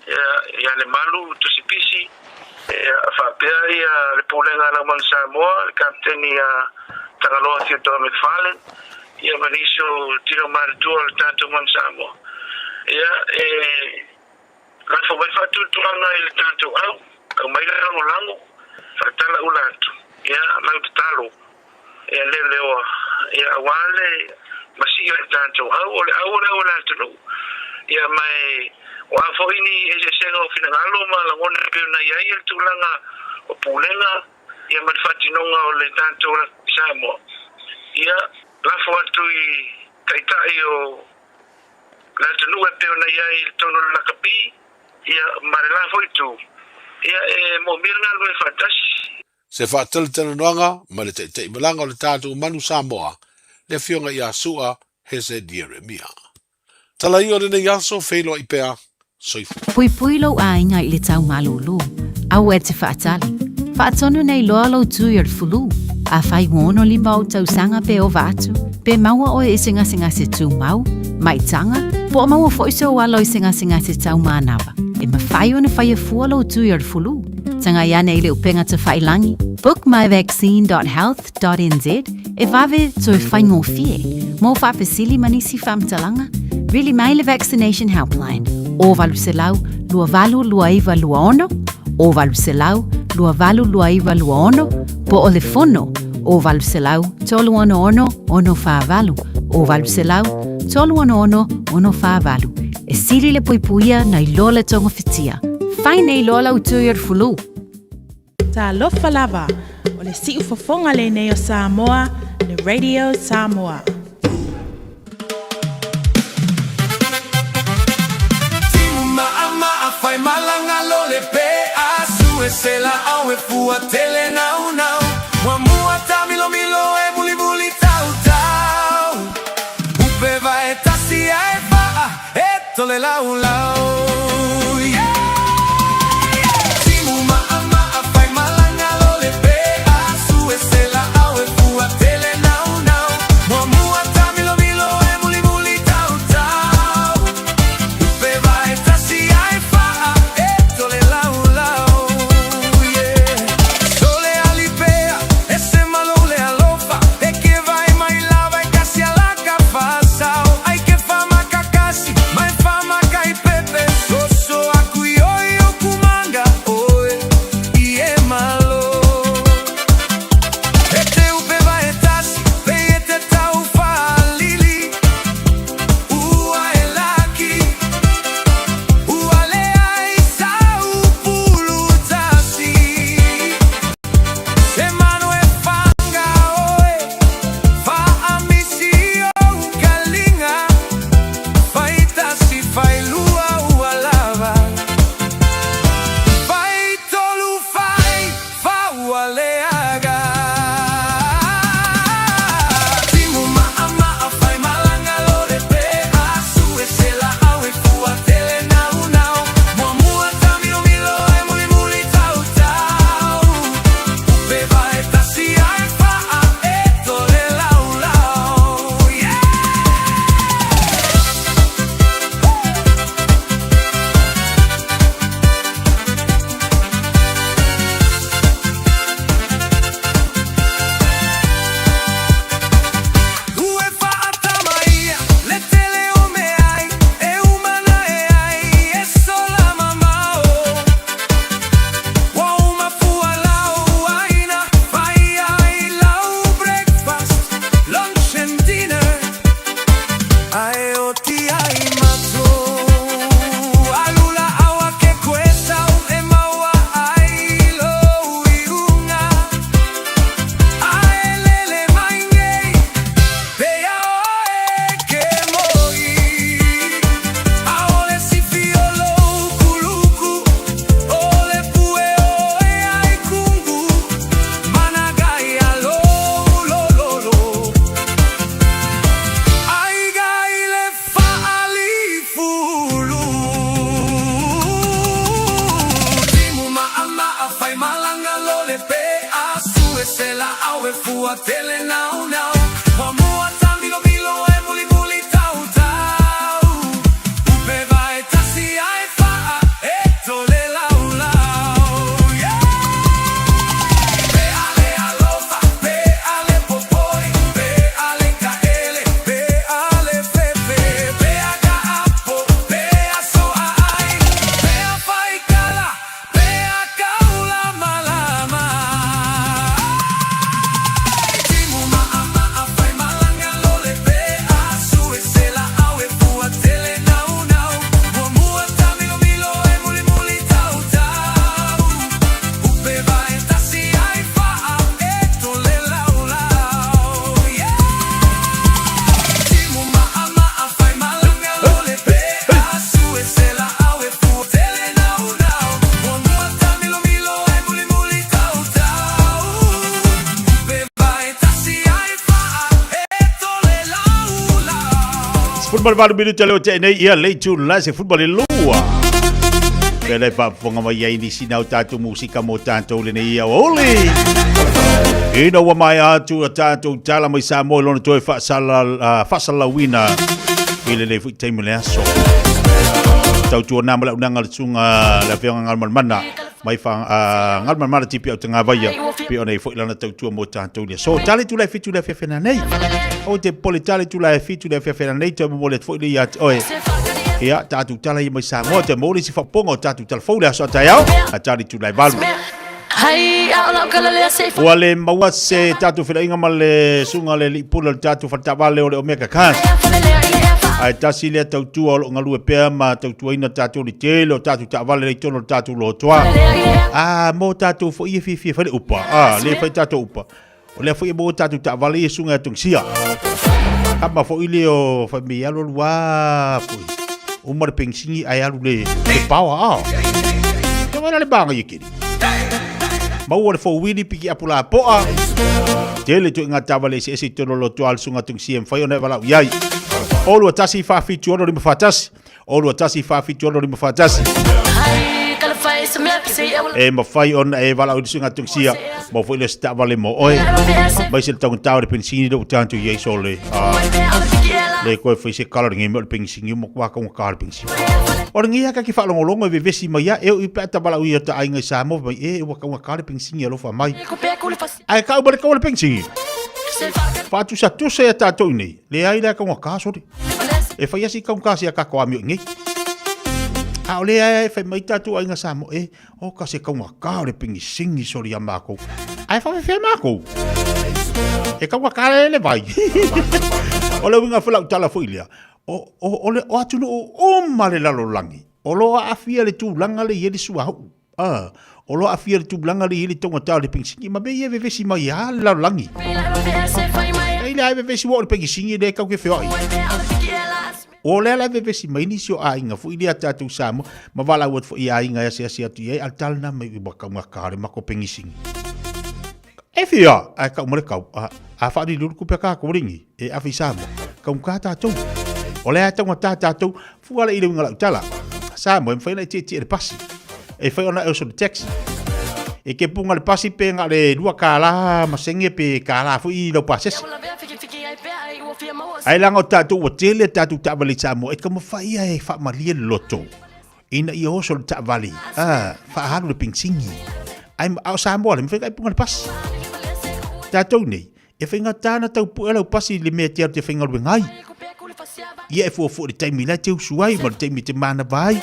Ia, ia Lemalu Tusipisi. Ia, faapea ia le Pulega a Laumanu Samoa, le Kapeteni ia Tagaloa Theodore McFarlane, ia ma nisi o tino matutua o le tatou Manu Samoa. Ia, e lafo mai faatuatuaga i le tatou au, aumai le lagolago, faatala ula atu, ia, lau tatalo, ia leoleoa, ia, aua le masii o le tatou au, o le au o le au o le atunuu. Ia, ma e, o a foi ni eseesega o finagalo ma lagona e pei ona i ai le tulaga o pulega, ia ma le faatinoga o le tatou Samoa, ia, lafo atu i taitai o le atunuu e pei ona i ai i totonu o le lakapi, ia, ma le la foi itu, ia, e moomia le galulue faatasi. Se faatalatalanoaga ma le taitaimalaga o le tatou Manu Samoa, le Afioga ia Su'a Hese Ieremia. Tala ia o lenei aso, feiloai pea, soifua. Puipui lou aiga i le tau malūlū, aua e te faatali. Faatonu nei loa lou tui o le fulu. Afai ua 65 ou tausaga pe ova atu, pe maua oe i se gasegase tumau, maitaga, po o maua foi sou alo i se gasegase tau manava, e mafai ona faia fua lou tui o le fulu. Tagai ane i le upega tafailangi, bookmyvaccine.health.nz, e vave toe faigofie. Mo faafesili ma nisi faamatalaga, vili mai le Vaccination Helpline, o 800 282926, o 800 282926, po o le fono, o 800 366 648, o 800 366 648. E sili le puipuia nai lo le togafitia. Fai nei loa lau tui o le fulu. Talofa lava, o le siufofoga lenei o Samoa, le Radio Samoa. Timu ma'a fai malaga lo le pe a su e se la au e fua tele nau nau Muamua tamilomilo e mulimuli tau tau Upe vae tasi ae fa'a e tole lau lau Yeah Timu ma'a ma'a fai malaga lo le pe a su e se la au e fua tele nau nau Muamua tamilomilo e mulimuli tau tau Upe vae tasi ae fa'a e tole lau lau Yeah Sole alipea e se malo le alofa E ke vai mai lava e kasi alaka fasao Ai ke fa makakasi mai fa makai pepe 18 minuta leo te nei ia lei tu la se football e lua. Pele faafofoga mai ai nisi nau tātou musika mo tātou le nei au oli. Ina ua mai atu a tātou tala mai Samoa i lona toe faasala, faasalauina i lenei foi taimi le aso. Tautua nā ma lau nanga le tunga le afioga Ngalmalmana mai fa Ngalmalmana tipi au tanga vaia pe ona i foi lana tautua mo tātou le aso. Tale tula e fitu le afia nei. O te pole tale tula e fitu le afia nei te mo le foi le ia te oe. Ia, tātou tala i mai Samoa, te mōli si whaponga o tātou tala fou le aso a taiao, a tale tula e valu. Ua le maua se tātou whilainga ma le sunga le liipula le tātou whatawale o le Omega Cars. Ai tasi lea tautua o lo ngalue pea ma tautuaina tātou le tele o tātou taavale le tono o tātou lotoa. A mō tātou fo ia whiwhia whare upa. A, le whai tātou upa. O lea foi e mō tātou taavale ia sunga e tungsia. Kama fo i le o whai me alu alu a foi. Uma le pengsingi ai alu le te paoa a. Te wala le banga ia kiri. Maua le fo wili piki apu la poa. Tele tu ngā taavale ese ese i tono lotoa al sunga tungsia mwhai ona e walau iai. Olua tasi wha fitu ono lima wha tasi. Olua tasi wha fitu ono lima wha tasi. E mawhai ona e walau i sunga tungsia. Mo foi le taavale mo oe. Mai se le taugata o le penisini le ua tatou i ai so le le koe fai se kala le nge mea o le penisini mo kwa ka ka le penisini. O le nge ka ki whaalongolongo e vevesi mai ia e o i pe ata walau i ata ainga i Samoa mai e ua kaunga ka le penisini alofa mai. Ai ka umale kau le penisini. Whaatusa tusa ia tātou i nei. Le ai le kaunga ka sore. E whai asi kaunga ka sia ka koa mio i nei. A o le ai whai mai tātou ainga Samoa e O ka se kaunga ka o le pingisingi sori a mākou. Ai whawhewhea mākou. E kaunga ka le le vai. o le winga whalau tala fo ilia. O, o, o le o atunu o o ma le lalolangi. O loa afia le tūlanga le ieli sua hou. Ah, o loa afia le tūlanga le ieli tonga tā o le pingisingi. Ma me ie vevesi mai a le lalolangi. Ei le ai vevesi wa o le pingisingi le kau ke wheoi. O lea la e vevesi mai nisi o aiga foi lea tatou Samoa ma valaau atu foi i aiga e asiasi atu i ai a le tala lena mai ua taugata le matou pegisini. E fia ae tau ma le tau a a faaliliu le tupe a tatou alii e ave i Samoa taugata tatou. O lea e taugata tatou fua le i le uiga lau tala Samoa e mafai ona e tietie le pasi e fai ona e oso le taxi. E ke punga le pasi pe nga le $2 ma senge pe kālā foi i lau pasese. Ai langa o tātou ua tele tātou taavale i Samoa e taumafai ia e faamalie le loto ina ia oso le taavale a faahalu le penisini. Ai a o Samoa le mafai ka punga le pasi. Tātou nei e faigata na tau pue lau pasi i le mea te alu te faigaluega ai. Ia e fuafua i le taimi la te usu ai ma le taimi te manava ai.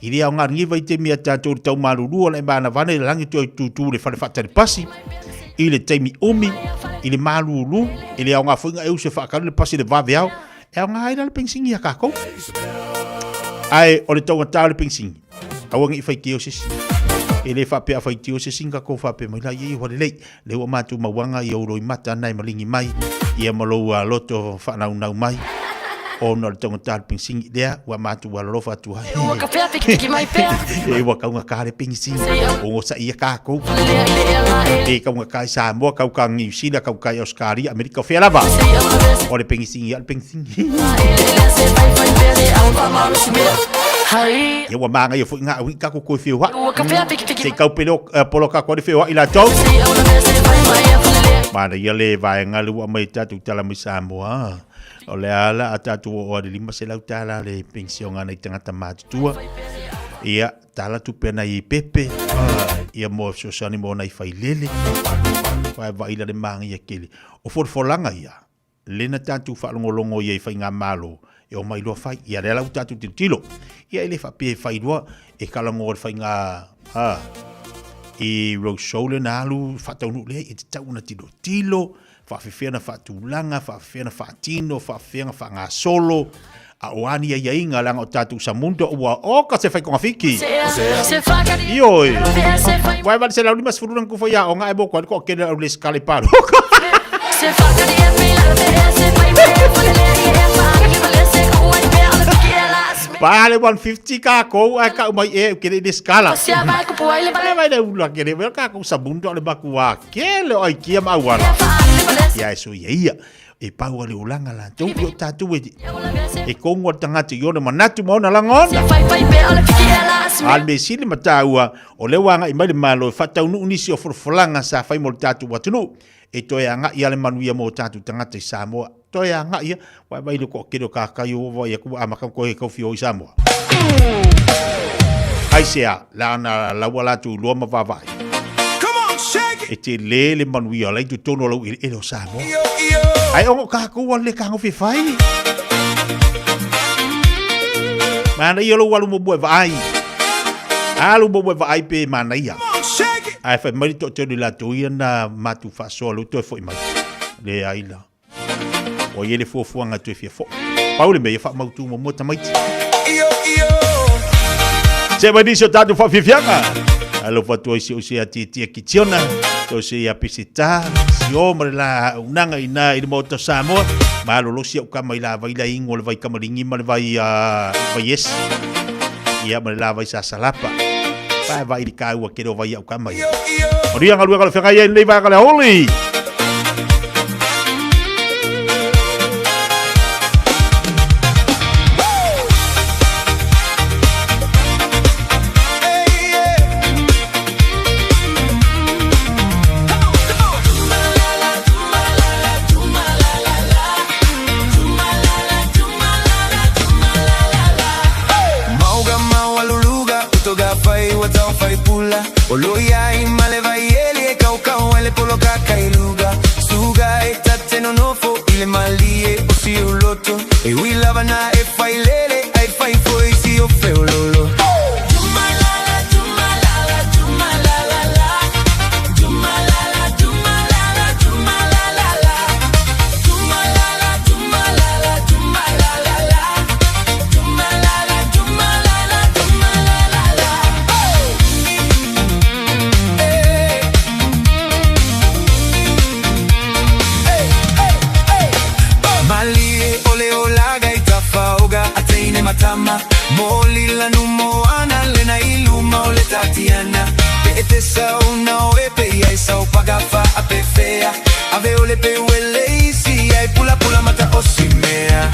I le aoga lenei vaitaimi a tātou le taumalulu ona e manava ana i le lagi toe tūtū le fale faatali pasi i le taimi umi, i le malulu, i le aoga foi nga e usu e faakalu le pasi i le vave ao, e aoga ai la le penisini ia kākou. Ae o le taugata o le penisini, aua ne i faitio se isi. E le faapea a faitio se isi, ka kou faapea mai la, ia ua lelei, le ua mātou mauaga i ou loimata na e malingi mai, ia ma lou loto whaanaunau mai, ona o le taugata o le penisini lea, ua mātou alolofa atu ai. E ua kaunga le penisini, o ngosa ia kākou. E kaunga kai Samoa, kau ka New Zealand, kau kai Australia, Amerika, o whea lava. O le penisini ia o le penisini. Ia ua māngaia foi ngā ui kako koe whioa. Se i kau pele o polo kako le whioa i lātou. Mana ia le vaenga le ua mai tātou tala mai Samoa. O le ala a tātou o le $500 le pensione nei tangata mātutua. Ia, tala tupe ana i pepe. Ia mo fesoasoani mo nai failele. Whae vaila le māngaia kele. O folafolanga ia, lena tātou whaalongolongo ia i whai ngā malo, e o mai loa whai, ia lea lau tātou tilotilo. Ia e le whapea e whai loa, e kalango o le whai ngā, ha, i roadshow le na alu, whataunu lea, e te tau na tilotilo, whaawhewhea na whaatulanga, whaawhewhea na whaatino, whaawhewhea na whaangasolo, a o ani ai ai ngā langa o tātou sa mundo ua o ka se whai konga fiki. Ioi. Wai wale se lau lima sefulu nang kufa ia o ngā e moko ko kene au le skale paro. Pale 150 ka kou ai ka umai e kene le skala. E vai le ula kene ka kou sa mundo le makua kele o ai kia ma auala. Ia e so ia ia. E pau a le olaga latou i o tatou e e kogu a le tagata i ona manatu ma ona lagona. A o le mea sili ma taua, o lea ua agai mai le Malo e faataunuu nisi o folafolaga sa fai mo le tatou atunuu, e toe agai lava le manuia mo tatou tagata i Samoa. Toe agai lava, ua e vaai i le toatele o tatai ua vaai atu ua amata ona toe tau fia o i Samoa. Aisea? Leaga la ua latou iloa ma vaavaai. E tele le manuia o la i totonu o laueleele o Samoa. Ae ona o tatou a le tagofi fai. Manaia lou alu muamua e vaai. Alu muamua e vaai pe manaia. Ae fai mai le toatele o latou ia na matou faasoa lou toe foi mai. Leai la. Ua i ai le fuafuaga e toe fia foi. Pau le mea ia faamautu muamua tamaiti. Se mai nisi o tatou faafiafiaga. Alofa atu ai si o se atietie kitiona, to se ia peseta, si o ma le la aunaga i na i le maota o Samoa, malolosi au kama i la vai la ingo le vai kamalingi ma le vai vai esi. Ia ma le la vai sasalapa. Pae vai i ka ua kere o vai au kama ia. Manuia galuega o le feagai ai lenei vaega le aoauli. Mauga maualuluga utoga fai ua tau fai pula O loi ai ma le vai eli e kaukau ai le poloka kailuga Suga e tate nonofo i le malie o si uloto E ui lava na e fai lele ai fai foi si o feololo Malie o le olaga i tafaoga a teine matama Moli lanu moana lena i luma o le tatiana Pe e te sau na o e pe ia e sau pagafa a pe fea Ave o le peu e le isi ai pula pula mata o si mea.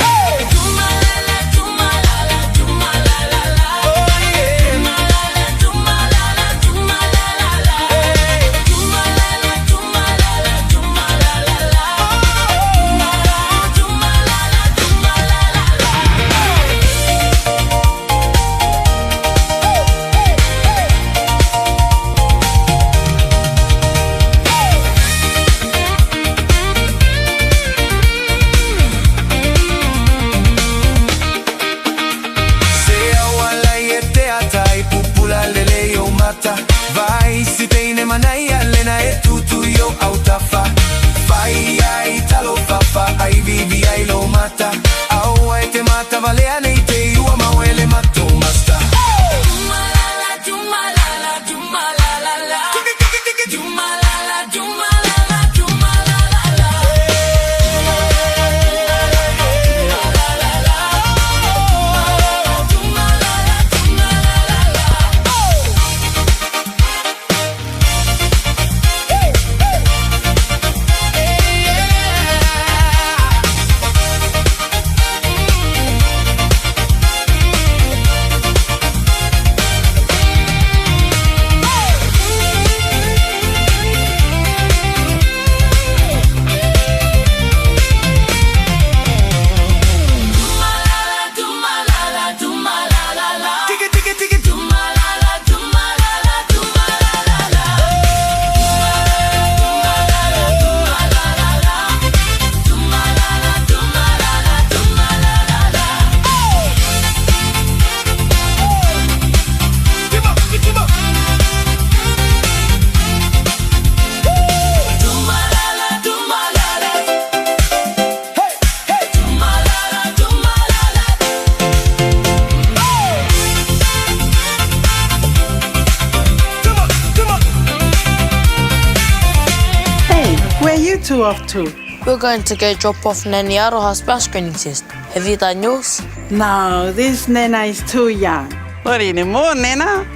Se auala i e te ata i pupula lele i ou mata Vai si teine manaia lena e tutu i ou autafa Fai ai talofafa ai vivi ai lo mata Aua e te mata valea nei te iua mauele matou masta. Hey, where are you two off to? We're going to go drop off Nanny Aroha's breast screening test. Have you done yours? No, this Nana is too young. Not anymore, Nana.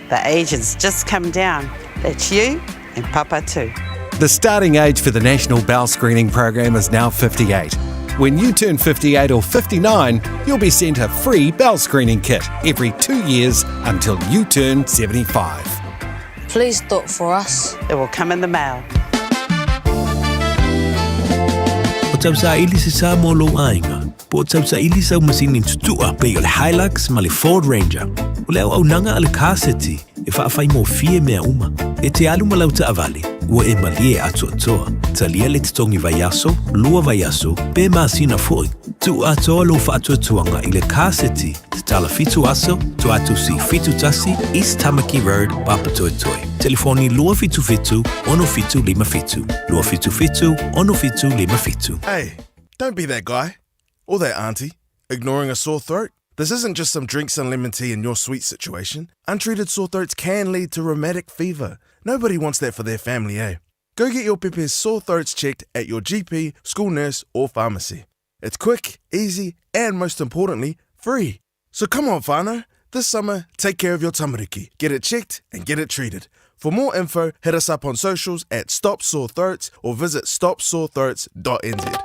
The agent's just come down. That's you and Papa too. The starting age for the National Bowel Screening Program is now 58. When you turn 58 or 59, you'll be sent a free bowel screening kit every two years until you turn 75. Please do it for us. It will come in the mail. O tausaili se sa mo lou aiga, po o tausaili sau masini tutua pei o le Hilux ma le Ford Ranger. O le auaunaga a le Car City e faafaigofie mea uma. E te alu ma lau taavale, ua e malie atoatoa. Talia le totogi vaiaso, lua vaiaso, pe masina foi. Tuu atoa lou faatuatuaga i le Car City, tatala fitu aso, Tuatusi 71, East Tamaki Road, Papatoetoe. Telefoni 277 6757. 277 6757. Hey, don't be that guy. Or that auntie, ignoring a sore throat. This isn't just some drinks and lemon tea in your sweet situation. Untreated sore throats can lead to rheumatic fever. Nobody wants that for their family, eh? Go get your pepe's sore throats checked at your GP, school nurse, or pharmacy. It's quick, easy, and most importantly, free. So come on, whānau. This summer, take care of your tamariki. Get it checked and get it treated. For more info, hit us up on socials at Stop Sore Throats or visit stopsorethroats.nz.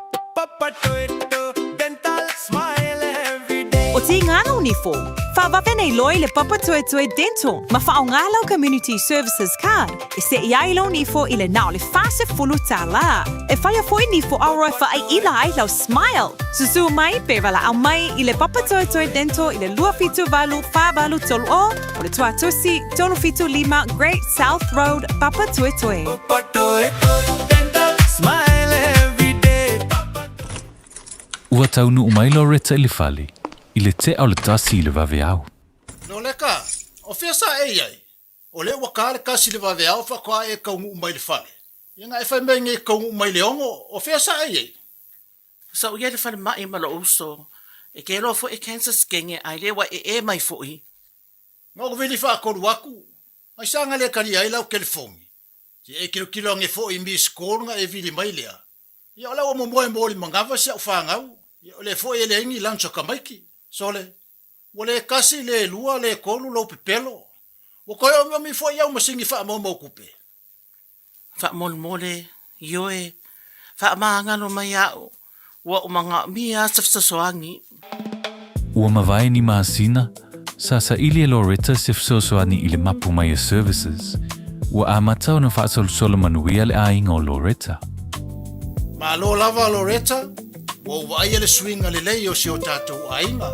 Dental smile every day. O Tīngana o Nifo, whawawe nei loi le Papatoetoe Dental ma whaonga lau Community Services Card e se'i ai lau nifo i le na o le $40. E whaia foi nifo aroa e whaai ila ai lau smile. Susu mai pe walaau mai i le Papatoetoe Dental i le 278 4830 o le Tuatusi 375 Great South Road, Papatoetoe. Dental smile every day. Ua taunuu mai Loretta i le fale, i le tea o le 1 i le vaveao. Loleka, o fea sa e i ai? O lea ua ka le kasi i le vaveao faatoa e taunuu mai i le fale. Ia na e fai mai nei e taunuu mai i le 6, o fea sa e i ai? Sa ou i ai i le falemai ma lou uso, e keloa foi e cancer skenge ae le ua ee mai foi. Na ou vili faatolu atu, ai sa na le talia ai lau telefoni. Se e tilotilo ane foi i miss call na e vili mai lea. Ia o la ua momoe mo le manava si au fanau, ia o lea foi e leai ni lunch a tamaiti. Sole, ua le tasi, le lua, le tolu lou pepelo. Ua toe omiomi foi au masini faamaumau tupe. Faamolemole, ioe, faamagalo mai a'u, ua ou magaomia a se fesoasoani. Ua mavae ni masina, sa saili e Loretta se fesoasoani i le mapu mai a Services. Ua amata ona faasolosolo manuia le aiga o Loretta. Malo lava Loretta, ua ou vaaia le suiga lelei o si o tatou aiga.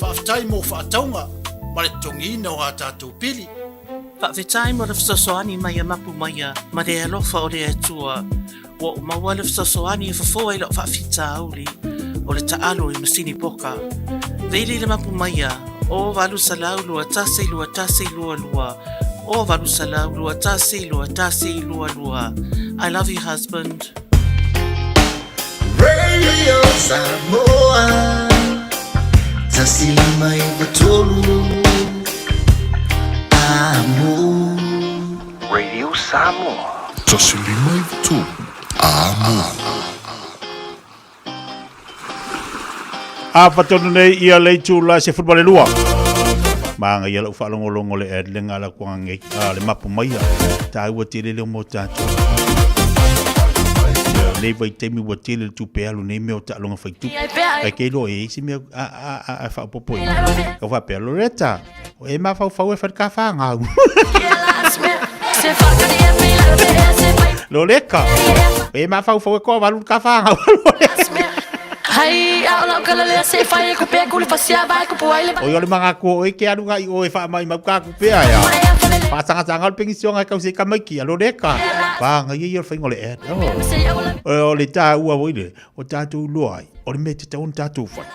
Faafetai mo faatauga ma le totogiina o a tatou pili. Faafetai mo le fesoasoani mai a Mapu Maia ma le alofa o le Atua. Ua ou maua le fesoasoani e fofo ai lau faafitauli o le taalo i masini poka. Vili le Mapu Maia, o 800 21 21 22, o 800 21 21 22. I love you husband. Radio Samoa 153 Amo Radio Samoa 153 Amo A fatonu nei ia le itu la se football e lua. Maanga ia lau faalogologo le ad le ngala kuanga ngei a le mapu maia. Tāua tele leo mo tātou. Nei vai taimi ua tele le tupe alu nei mea o taaloga fai tupe. Ai kei loa e isi mea a a a a faaopoopo i. Ka faapea Loretta, o e mafaufau e fai le ka whāngau. Loretta, e mafaufau e koa walu le ka whāngau. Oi o le manga ko oi ke alu ngai o e wha mai mau ka kupea ia. Whaatangatanga o le pengisionga e kause ka maiki a Loretta. Whānga ia ia o le whainga o le ad. Oh. O le tā ua woi le, o tātou loa ai, o le mea te tau ona tātou whai.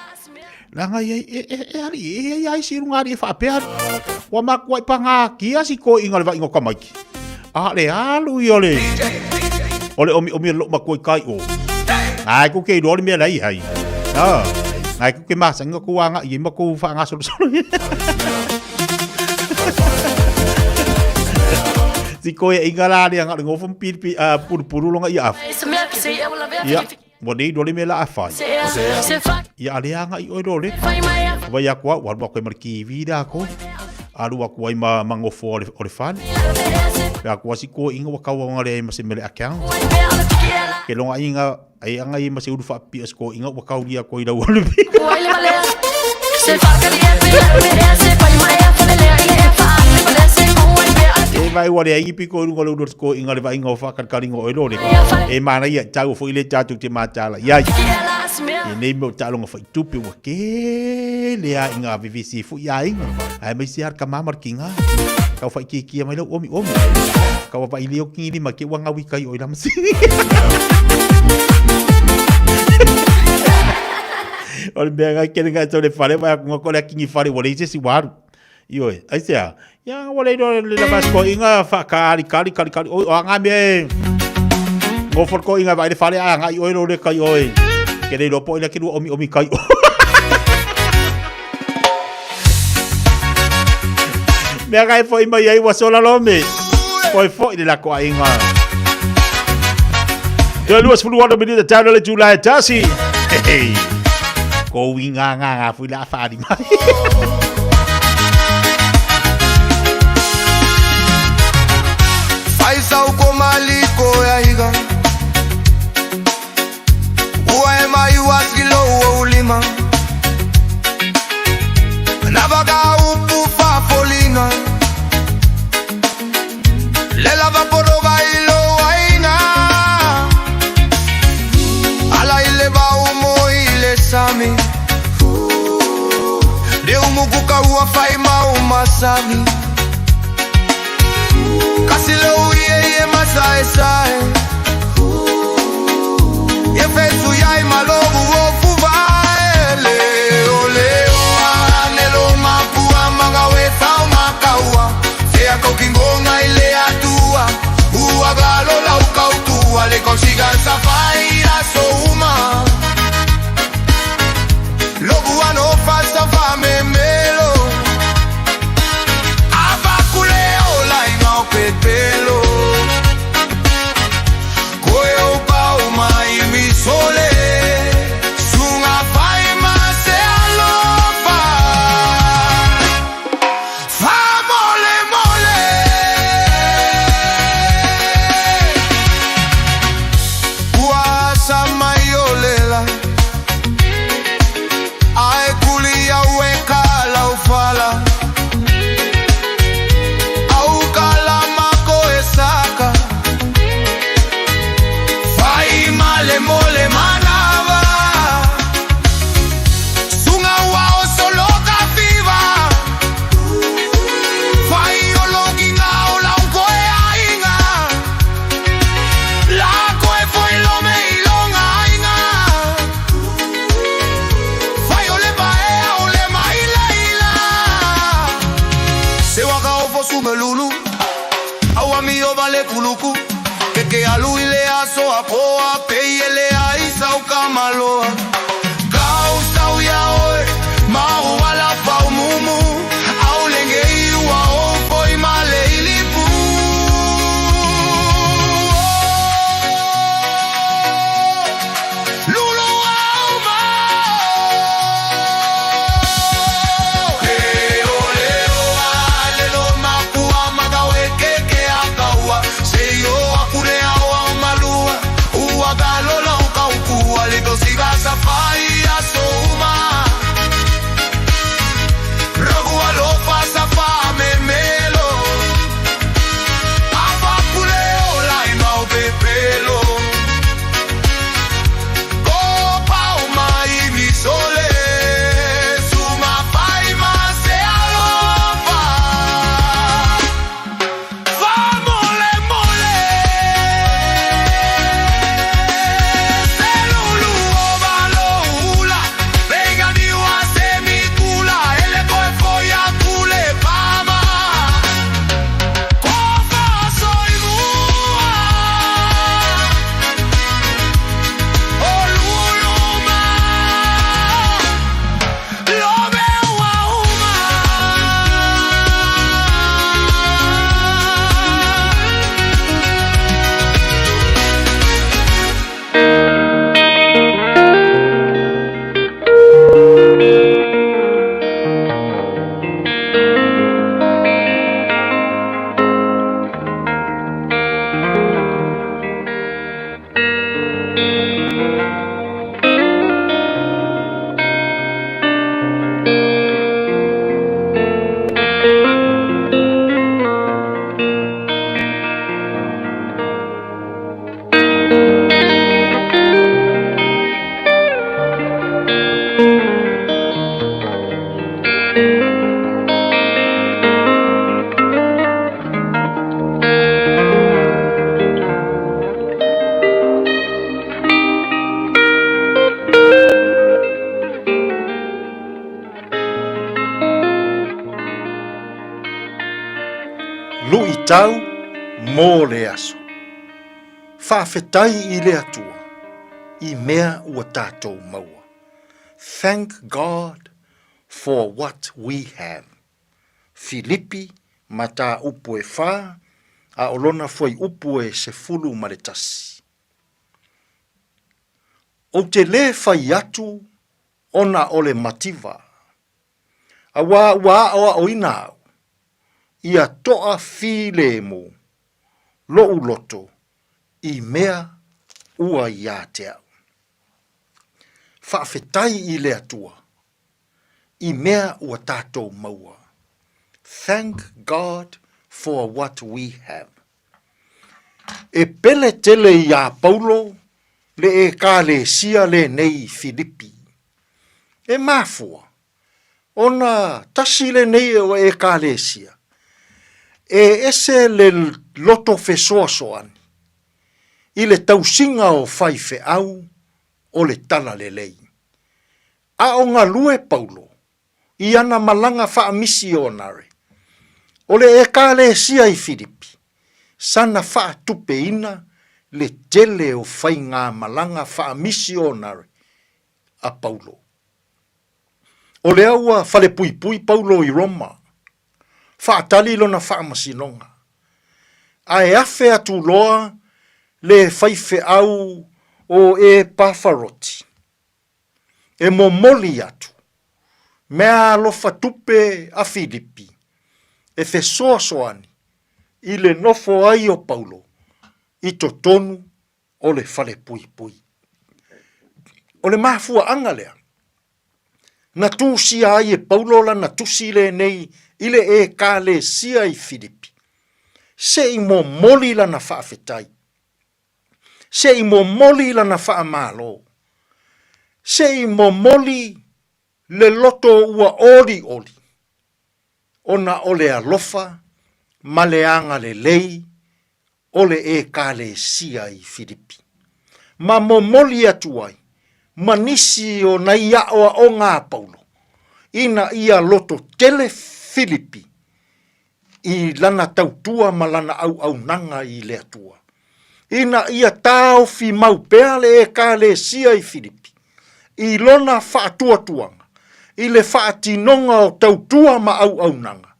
Langa ia e e e ali e e ai si runga ali e whaapea. Ua makua i panga kia si ko inga le vainga o kamaiki. A le alu i o le o le omi omi o lo makua i kai o. Ai ku ke iloa le mea lai hai. Ah. Ai ku ke masanga ku anga i ma ku whaanga solo solo. Si koe inga la le anga le ngofo pili pi puru puru longa i afu. Ia, mo nei dole me la afai. Ia ale anga i oi lole. Vai a koa, waru a koe ma le kiwi la ko. alu aku ai ma ma gofo o le, o le fale. Pe aku asi ko inga wa kau nga le ma se mele account. Ke longa inga ai anga i ma se ulu fa pi ko inga wa kau lia ko i lau alu. E vai wa le ai pi ko lunga le ulu ko inga le vai inga o fa kali ngo elo le. E mana ia tau fo ile tatu te matala. Ia. E nei mo talonga fa tupe wa ke le a inga VVC fu ia inga. Ai mai se ar ka mamar kinga. Kau fa ki ki mai lo omi omi. Kau va ile o ki ni ma ke wa ngawi kai o ila masi. O le mea ngai kene ngai tau le fale vai aku ngako le kingi fale wa le ise si waru. Ioe, ai se a. Ia wa le le la mas ko inga fa kali kali kali kali. O anga me. Ngo for ko inga vai le fale a ngai oi lo le kai oi. Ke le lopo ila ke lu omi omi kai. Mea ngai fo ima iai wa sola lome. Foi foi le la ko inga. Te lua sefulu ono minita tau le tula e tasi. Hey. Ko winga nga nga fui la whaari mai. Faisau ko maliko ya iga Ua e mai waskilo ua ulima Navaga upu fafolina Lela vaporoga ilo aina Ala ile ba umo ile sami Le umukuka ua fai mau masami Kasile uye ye masae sae Ye fesu yai malobu ofuvae Leo leo anelo mapua magawe sao makaua Sea kokingonga ile atua Uagalo laukautua Le consigan safaira souma Lobu ano fasa fame melo Avakuleo la inga o pepelo Koe o pau mai mi sole Sunga fai ma se alofa Fa mole mole Ua sa mai olela Ae kuli au e kala ufala Au kala mako e saka Fai male mole manava Sunga wa o solo ka fiva Fai o loginga o la unko e ainga La ko e foi lo me ilonga ainga Fai o le paea o le maila ila Se waka o fosu melulu Au ami o vale kuluku Keke alu ile aso apoa Pe ele a isa o kamaloa Kau sau ia oe Mau wala fau mumu Au lenge iwa o foi male ilipu Lulu au ma Leo leo alelo makua magawe keke akaua Se yo akure au au malua Ua Luʻitau mo le aso. Faafetai i le Atua i mea ua tatou maua. Thank God for what we have. Filipi, mataupu e fa, a o lona fuaiupu e 11. Ou te lē fai atu ona o le mativa, auā ua aʻoaʻoina au, ia toʻafilemu loʻu loto i mea ua iā te au. Faafetai i le Atua i mea ua tatou maua. Thank God for what we have. E pele tele iā Paulo le Ekalesia lenei i Filipi. E mafua, ona tasi lenei o Ekalesia e ese le loto fesoasoani i le tausiga o faifeau o le talalelei. A o galue Paulo i ana malaga faamisionare, o le Ekalesia i Filipi, sana faatupeina le tele o faigamalaga faamisionare a Paulo. O lea ua falepuipui Paulo i Roma, faatali lona faamasinoga, ae afe atu loa le faifeau o Epafaroti, e momoli atu meaalofa tupe a Filipi e fesoasoani i le nofo ai o Paulo i totonu o le falepuipui. O le mafuaaga lea na tusia ai e Paulo lana tusi lenei i le Ekalesia i Filipi, se i momoli lana faafetai se i momoli lana faamalo, se i momoli le loto ua olioli, ona o le alofa ma le agalelei o le Ekalesia i Filipi, ma momoli atu ai ma nisi o nai aʻoaʻoga a Paulo, ina ia loto tele Filipi i lana tautua ma lana auaunaga i le Atua, ina ia taofi mau pea le Ekalesia i Filipi i lona faatuatuaga i le faatinoga o tautua ma auaunaga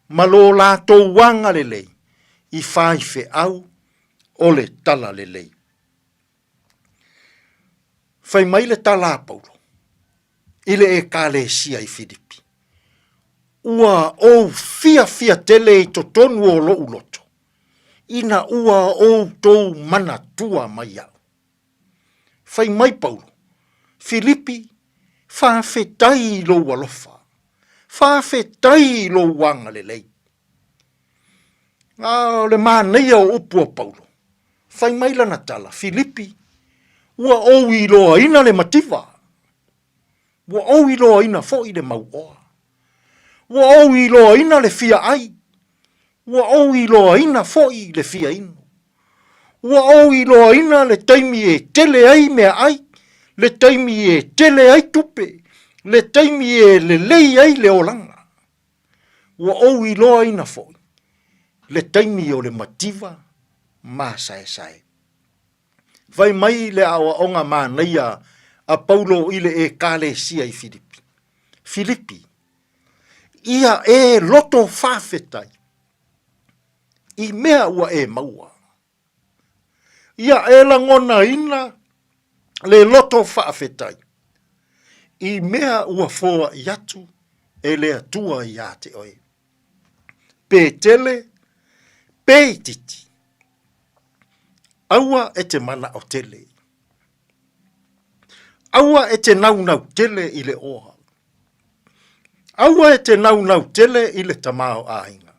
ma lo latou agalelei i faifeau o le talalelei. Fai mai le tala a Paulo i le Ekalesia i Filipi, Ua ou fiafia tele i totonu o loʻu loto, ina ua outou manatua mai iaʻu. Fai mai Paulo, Filipi, faafetai i lou alofa, faafetai i lou agalelei. A o le manaia o upu a Paulo, fai mai lana tala, Filipi, ua ou iloaina le mativa, ua ou iloaina foi le mauoa, ua ou iloaina le fia ai, ua ou iloaina foi le fia inu, ua ou iloaina le taimi e tele ai meaai, le taimi e tele ai tupe, le taimi e lelei ai le olaga. Ua ou iloaina foi le taimi o le mativa masaesae. Fai mai le aoaoga manaia a Paulo i le Ekalesia i Filipi, Filipi, ia e loto faafetai i mea ua e maua. Ia e lagonaina le loto faafetai i mea ua foai atu e le Atua iā te oe. Pe tele, pe itiiti, aua e te manaʻo tele. Aua e te naunau tele i le oa. Aua e te naunau tele i le tamaoaiga.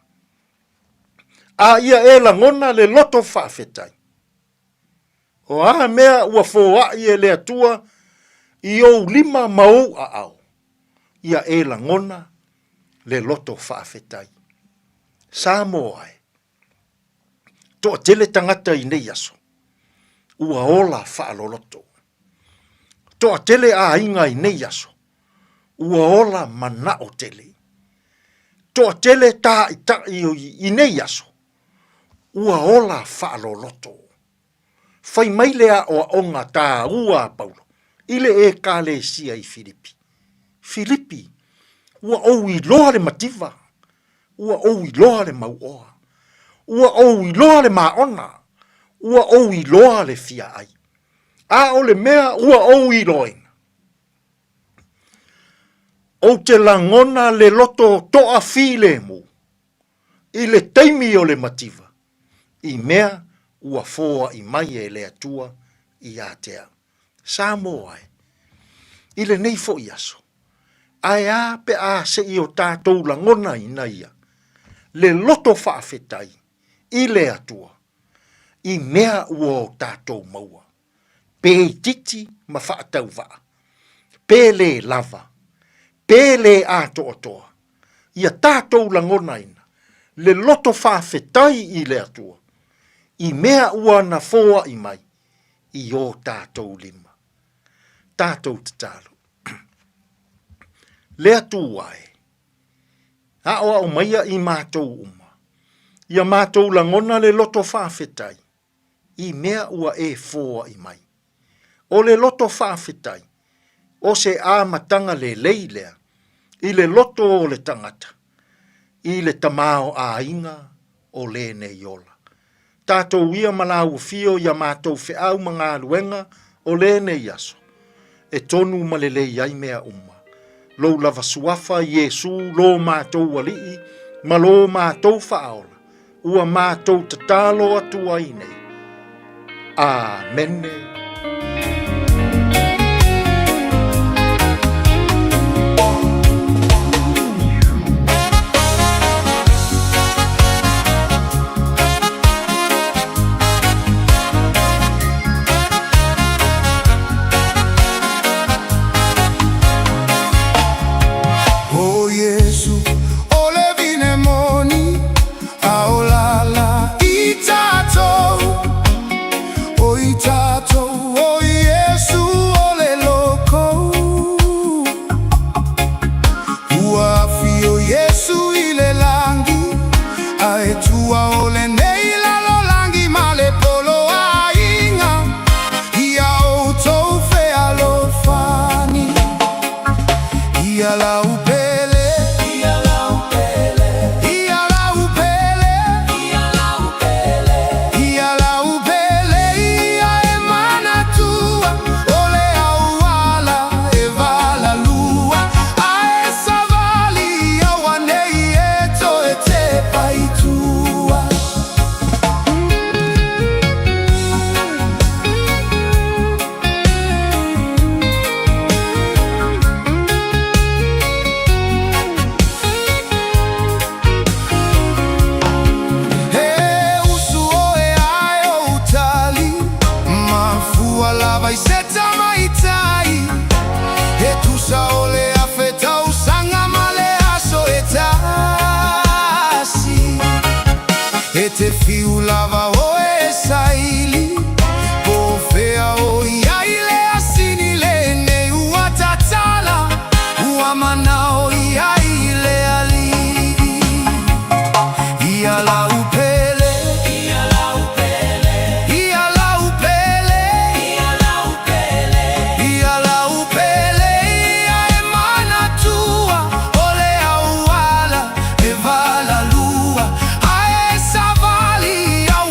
A ia e lagona le loto faafetai. O a mea ua foai e le Atua i ou lima ma ou aao, ia e lagona le loto faafetai. Samoa e, toatele tagata i nei aso, ua ola faaloloto. Toatele aiga i nei aso, ua ola manao tele. toatele tāʻitaʻi i nei aso, ua ola faaloloto. Fai mai le aʻoaʻoga tāua a Paulo i le ʻEkalesia i Filipi, Filipi, ua ou iloa le mativa, ua ou iloa le mauoa, ua ou iloa le māʻona, ua ou iloa le fiaʻai. A o le mea ua ou iloaina, ou te lagona le loto toafilemu i le taimi o le mativa, i mea ua foaʻi mai e le Atua iā te au. Samoa e, i lenei foʻi aso, ae a pe a se i o tātou lagonaina ia, le loto faafetai i le Atua, i mea ua o tātou maua, pe itiiti ma faatauvaa, pe lē lava, pe lē atoatoa, ia tātou lagonaina le loto faafetai i le Atua, i mea ua na foaʻi mai i ō tātou lima. Tātou tatalo. Le Atua e, aʻoaʻo maia i mātou uma, ia mātou lagona le loto faafetai i mea ua e foaʻi mai. ʻO le loto faafetai, o se amataga lelei lea i le loto o le tagata, i le tamaoaiga o lenei ola. Tatou ia ma lāua fio ia matou feau ma galuega o lenei aso, e tonu ma lelei ai mea uma. Lou lava suafa Iesū lo matou Alii ma lo matou Faaola, ua matou tatalo atu ai nei. Āmene. O Iesu, o le vine moni, a o lala i tatou, o i tatou, o Iesu o le loko. Ua afio Iesu i le langi, a e tua o lenei lalolagi ma le poloaiga, ia outou fealofani. Ia lau pele, ia lau pele, ia lau pele, ia lau pele, ia lau pele, ia e manatua o le auala e valalua, a e savali auanei e toe tepa i tua. He usu oe ae ou tali, mafua lava i se tamaitai. He tusa o le afe tausaga ma le aso e tasi. E te whiu lava oe e saili, po fea o iai le asini lenei ua tatala, ua manao iai le alii. Ia lau pele, ia lau pele, ia lau pele, ia lau pele, ia lau pele, ia e manatua o le auala e valalua, a e savali auanei.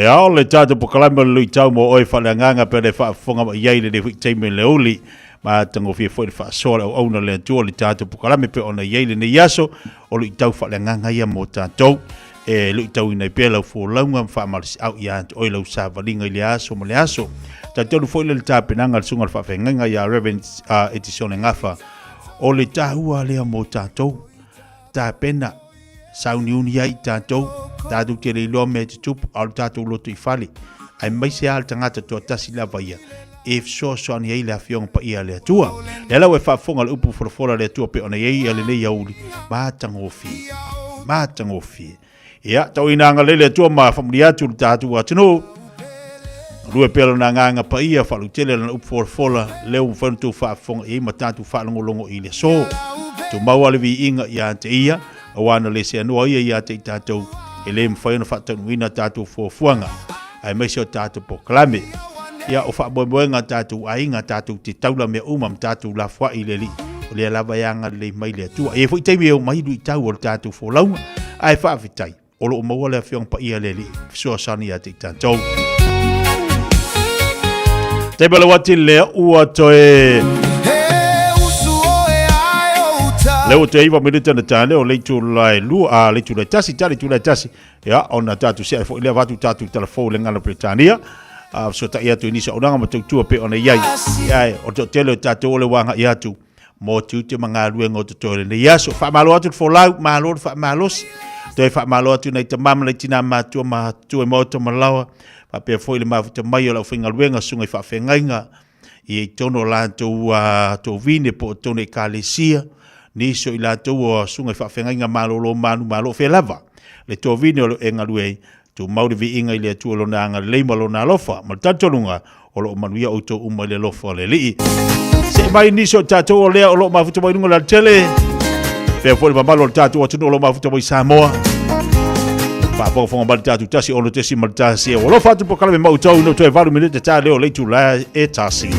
Ia, o le tatou polokalame o le luitau mo oe faaleagaga pe le faafofoga mai ai lenei foi taimi i le uli. Matagofie foi le faasoa le auauna le Atua o le tatou polokalame pe ona i ai lenei aso o luitau faaleagaga ia mo tatou. E luitauina ai pea lau folauga ma faamalosiau ia te oe lau savaliga i le aso ma le aso. Talitonu foi le tapenaga a le susuga i le faafeagaiga ia Reverend Etisone Gafa o le taua lea mo tatou. Tapena, sauniuni ai i tatou, tatou te le iloa mea e tutupu, a o le tatou loto i fale, aemaise lava le tagata toatasi lava ia, e fesoasoani ai le Afioga Paia a le Atua. Lea la ua e faafofoga le upu folafola a le Atua pei ona i ai lenei aoauli, matagofie, matagofie. Ia, tauina agalelei le Atua ma faamanuia atu le tatou atunuu. Galue pea lona agaga paia, faalotele lana upu folafola, lea ua mafai ona outou faafofoga i ai ma tatou faalogologo i le aso. Tumau lava le viiga ia te ia, aua na le seanoa ia ia te i tatou, e le mafai ona faataunuuina a tatou fuafuaga, aemaise o tatou polokalame. Ia, o faamoemoega a tatou aiga, tatou te taula mea uma ma tatou lafoai i le Alii, o lea lava e agalelei mai le Atua. E i ai foi taimi e oo mai luitau o le tatou folauga, ae faafetai, o lo o maua le Afioga Paia a le Alii, fesoasoani ia te i tatou. Taimi o le ati lea ua toe lea ua toe 9 minute na tale o le itula 2 a le itula 1 tale itula 1 ia ona tatou se'e foi lea avatu tatou talafou i le gagana Peretania a fesotai atu i nisi o auaunaga ma tautua pei ona i ai ae o le toatele o tatou o le ua agai atu mo tiute ma galuega o totoe o lenei aso. Faamalo atu le folau, malo le faamalosi. Toe faamalo atu nai tama ma nai tina matua ma tua i maota ma laoa, faapea foi le mafuta mai o le aufaigaluega, susuga i faafeagaiga, i totonu o latou tovine po o totonu o ekalesia, nisi o i latou o susuga i faafeagaiga malolo manu malo, o fea lava le tovine o lo o e galue ai, tumau le viiga i le Atua Lona agalelei ma Lona alofa, ma le talitonuga o lo o manuia outou uma i le alofa o le Alii. Se'e mai nisi o tatou o lea o lo o mafuta mai luga o le alatele, pea foi le mamalu o le tatou atunuu o lo o mafuta mai Samoa. Faafogafoga mai le tatou 1 6.1. Ua alofa atu polokalame ma outou ina toe 8 minute ta leo le itula e tasi.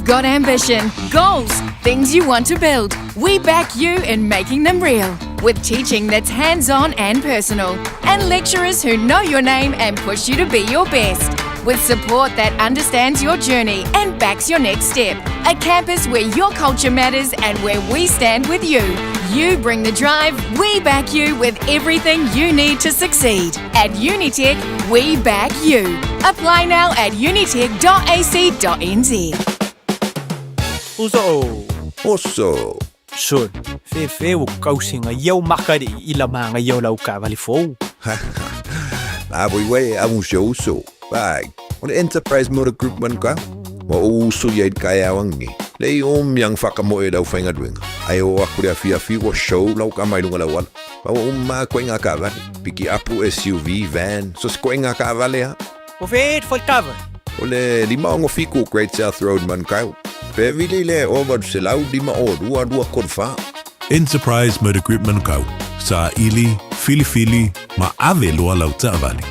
got ambition, goals, things you want to build. We back you in making them real with teaching that's hands on and personal, and lecturers who know your name and push you to be your best. With support that understands your journey and backs your next step. A campus where your culture matters and where we stand with you. You bring the drive, we back you with everything you need to succeed. At Unitec, we back you. Apply now at unitec.ac.nz. Uso. Oso. Sol, fefe o kausinga iau makari i la manga iau lau kavali fou. A voi wei a un uso. Vai, o le Enterprise Motor Group man ka. Wa o uso ia i kai awangi. Le i o miang whakamoe lau whainga duenga. Ai o aku le awhi awhi wa show lau ka mai lunga lau ala. Pa o ma koe ngā kavale. Piki apu SUV, van, so se koe ngā kavale ha. O fe fo kava. O le lima ongo fiku Great South Road man kau. Pe vili le o valu se lau lima o lua lua kolu wha. Enterprise Motor Group Manukau, sa ili, filifili, ma ave loa lau taavale.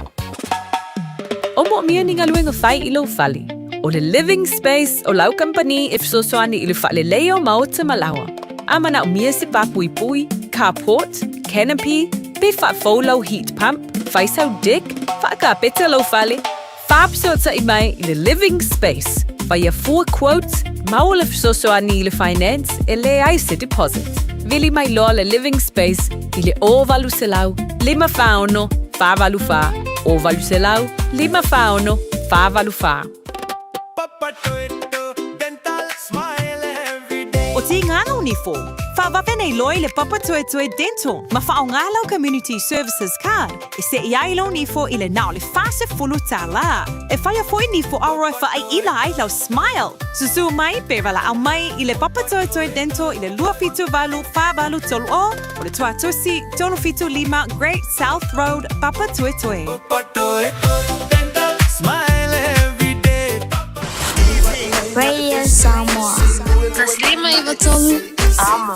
O moomia ni galuega fai i lou fale. O le Living Space o lau kamupani e fesoasoani i le faaleleia o maota ma laoa. A manaomia se pāpuipui, carport, canopy, pe faafou lau heat pump, fai sau deck, faakapeta lou fale, faafesootai mai i le Living Space. Faia fua quotes, maua le fesoasoani i le finance e leai se deposit. Vili mai loa le Living Space i le 0800 546 484, 0800 546 484. O Tīnganga o Nifo, whawawe nei loa i le Papatoetoe Dental ma whaonga lau Community Services Card e se'i ai lou nifo i le na o le 40 tālā. E whaia foi nifo aroa e whaaila ai lau smile. Susu mai pe walaau mai i le Papatoetoe Dental i le 278 483 o o le Tuatusi 375 Great South Road, Papatoetoe. Radio Samoa. 153 Amo.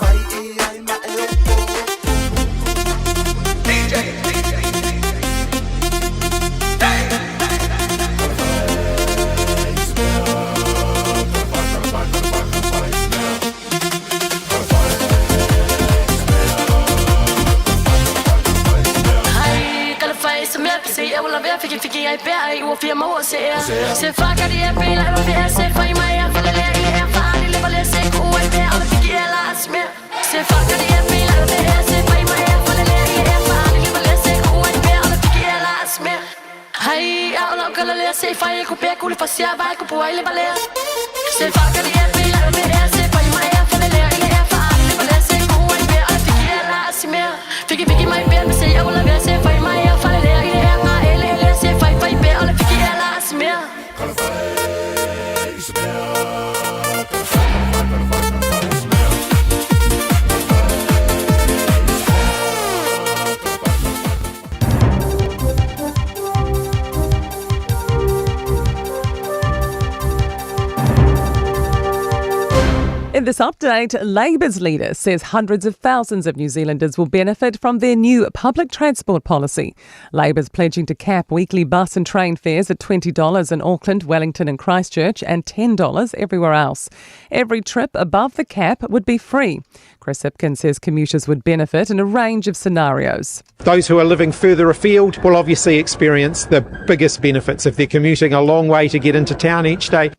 In this update, Labour's leader says hundreds of thousands of New Zealanders will benefit from their new public transport policy. Labour's pledging to cap weekly bus and train fares at $20 in Auckland, Wellington, and Christchurch, and $10 everywhere else. Every trip above the cap would be free. Chris Hipkins says commuters would benefit in a range of scenarios. Those who are living further afield will obviously experience the biggest benefits if they're commuting a long way to get into town each day.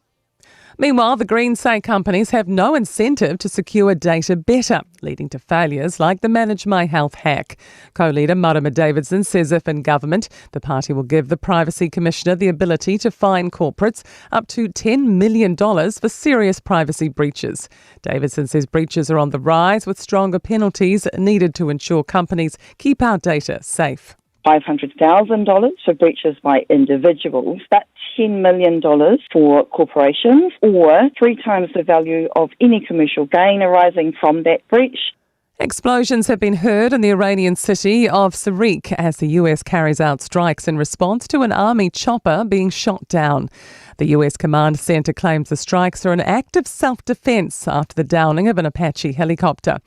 Meanwhile, the Greens say companies have no incentive to secure data better, leading to failures like the Manage My Health hack. Co-leader Marama Davidson says if in government, the party will give the Privacy Commissioner the ability to fine corporates up to $10 million for serious privacy breaches. Davidson says breaches are on the rise with stronger penalties needed to ensure companies keep our data safe. $500,000 for breaches by individuals, but $10 million for corporations, or three times the value of any commercial gain arising from that breach. Explosions have been heard in the Iranian city of Sirik as the US carries out strikes in response to an army chopper being shot down. The US Command Center claims the strikes are an act of self-defense after the downing of an Apache helicopter.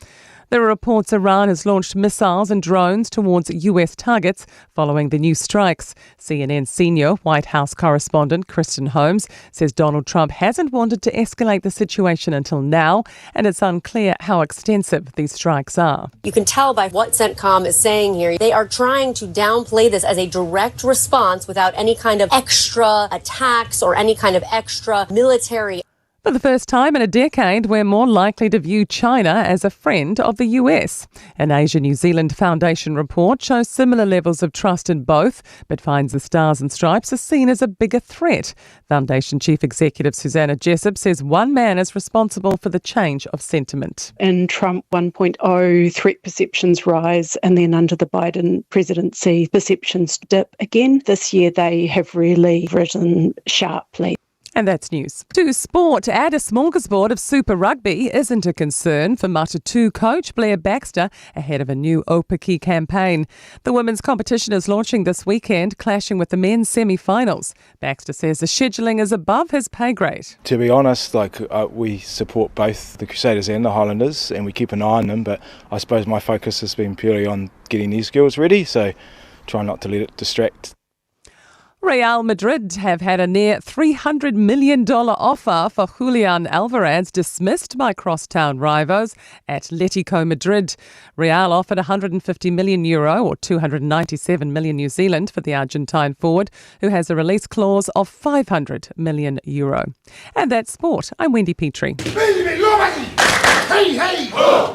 There are reports Iran has launched missiles and drones towards US targets following the new strikes. CNN senior White House correspondent Kristen Holmes says Donald Trump hasn't wanted to escalate the situation until now, and it's unclear how extensive these strikes are. You can tell by what CENTCOM is saying here. They are trying to downplay this as a direct response without any kind of extra attacks or any kind of extra military For the first time in a decade, we're more likely to view China as a friend of the US. An Asia New Zealand Foundation report shows similar levels of trust in both, but finds the Stars and Stripes are seen as a bigger threat. Foundation Chief Executive Susanna Jessup says one man is responsible for the change of sentiment. In Trump 1.0, threat perceptions rise, and then under the Biden presidency, perceptions dip again. This year, they have really risen sharply. And that's news. To sport, add a smorgasbord of Super Rugby isn't a concern for Matatū coach Blair Baxter ahead of a new Aupiki campaign. The women's competition is launching this weekend, clashing with the men's semi-finals. Baxter says the scheduling is above his pay grade. To be honest, like uh, we support both the Crusaders and the Highlanders and we keep an eye on them, but I suppose my focus has been purely on getting these girls ready, so try not to let it distract. Real Madrid have had a near $300 million offer for Julian Alvarez dismissed by crosstown rivals Atletico Madrid. Real offered 150 million euro or 297 million New Zealand for the Argentine forward, who has a release clause of 500 million euro. And that's sport. I'm Wendy Petrie. Hey, hey!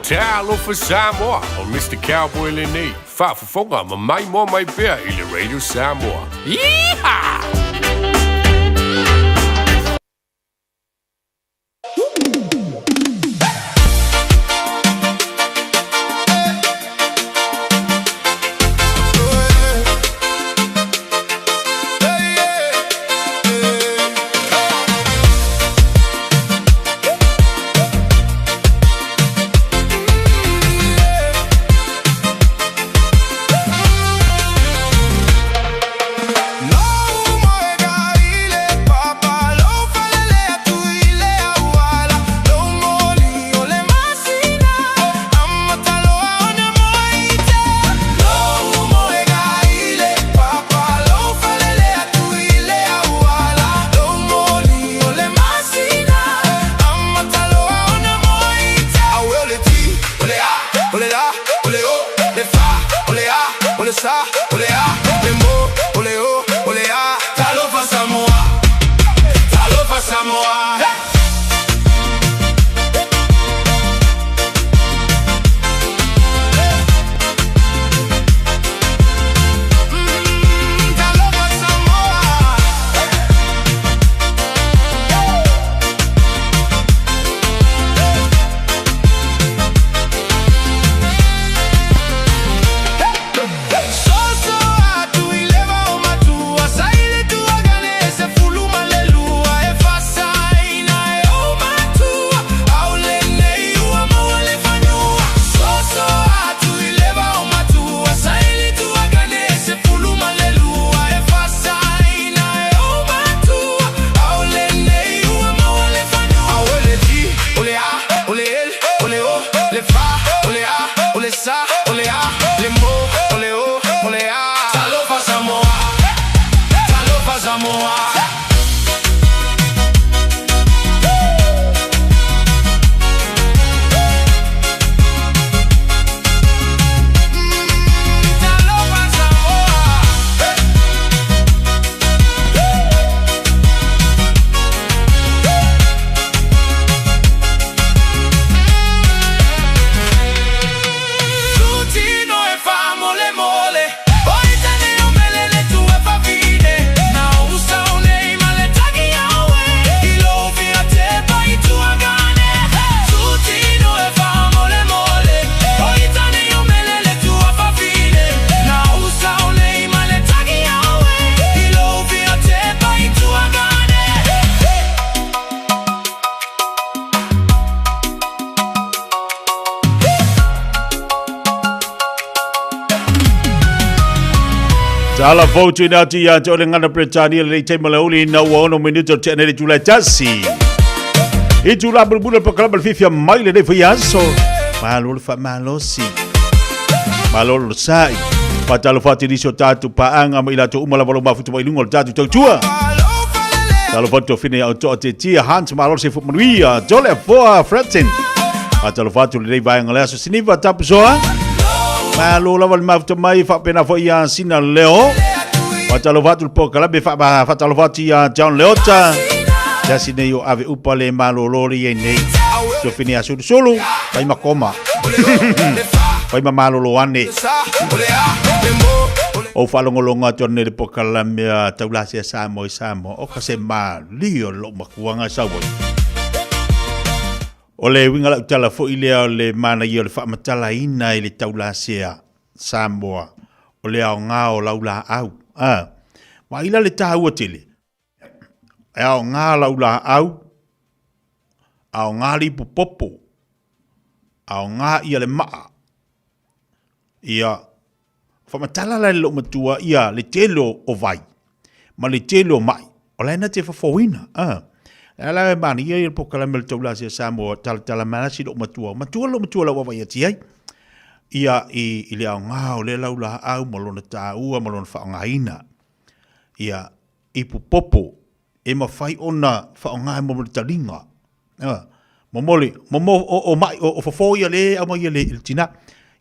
Talofa Samoa, o Mr. Cowboy lenei. Faafofoga ma maimoa mai pea i le Radio Samoa. Yeehaw! Tala fou tuina atu ia te ole ngana Bretania le taima le uli na ua ono minuto te ane le tula tasi. I tula bulbula pa kalaba le fifia mai le nei fai aso. Malo le faamalosi. Malo le onosai. Faatalofa atu i nisi o tatou paaga ma i latou uma lava o lo o mafuta mai i luga o le tatou tautua. Talofa atu tofine ia outou Tetia Hunt, malo le soifua manuia. Tole Afoa Fredson. Faatalofa atu i lenei vaega o le aso Siniva Tapusoa. Malo lava le mafuta mai faapena foi ia Sina Leo. Faatalofa atu le polokalame faatalofa atu ia John Leota. Tasi nei o ave upa le malolo le iai nei. Tofine ia Sulusulu, fai ma koma. Fai ma malolo ane. O faalogologo atu nei le polokalame a Taulasia Samoa i Samoa. O ka se malie o lou makuaga e sau ai. O le uiga lau tala foi lea o le manaia o le faamatalaina i le taulasea Samoa o le aoga o lau laau. A, vaai la le taua tele. E aoga lau laau, aoga le ipupopo, aoga ia le maa. Ia, faamatala la i le loomatua ia le tele o vai ma le tele o mai, o la e na te fofoina. A, le la e manaia ia le polokalame o le Taulasia Samoa, talatala mai la si loomatua, matua le loomatua lau vaavaai atu i ai. Ia, i le aoga o lea laulaau ma lona taua ma lona faaaogaina. Ia, ipupopo e mafai ona faaaoga e mo le taliga. Mo le, mo o, o mai, o fofo ia le aumai e le, le tina.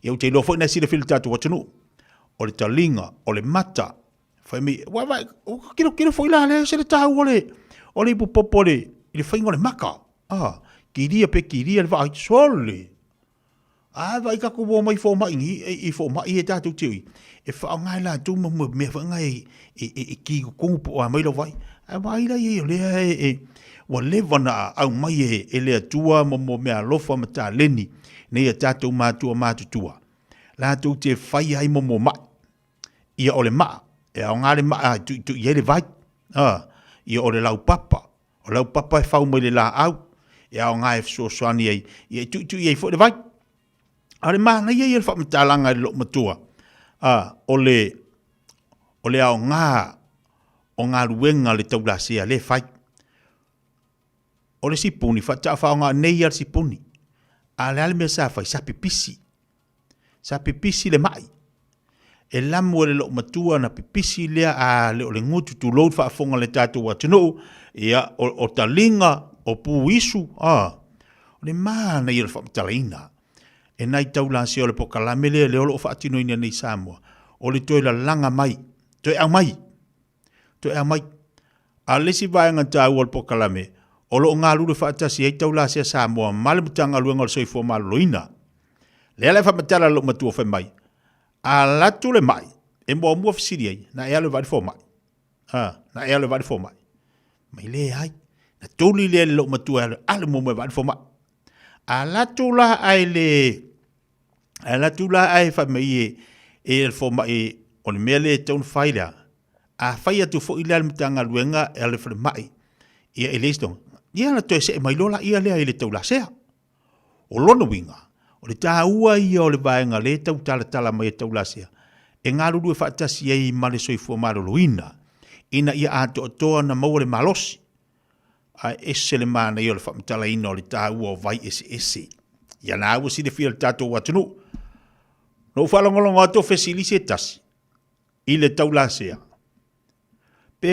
Ia ou te iloa foi na silafia i le tatou atunuu. O le taliga, o le mata, fai mai, wa, wa, o kilo kilo foi la le se le taua le, o le ipupopo le, i le faiga o le maka. Ah, kilia pe kilia le vaai, sole. A vaai tatou ua omai fomai ni i fomai e tatou te ui e faaaoga e latou ma mea foi na e ki i totonu po o a mai lau vaai. Ae vaai la i ai o lea e ua leva ona aumai e le Atua ma mea alofa ma taleni nei a tatou matua matutua latou te faia ai mo mai. Ia o le maa, e aoga le maa e tuitui ai le vai. Ia o le laupapa, O lau papa e fau mai le laau, e aoga e fesoasoani ai, ia e tuitui ai foi le vai. A o le manaia ia o le faamatalaga i le loomatua, a, o le, o le aoga o galuega a le taulasea lea e fai. O le sipuni, faatoa faaaoga nei lava le sipuni. A o le a le mea sa fai? Sa pipisi. Sa pipisi le mai. E lamu e le loomatua na pipisi lea a le o le gutu tulou le faafofoga a le tatou atunuu, ia o, o taliga, o pu isu, a. O le manaia o le faamatalaina e nai taulasea o le pokalame lea lea o lo o faatinoina nei i Samoa, o le toe lalaga mai, toe aumai. Toe aumai. A o le isi vaega taua o le polokalame, o lo o galulue faatasi ai Taulasea Samoa ma le Matagaluega o le Soifua Maloloina. Lea la e faamatala lou matua fai mai, a alu atu le mai, e muamua fesili ai, na e alu e vaai le fomai? A, na e alu e vaai le fomai? Mai leai. Na tuli lea i lou matua e alu, alu muamua e vaai le fomai. A alu atu la ae le Ae alu atu la ae fai mai e, e le fomai o le mea lea e tatau ona fai lea, a fai atu foi la le Matagaluega a le Falemai, ia e leai se tulaga, ia ona toe see mai loa laia lea i le taulasea. O lona uiga, o le taua ia o le vaega lea e tau talatala mai e taulasea, e galulue faatasi ai ma le soifua maloloina, ina ia atoatoa ona maua le malosi. Ae ese le manaia o le faamatalaina o le taua o vai eseese. Ia na ua silafia e le tatou atunuu. Na ou faalogologo atu o fesili se tasi i le taulasea pe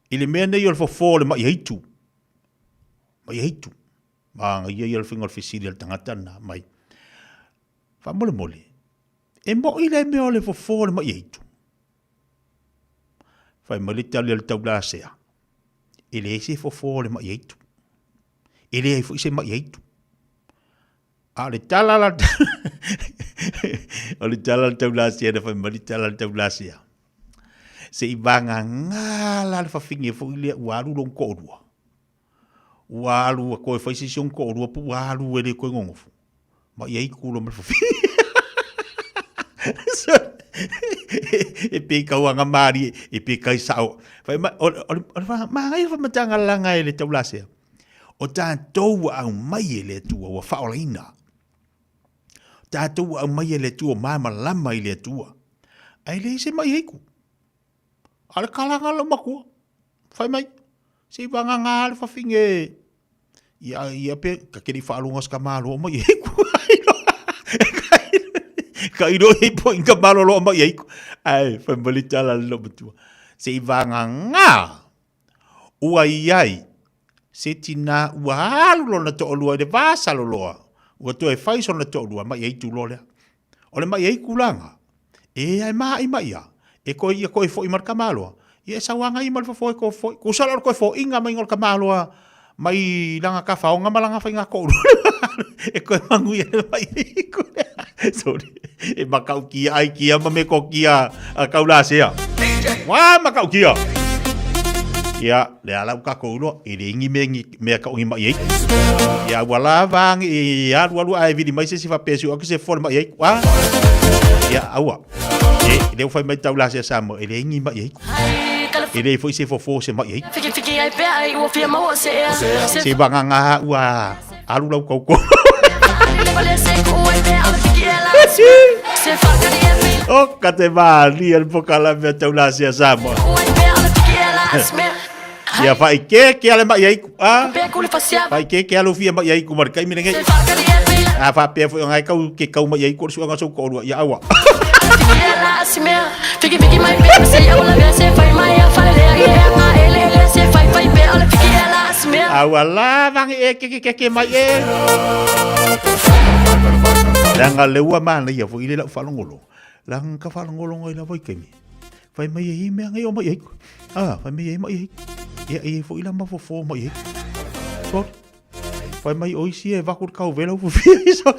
i le mea nei o le fofo o le mai aitu. Mai aitu. Manaia ia le faiga o le fesili a le tagata lena mai. Faamolemole, e moi le mea o le fofo o le mai aitu? Fai mai le tali a le taulasea, e leai se fofo o le mai aitu. E leai foi se mai aitu. A o le tala la o le tala a le taulasea na fai mai le tala a le taulasea. Se i vagagā la le fafine foi lea ua alu lona toalua. Ua alu ua toe fai se isi ona toalua pe ua alu e le toe nonofo. Ma i ai kulo ma le fafine. E pei kauaga malie, e pei kai sao. Fai mai, o, o, o le manaia faamatagalaga e le taulasea. O tatou ua aumai e le Atua, ua faaolaina. O tatou ua aumai e le Atua, malamalama i le Atua. Ae leai se mai aiku. A o le kalaga a lou matua, fai mai, se i vagana le fafine. Ia, ia pe, ka keri whaalonga ska malo mai e ku. Ka iro i po inga malo loa mai e ku. Ai, whai mali tala le matua. Se i vanga ngā, ua iai, se tina ua alu lona to'olua i le vasaloloa, ua toe fai sona to'olua mai e itu loa lea. O le mai e ikulanga, e ai ma'i mai ia, e koe ia koe fo'i ma le tamaloa, ia e sauaga ia ma le fofo e koe fo'i. Kusa la o le koe fo'iga mai o le tamaloa mai langa kafaoga ma langa faiga to'olua e koe manuia le mai e iku lea. Sorry. E makaukia ai kia ma me kokia a kaulasea. Wā makaukia! Ia, le ala u kākou loa, e le ingi me ngi mea ka ongi mai ai. Ia, ua lava angi i alu alu ae vili mai se si whapea si o se fole mai ai. Wā! Ia, aua. E, le ufai mai tau la se Samoa, e le ingi mai ai. E le foi se fofo se mai ai. Fiki ai pea ai ua fia maua se ea. Se vanganga ua alu lau koukou. O ka te mālia le pokala mea tau la sia Samoa. Ia whai ke ke ale mai ai ku a. Whai ke ke alu fia mai ai ku mar kai mi lengi. A wha pea foi ngai kau ke kau mai ai ku su anga su ko rua ia aua. Aua la vangi e ke ke ke ke mai e. Langa le ua mana ia foi le lau whalongolo. Langa ka whalongolo ngai la vai kemi. Whai mai e mea ngai o mai e. Ah, whai mai e mai e. Ia e foi la mafofo mai e. Sorry. Whai mai o isi e vaku kau vela ufu fia iso.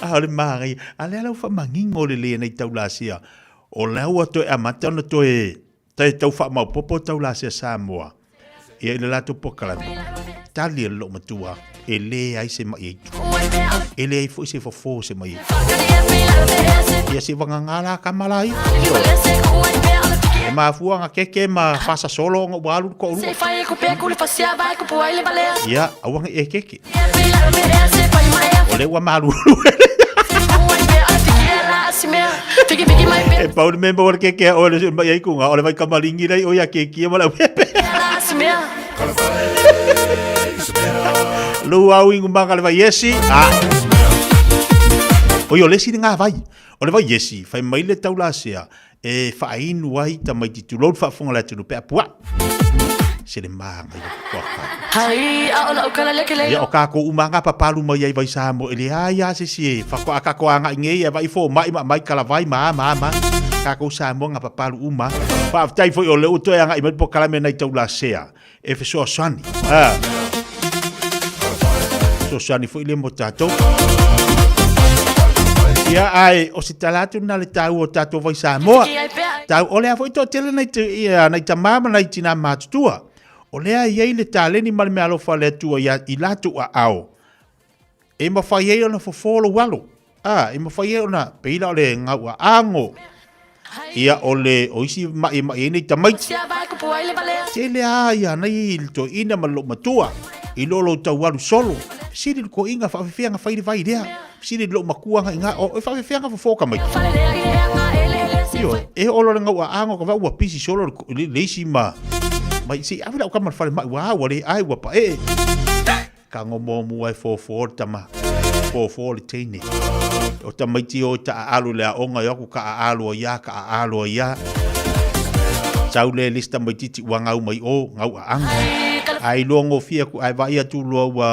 A o le māngai. A le ala ufa mangingo le le nei tau lasia. O le aua toe amata ona toe tai tau whaamaupopo tau lasia Samoa. Ia i le latou polokalame, tali e le loomatua, e leai se ma'i aitu. E leai foi se fofo o se ma'i aitu. Ia se vagagā la kama la ia. E mafua nga keke ma fasasolo ona ua alu le toalua. Ia, aua ne i e keke. O lea ua malulu. E pau le mea maua le keke a oe le mai ai kunga, o le vai kamalingi lei o ia kekia ma le aupepe. Lu au ingu manga le vai esi. Ah. O i o le esi le ngā vai. O le vai esi, whai mai le taulasea, E whaainu ai tamaiti tulou le faafofoga le atunuu pe a puaa. Se le maga ia kuaka. Ia o kākou uma nga papalu mai ai vai Samoa e leai a se si e whakoa kako a ngai ngei e vai fo mai ma mai kalavai ma ma ma. Kākou Samoa nga papalu uma. Whaaftai foi o le uto e anga i mai po kalame nei tau la sea. E fesoasoani. Ah. Fesoasoani foi le mo tātou. Ia ai, o se tala atu na le tāu o tātou vai Samoa. Tāu, o lea foi tō tele nei, te, ia, nei tamā ma nei tina mātutua. O lea i ei le tāleni ma le mea alofa le atua ia, i lātou a ao. E mawhai ai ona fofo lou alo. A, e mawhai ai ona, peila o le ngau a ango. Ia o le, o isi mai mai ai nei tamaiti. Tele a ia nei i le toeaina ma le loomatua, i lo lou tau alu solo. Fesili le toeaina faafefea na fai le vai lea. Fesili le loomatua na ina, o e faafefea na fofo tamaiti. Ioe, e oo loa le ngau a ango ka vai ua pisi solo le, le isi ma, mai se i ave lau tama i le falemai ua a ua le ai ua paee. Ka ngomo mua e fofo le tama, fofo le teine. O tamaiti o i ta aalu le aoga i aku ka aalu ia, ka aalu ia. Sau le list tamaititi ua ngau mai o, ngau aanga. Ai loa ngofie aku ai vai atu loa ua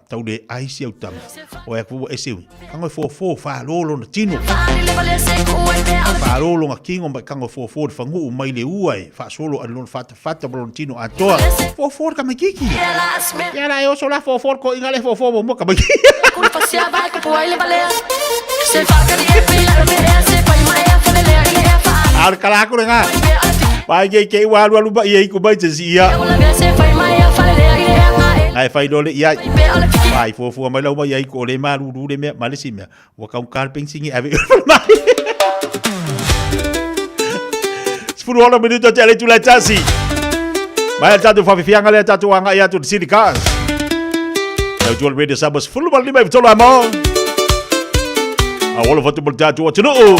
tau le ai si au tama. O e aku ua ese ui. Kango e fofo whalo lona tino. Whalo lona kingo mai kango e fofo le whanguu mai le ua e whaasolo a lona whata whata ma lona tino atoa. Fofo le kamaikiki. Ia la e oso la fofo le ko inga le fofo mo mo kamaikiki. A le kala aku le ngā. Pai ke ke ua alu alu mai e iku mai te si ia. Ai whai lole ia. Ai fuafua mai lau mai ai ko le malulu le mea ma le si mea. Ua kau ka le pensingi ave i mai. 16 minuto te ale tula tasi. Mai a tātou whawhiwhianga le a tātou anga i atu te City Cars. Tau tual radio sabas 15 i tolu amo. A wala whatu mo le tātou atunuu.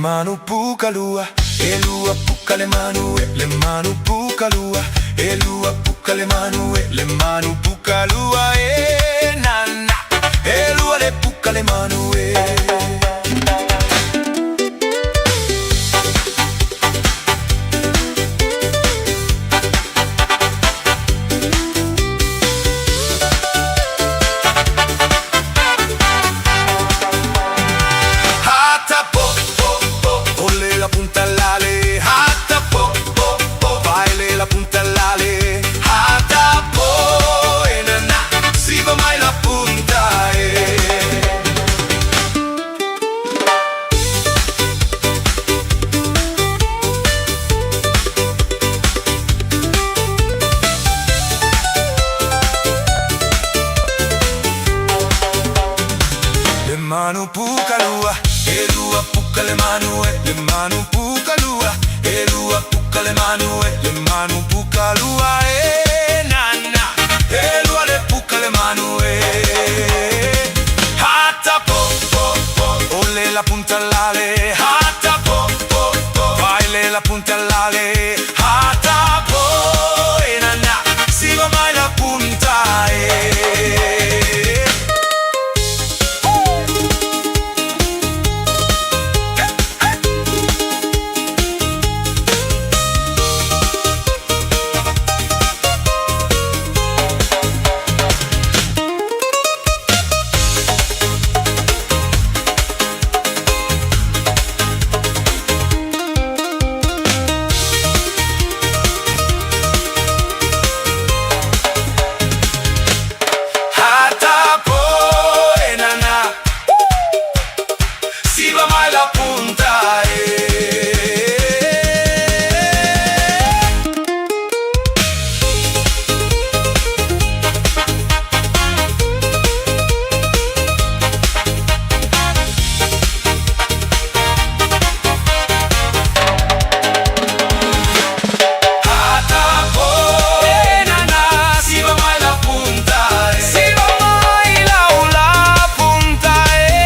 manu puka lua, e lua puka le manu e le manu puka lua, e lua puka le manu e le manu puka lua e na na, e lua le puka le manu e. Hata po po po, ole la punta lale. Hata po po po, baile la punta lale. Hata po e na na, si va mai la punta e. Le manu puka lua, e lua puka le manu e, le manu puka lua, e lua puka le manu e, le manu puka lua e na na, e lua le puka le manu e. Hata po po po, ole la punta lale, hata po po po, baile la punta lale, hata po e na na, si va mai la punta e. Hata po e na na, si va mai la punta e. Hata po e na na, si va mai la punta e. Si va mai la la punta e.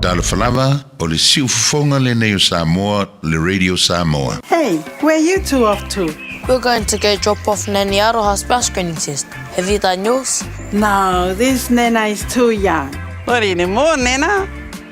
Talofa lava, o le siufofoga lenei o Samoa, le Radio Samoa. Hey, where you two off to? We're going to go drop off Nanny Aroha's bowel screening test. Have you done yours? No, this Nana is too young. Not anymore, Nana.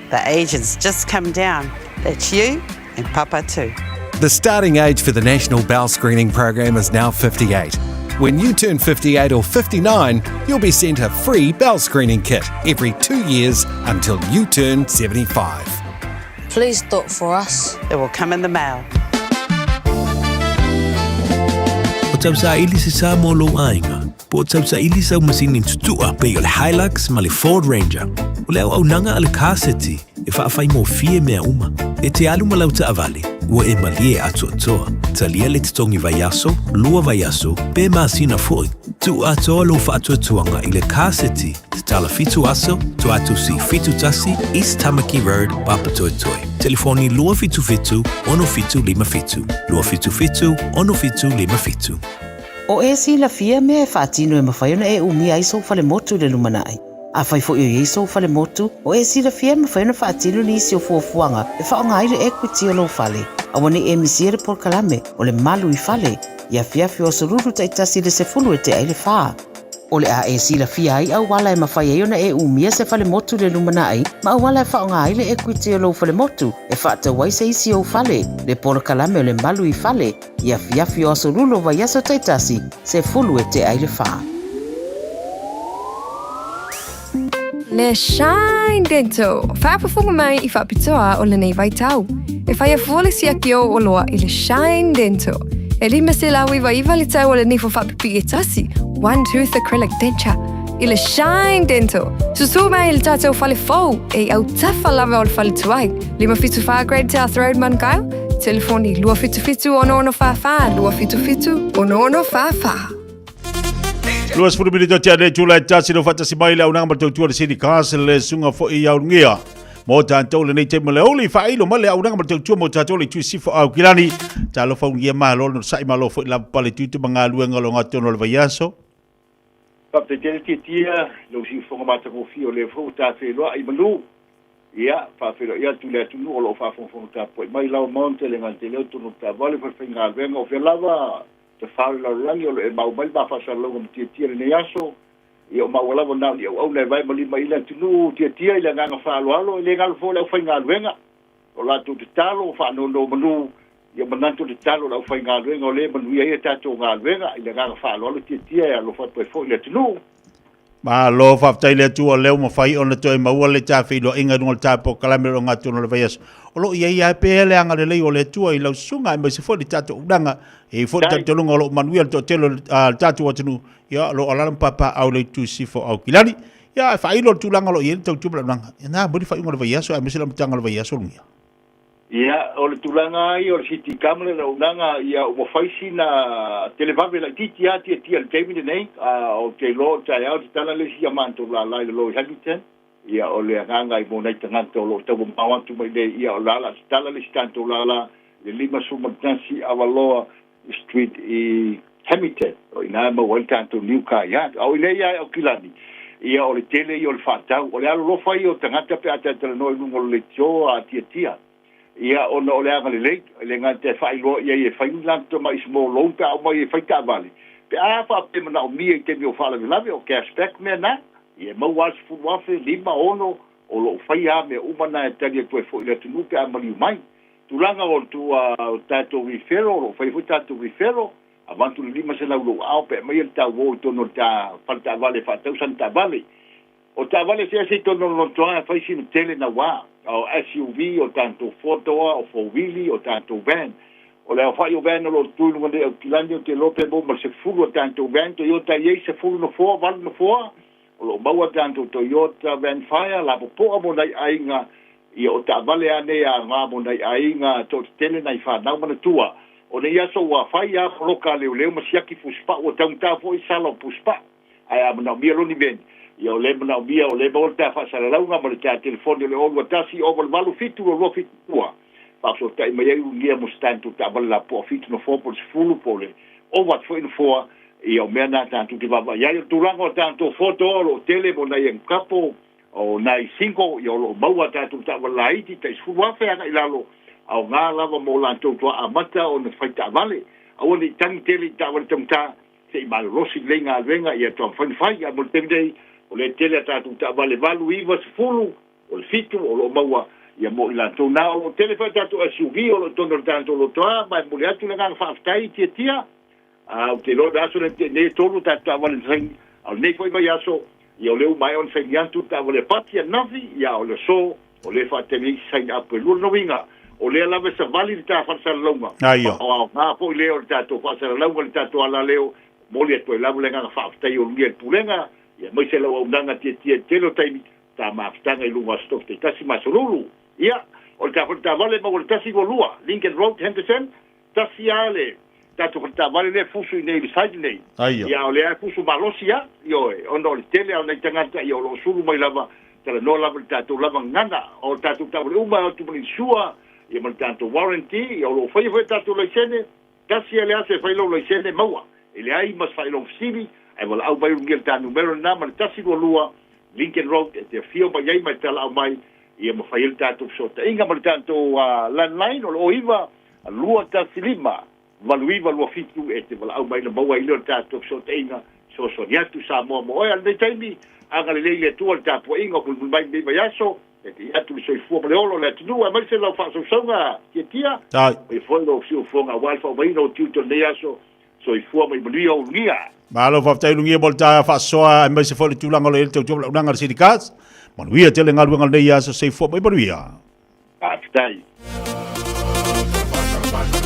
The age has just come down. That's you and Papa too. The starting age for the National Bowel Screening Program is now 58. When you turn 58 or 59, you'll be sent a free bowel screening kit every two years until you turn 75. Please do it for us. It will come in the mail. O tausaili se sa mo lou aiga, po o tausaili sau masini tutua pei o le Hilux ma le Ford Ranger. O le auaunaga a le Car City e faafaigofie mea uma. E te alu ma lau taavale, ua e malie atoatoa. Talia le totogi vaiaso, lua vaiaso, pe masina foi. Tuu atoa lou faatuatuaga i le Car City, tatala fitu aso, Tuatusi 71, East Tamaki Road, Papatoetoe. Telefoni 277 6757, 277 6757. O e silafia mea e faatino e mafai ona e umia ai sou falemotu i le lumanai. Afai foi o i ai sou falemotu, o e silafia e mafai ona faatino nisi o fuafuaga e faaaoga ai le equity o lou fale. Aua ne i e misia le polokalame o le Malu i Fale i afiafi o aso Lulu taitasi i le sefulu e tea ai le fa. O le a e silafia ai auala e mafai ai ona e umia se falemotu i le lumanai ma auala e faaaoga ai le equity o lou falemotu e faatau ai se isi ou fale, le polokalame o le Malu i Fale i afiafi o aso Lulu o vaiaso taitasi, sefulu e tea ai le fa. Le Shine Dental, faafofoga mai i faapitoa o lenei vaitau. E fai afua le siaki o oloa i le Shine Dental. E 599 le tau o le nifo faapipii e tasi, one tooth acrylic denture, i le Shine Dental. Susū mai i le tātou fale fou e i autafa lava o le fale tuai. 574 Great South Road, Manukau. Telefoni 277 6644 277 6644. 20 minute o te ane tula e tasi no whatasi mai le aunaga ma tautua le City Council le sunga fo i aungia. Mō tātou lenei te mele oli whailo ma le aunaga ma tautua mō tātou le tui sifo au kilani. Talo faungia malo no sai malo fo i lava pale tutu ma ngā luenga lo ngā tono le vaiaso. Faafetai tele Tiatia i lou siufofoga matagofie o lea foi ua ta feiloai i manu. Ia, faafeiloai atu i le atunuu o lo o faafogafoga tapuai mai, Lau Mount le gata i lea o tonu taavale, falefaigaluega, o fea lava tafao i le lalolagi o lo o e mau mai le ma faasalalauga ma Tiatia i lenei aso. Ia o maua lava na o ni auauna e vae ma lima i le atunuu Tiatia i le agaga faaaloalo, e le galo foi le aufaigaluega. O latou tatalo, faanonomanu, ia manatu le tatalo a le aufaigaluega o lea e manuia ai a tatou galuega. I le agaga faaaloalo Tiatia e alofa atu ai foi i le atunuu. Malo, faafetai i le Atua o lea ua mafai ona toe maua le ta feiloaiga i luga o le ta polokalame o le ogatotonu o le vaiaso. O lo o i ai lava pea le agalelei o le Atua i lau susuga aemaise foi le tatou auaunaga. E i ai foi le talitonuga o lo o manuia le toatele o le tatou atunuu, ia o lo o alaala ma papaaao i le itu sisifo o Aukilani. Ia, ae faailo le tulaga o lo o i ai le tautua ma le auaunaga. Ia na aumai le faaiuga o le vaiaso aemaise le amataga o le vaiaso lugia. Ia, o le tulaga lava ia o le City Gum le auaunaga, ia ua fai sina televave laitiiti lava tiatia i le taimi lenei. A ou te iloa o le taeao e tatala le isi a matou lala i lalo i Hamilton. Ia, o le agaga i mo nai tagata o lo o tau mamao atu mai nei, ia o le a la tatala le isi tatou lala i le 51 Avaloa Street i Hamilton, o i ina e maua ai le tatou new car yard. A o i nei lava i Aukilani, ia o le tele ia o le faatau. O le alolofa ia o tagata pe a talatalanoa i luga o le leitio a tiatia, ia ona o le agalelei, e le gata e faailoa i ai e fai ni latou tamai small loan pe a omai e fai taavale, pe a faapea e manaomia i taimi o faalavelave, o cash back mea na, ia e maua lava le $10,000, 5, 6, o lo o faia lava mea uma na e tali atu ai foi i le atunuu pe a maliu mai. Tulaga o le tatou referral, o lo o faia foi tatou referral, avatu le 500 i lou aao pe aumaia le tauo i totonu o le ta fale taavale e faatau sana taavale. O taavale eseese i totonu o le lotoa e fai sina tele naua, o SUV, o tatou four door, o four wheelie, o tatou van. O le aofai o van o lo o tutu i luga nei Aukilani, ou te iloa pe maua ma le 10 o tatou van, Toyota e i ai 10 nofoa, 8 nofoa, O lo o maua tatou Toyota Vellfire lapopoa mo nai aiga, ia o taavale a nei aoga mo nai aiga toatetele nai fanau manatua. O nei aso ua fai a poloka a leoleo ma siaki fusipau ua taugata foi sala o pusipau. Ae a manaomia loni mea ni, ia o lea manaomia o lea maua le ta faasalalauga ma le ta telefoni o le 021 088 722 72. Faafesootai mai ai ulugia mo se tatou taavale lapoa 7 nofoa po o le 10 po o le ova atu foi nofoa. Ia, o mea na tatou te vaavaai ai. O le tulaga o tatou photo o lo o tele mo nai couple, o nai single, ia o lo o maua a tatou taavale laiti, tai $10,000 agai i lalo, aoga lava mo latou toa amata ona fai taavale. Aua ne i tagi tele i taavale taugata, se i malolosi lelei galuega, ia toa mafai ona fai. Ae mo le taimi nei, o lea e tele a tatou taavale 8, 9, 10, o le 7 o lo o maua ia mo i latou na. O lo o tele foi a tatou SUV o lo o i totonu o le tatou lotoa, ma e momoli atu le agaga faafetai tiatia. A, ou te iloa o le aso lea na tea nei e tolu o tatou taavale na saini, a o lenei foi vaiaso, ia o lea ua maea ona saini atu le taavale a Pati ananafi, ia a o le aso, o lea e faatali ai isi sign up e lua. Lona uiga, o lea lava e savali le ta faasalalauga, ma o aoga foi lea o le tatou faasalalauga i le tatou alaleo, momoli atu ai lava le agaga faafetai o lugia i le Pulega, ia aemaise lau auaunaga tiatia i le tele o taimi, ta mafutaga i luga o aso Tofi taitasi ma aso Lulu. Ia, o le ta faletaavale e maua i le 122 Lincoln Road, Henderson, Tasi a le tatou faletaavale lea e fusu i nei i le side nei. Aia. Ia o lea e fusu malosi a, ioe, ona o le tele a o nai tagata ia o lo o sulu mai lava, talanoa lava i le tatou lava gagana. O le tatou taavale uma e o atu ma le insure, ia ma le tatou warranty, ia o lo o faia foi a tatou laisene. Tasi a le aso e fai lou laisene, maua. E leai ma se faailoga fesili, ae valaau mai ulugia le ta numera lena ma le 122 Lincoln Road e te afio mai ai ma e tala'au mai, ia ma fai ai le tatou fesootaiga ma le tatou landline o le 09 215 8927 e te valaau mai ona maua ai lea o le tatou fesootaiga fesoasoani atu Samoa mo oe. A o lenei taimi, agalelei le Atua i le tapuaiga o mulimuli mai lenei vaiaso, e te i atu le soifua ma le ola o le atunuu aemaise lau faasausauga tiatia, faia foi lou siufofoga aua le faaumaina o tiute o lenei aso. Soifua ma ia manuia ou lugia. Malo faafetai Lugia mo le ta faasoa aemaise foi le tulaga o lo o i ai le tautua ma le auaunaga a le City Cards. Manuia tele galuega o lenei aso. Soifua ma ia manuia. Faafetai.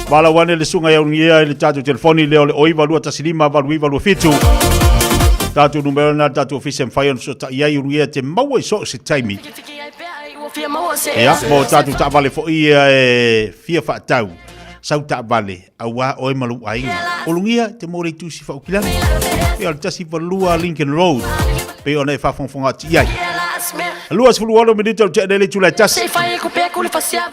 Valaau ane le susuga ia Ulugia i le tatou telefoni lea o le 0921 8927. Tatou numera lena le tatou ofisa e mafai ona fesootai ai Ulugia te maua i so o se taimi. Ia, mo tatou taavale foi ia e fia faatau sau taavale auā oe ma lou aiga. Ulugia te maua le itu i Sifa-o-Kilani. Ia o le 182 Lincoln Road. Pei ona e faafogafoga atu i ai. 26 minute o le tea nei le itula e tasi.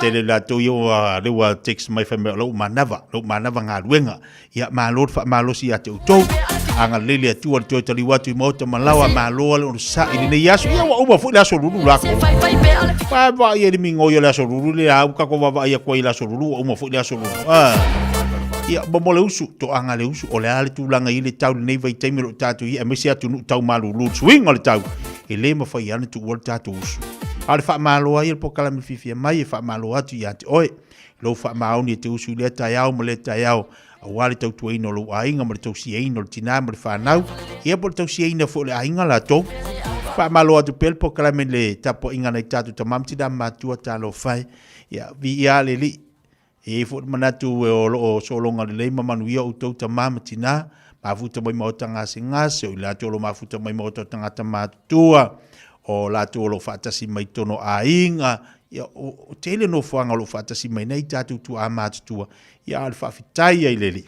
Tele latou ia ua lea ua text mai fai mai o lou manava, lou manava galuega. Ia malo le faamalosi ia te outou. Agalelei le Atua i le toe taliu atu i maota ma laoa, malo le onosai i lenei aso. Ia ua uma foi le aso lulu lako. Vaavaai ai le migoi o le aso lulu le au kako vaavaai atu ai i le aso lulu ua uma foi le aso lulu. Ah. Ia, mo le usu, toaga le usu, o le a le tulaga i le tau lenei vaitaimi o lo o tatou i ai, aemaise atunuu tau malulu, le suiga o le tau, e le mafai lava ona tuua le tatou usu. A o le faamalo ai o le polokalame fiafia mai e faamalo atu ia te oe, lou faamaoni e te usu i lea taeao ma lea taeao, aua le tautuaina o lou aiga ma le tausiaina o le tinā ma le fanau, ia po o le tausiaina foi o le aiga latou. Faamalo atu pea le polokalame i le tapuaiga a nai tatou tama ma tinā matua, talofa e. Ia, viia le Alii. E i ai foi le manatu o lo o sologa lelei ma manuia outou tama ma tinā, mafuta mai maota gasegase, o i latou o lo o mafuta mai maota o tagata matutua, o latou o lo o faatasi mai totonu o aiga, ia, o tele nofoaga o lo o faatasi mai nei tatou tuaa matutua, ia a o le faafetai ai le Alii.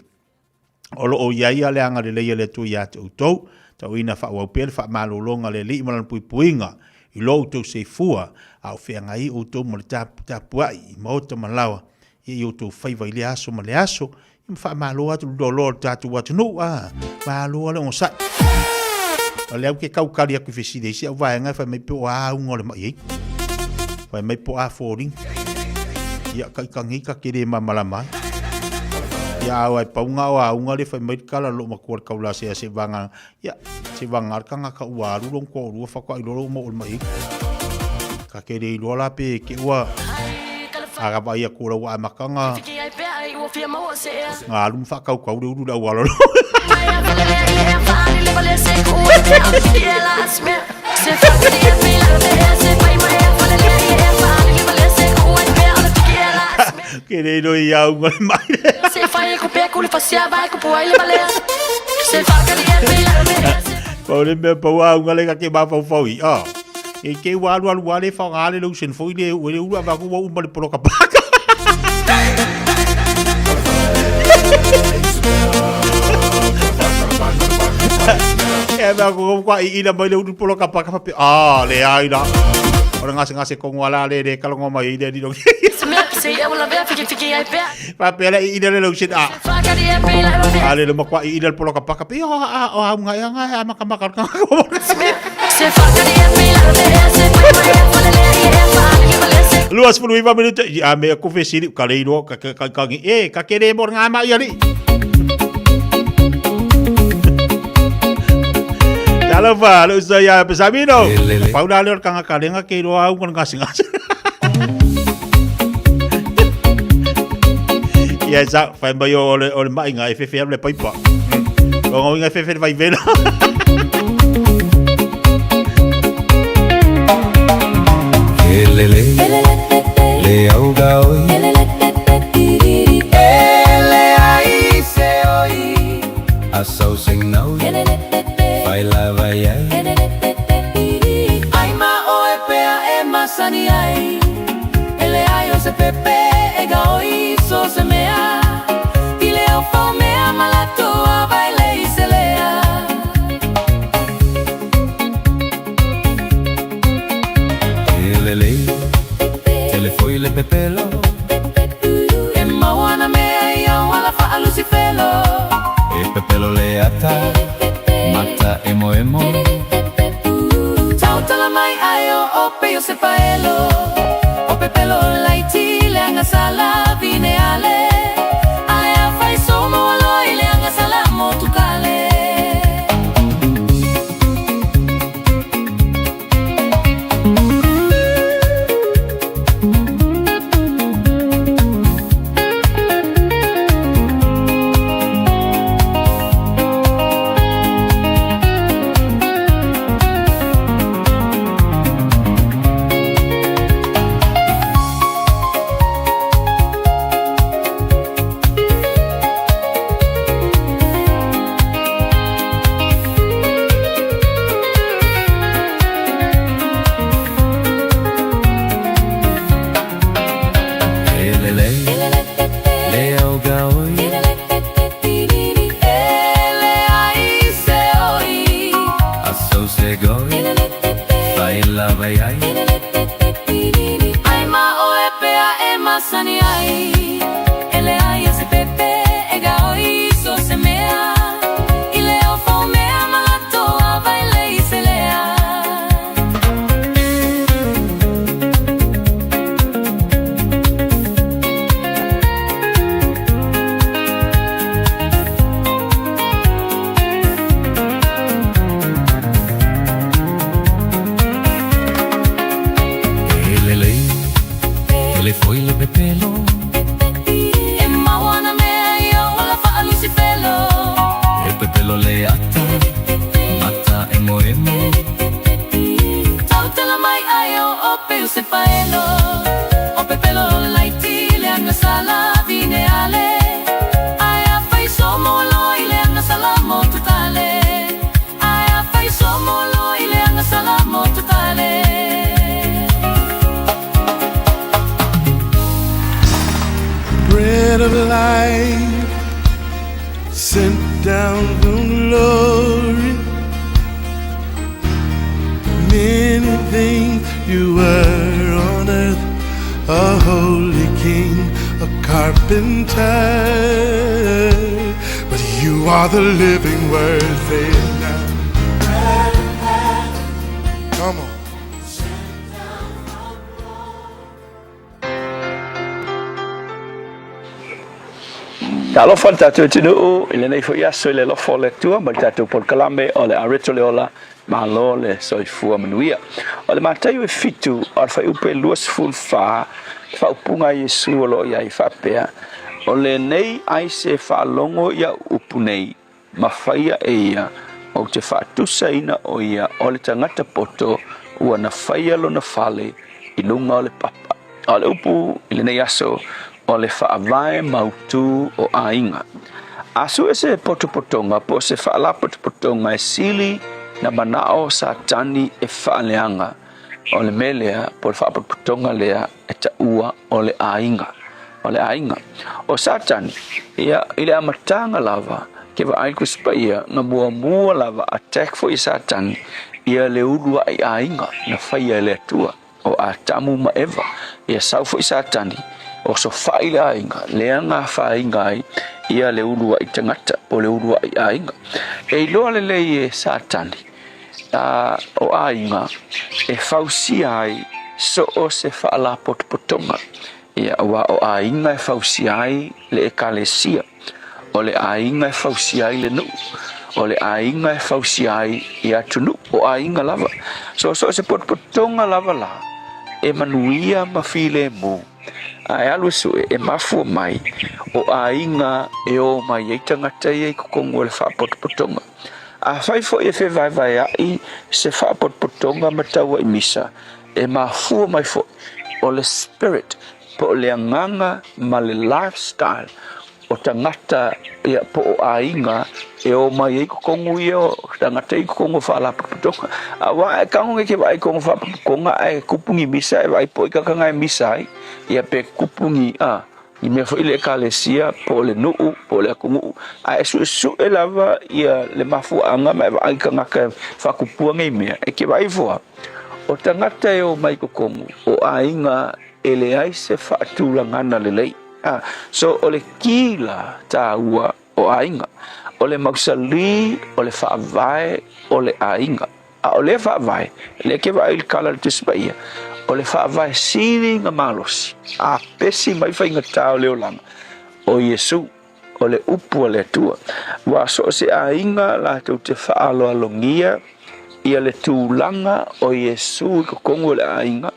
O lo o i ai le agalelei a le Atua ia te outou, tauina faaauau pea le faamalologa a le Alii ma lana puipuiga i lo outou seifua, a o feagai outou ma le tapuai i maota ma laoa, ia i outou faiva i lea aso ma le aso, ia ma faamalo atu le loaloa o le tatou atunuu, a, malo le onosai. O lea ou te tau tali atu i fesili a isi au vaega e fai mai po o a auga o le mai ai. Fai mai po o a foliga. Ia, ka ika nei ka te le malamalama ai. Ia, a ai pau nga o auga le fai mai le kala lo matua le kaula se se vanga. Ia, se vanga le kangaka ua alu long ko lua fa ko ai lolo mo o le mai. Ka ke le iloa la pe ke ua a va ia ko la ua amakanga. Nga alu ma whakaukau le uru le auala lo. Ke rei roi i au ngore mai. Pau le mea pau au ngale ka ke mawhauwhau i. Oh. E ke ua alu alu wale whangale le usen foi le ue le uru a waku wa uma le poloka paka. E mea ko kwa i ina mai le uru poloka paka pape. Ah, le ai la. O le ngase ngase kongo ala le le kalongo mai i le riro. Pape ala i ina le lausen a. A le le makwa i ina le poloka paka. Pe o a o a unga ia nga a maka maka ka. 29 minuta i a mea ko fesili ka le iloa ka ka ka ngi e ka kere mo ngā mai ali. Talofa, le uso ia Pesamino. Paula le o kanga kalenga ke iloa au ngā singa. Ia sa, whai mai o le, o le mainga e whewhe le paipa. O ngā winga e whewhe le vaivela. Elele, le auga oi. Ele ai se oi, a sau sing nau. Fai la vai ai. Ai ma oe pea e masani ai. Ele ai o se pepe e ga oi so se mea. I le au fau mea malato a vai le i se lea. Elele, telefoi le pepelo. E mauana mea i au ala whaalusi felo. E pepelo le ata, mata emo emo. Tautala mai ai o ope o se paelo. O pepelo laiti le anga sala vine ale. Ai a fai somo alo i le anga sala motukale. Elele, le auga oi. Ele ai se oi. A sau se goi, fai la vai ai. Ai ma oe pea e masani ai. Ele ai o se pepe e ga oi so se mea. I le au fau ata Mata emoemo Tautala mai ai o ope o se faelo O pepelo o le laiti le agasala vine ale Ae a fai somo lo i le agasala mo tutale Ae a fai somo lo i le agasala mo tutale Bread of life sent down from glory. Many things you were on earth, a holy king, a carpenter. But you are the living word, say it now. Come on. Talofa le tatou atunuu i lenei foi aso i le alofa o le Atua ma le tatou polokalame o le Areto le Ola, malo le soifua manuia. O le Mataio e 7 o le fuaiupu 24, le faaupuga a Iesu o lo o i ai faapea, O lenei ai se faalogo i au upu nei, ma faia e ia, ou te faatusaina o ia o le tagata poto ua na faia lona fale i luga o le papa. A o le upu i lenei aso, o le faavae mautu o aiga. A sue se potopotoga po o se faalapotopotoga e sili na manao Satani e faaleaga, o le mea lea po o le faapotopotoga lea e taua o le aiga. O le aiga. O Satani, ia, i le amataga lava, ke vaai le Tusi Paia, na muamua lava attack foi e Satani ia le uluai aiga na faia e le Atua, o Atamu ma Eva. Ia sau foi Satani, osofai le aiga, lea na afaina ai ia le uluai tagata, po o le uluai aiga. E iloa lelei e Satani, a, o aiga e fausia ai so o se faalapotopotoga. Ia, aua o aiga e fausia ai le ekalesia, o le aiga e fausia ai le nuu, o le aiga e fausia ai i atunuu, o aiga lava. So, so o se potopotoga lava la, e manuia ma filemu, a e alu e sue, e mafua mai o aiga e o mai ai tagata ia i totonu o le faapotopotoga. Afai foi e fevaevaeaʻi se faapotopotoga ma tauaʻi misa, e mafua mai foi o le spirit po o le agaga ma le lifestyle o tagata ia po o aiga e o mai ai totonu ia o tagata i totonu o faalapotopotoga. Aua e tago nei ke vaai i totonu o faalapotopotoga ae tupu ni misa e vaai po o i tagata e misa ai ia pe tupu ni a i mea foi le ekalesia po o le nuu po o le atunuu ae e suesue lava ia le mafuaaga ma e vaai tagata e faatupua nei mea e ke vaai ifo a o tagata e o mai totonu o aiga e leai se faatulagana lelei a so o le kila taua o aiga o le mausali o le faavae o le aiga. A o lea faavae, lea ke vaai i le kala o le Tusi Paia, o le faavae sili na malosi, a pesi mai faigata o le olaga, o Iesu, o le upu a le Atua. Ua so o se aiga latou te faaaloalogia ia le tulaga o Iesu i totonu o le aiga,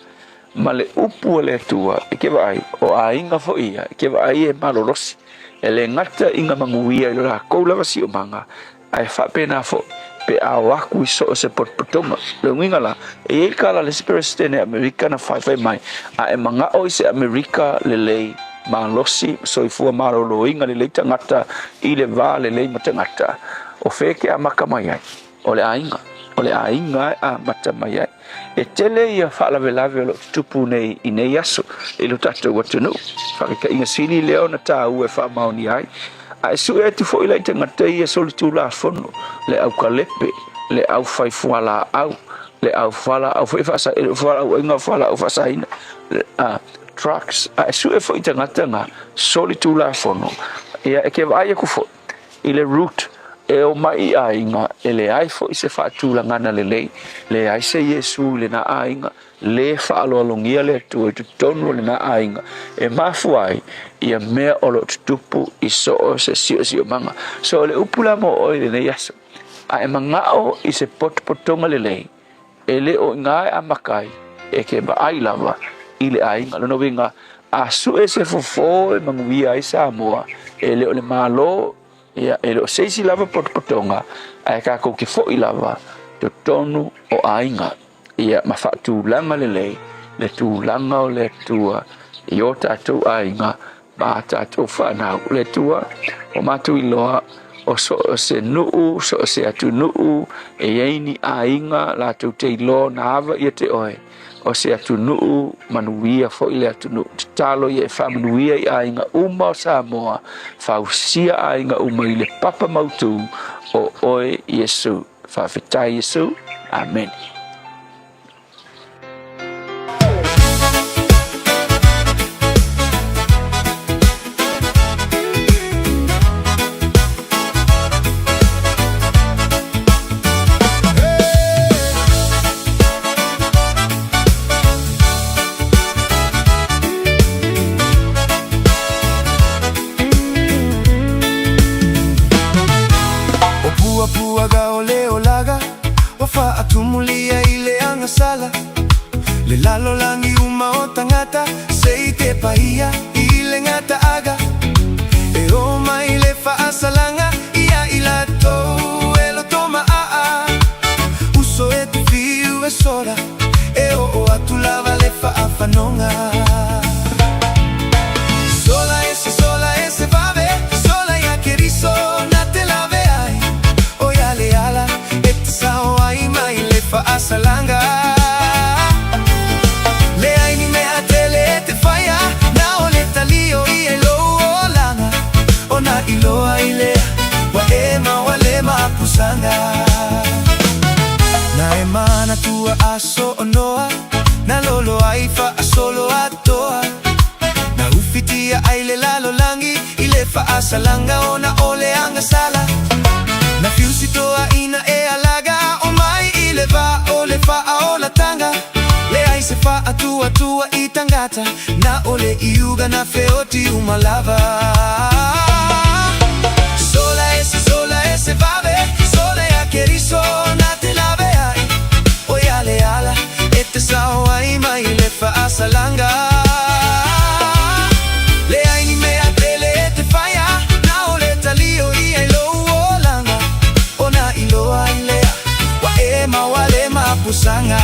ma le upu a le Atua, e ke vaai, o aiga foi ia, e ke vaai e malolosi, e le gata i na manuia i lo lakou lava siomaga, Ae faapena foi pe a o aku i so o se potopotoga. Le uiga la, e i ai le kala a le isi Peresetene Amerika na faifai mai, a e manao i se Amerika lelei, malosi, soifua maloloina lelei tagata i le va lelei ma tagata, o fea e ke amata mai ai? O le aiga. O le aiga e amata mai ai. E tele ia faalavelave o lo o tutupu nei i nei aso i lo tatou atunuu. Faataitaiga sili lea ona taua e faamaonia ai. A e sue atu foi la i tagata ia solitulafono, le aukalepe, le aufai fualaau, le au fualaau foi faasa, fualaauaiga o fualaau faasaina, a, drugs. A e sue foi i tagata na solitulafono, ia e ke vaai aku foi i le root e o mai i aiga, e leai foi se faatulagana lelei, leai se Iesu i lena aiga, le faaaloalogia le Atua i totonu o lena aiga, e mafua ai ia mea o lo o tutupu i so o se siosiomaga. So o le upu la mo oe i lenei aso, a e manao i se potopotoga lelei, e le o i ina e amata ai, e ke vaai lava i le aiga. Lona uiga, a sue se fofo e manuia ai Samoa, e le o le Malo. Ia, e le o se isi lava potopotoga, ae tatou te foi lava totonu o aiga, ia, ma faatulaga lelei le tulaga o le Atua i o tatou aiga ma a tatou fanau. Le Atua, ua matou iloa o so o se nuu, so o se atunuu, e i ai ni aiga latou te iloa na ava ia te oe, o se atunuu manuia foi le atunuu. Tatalo ia e faamanuia i aiga uma o Samoa, fausia aiga uma i le papa mautu o oe Iesu. Faafetai Iesu. Amene. O puapuaga o le olaga Ua faatumulia i le agasala Le lalolagi uma o tagata Se i te paia i le gataaga E oo mai le faasalaga Ia i latou e loto maaa Uso e te fiu e sola E oo atu lava le faafanoga Sola e se sola e se vave Sola ia Keriso na te lave ai O ia le ala e te sao ai mai le faasalaga Leai ni mea tele e te whaia Na o le talio ia i lou olaga Ona iloa i lea Ua e maua le mapusaga Na e manatua aso o Noa Na lolo ai faasolo atoa Na ufitia ai le lalolagi I le faasalaga ona o le agasala Na fiusitoa ina e alaga O mai i le va o le faaolatanga Leai se faatuatua i tagata Na o le iuga na feoti uma lava Sola e se sola e se vave Sola ia Keriso na te lave ai O ia le ala e te sao ai mai le faasalaga Leai ni mea tele e te whaia Na o le talio ia i lou olaga Ona iloa i lea Ua e maua le mapusaga.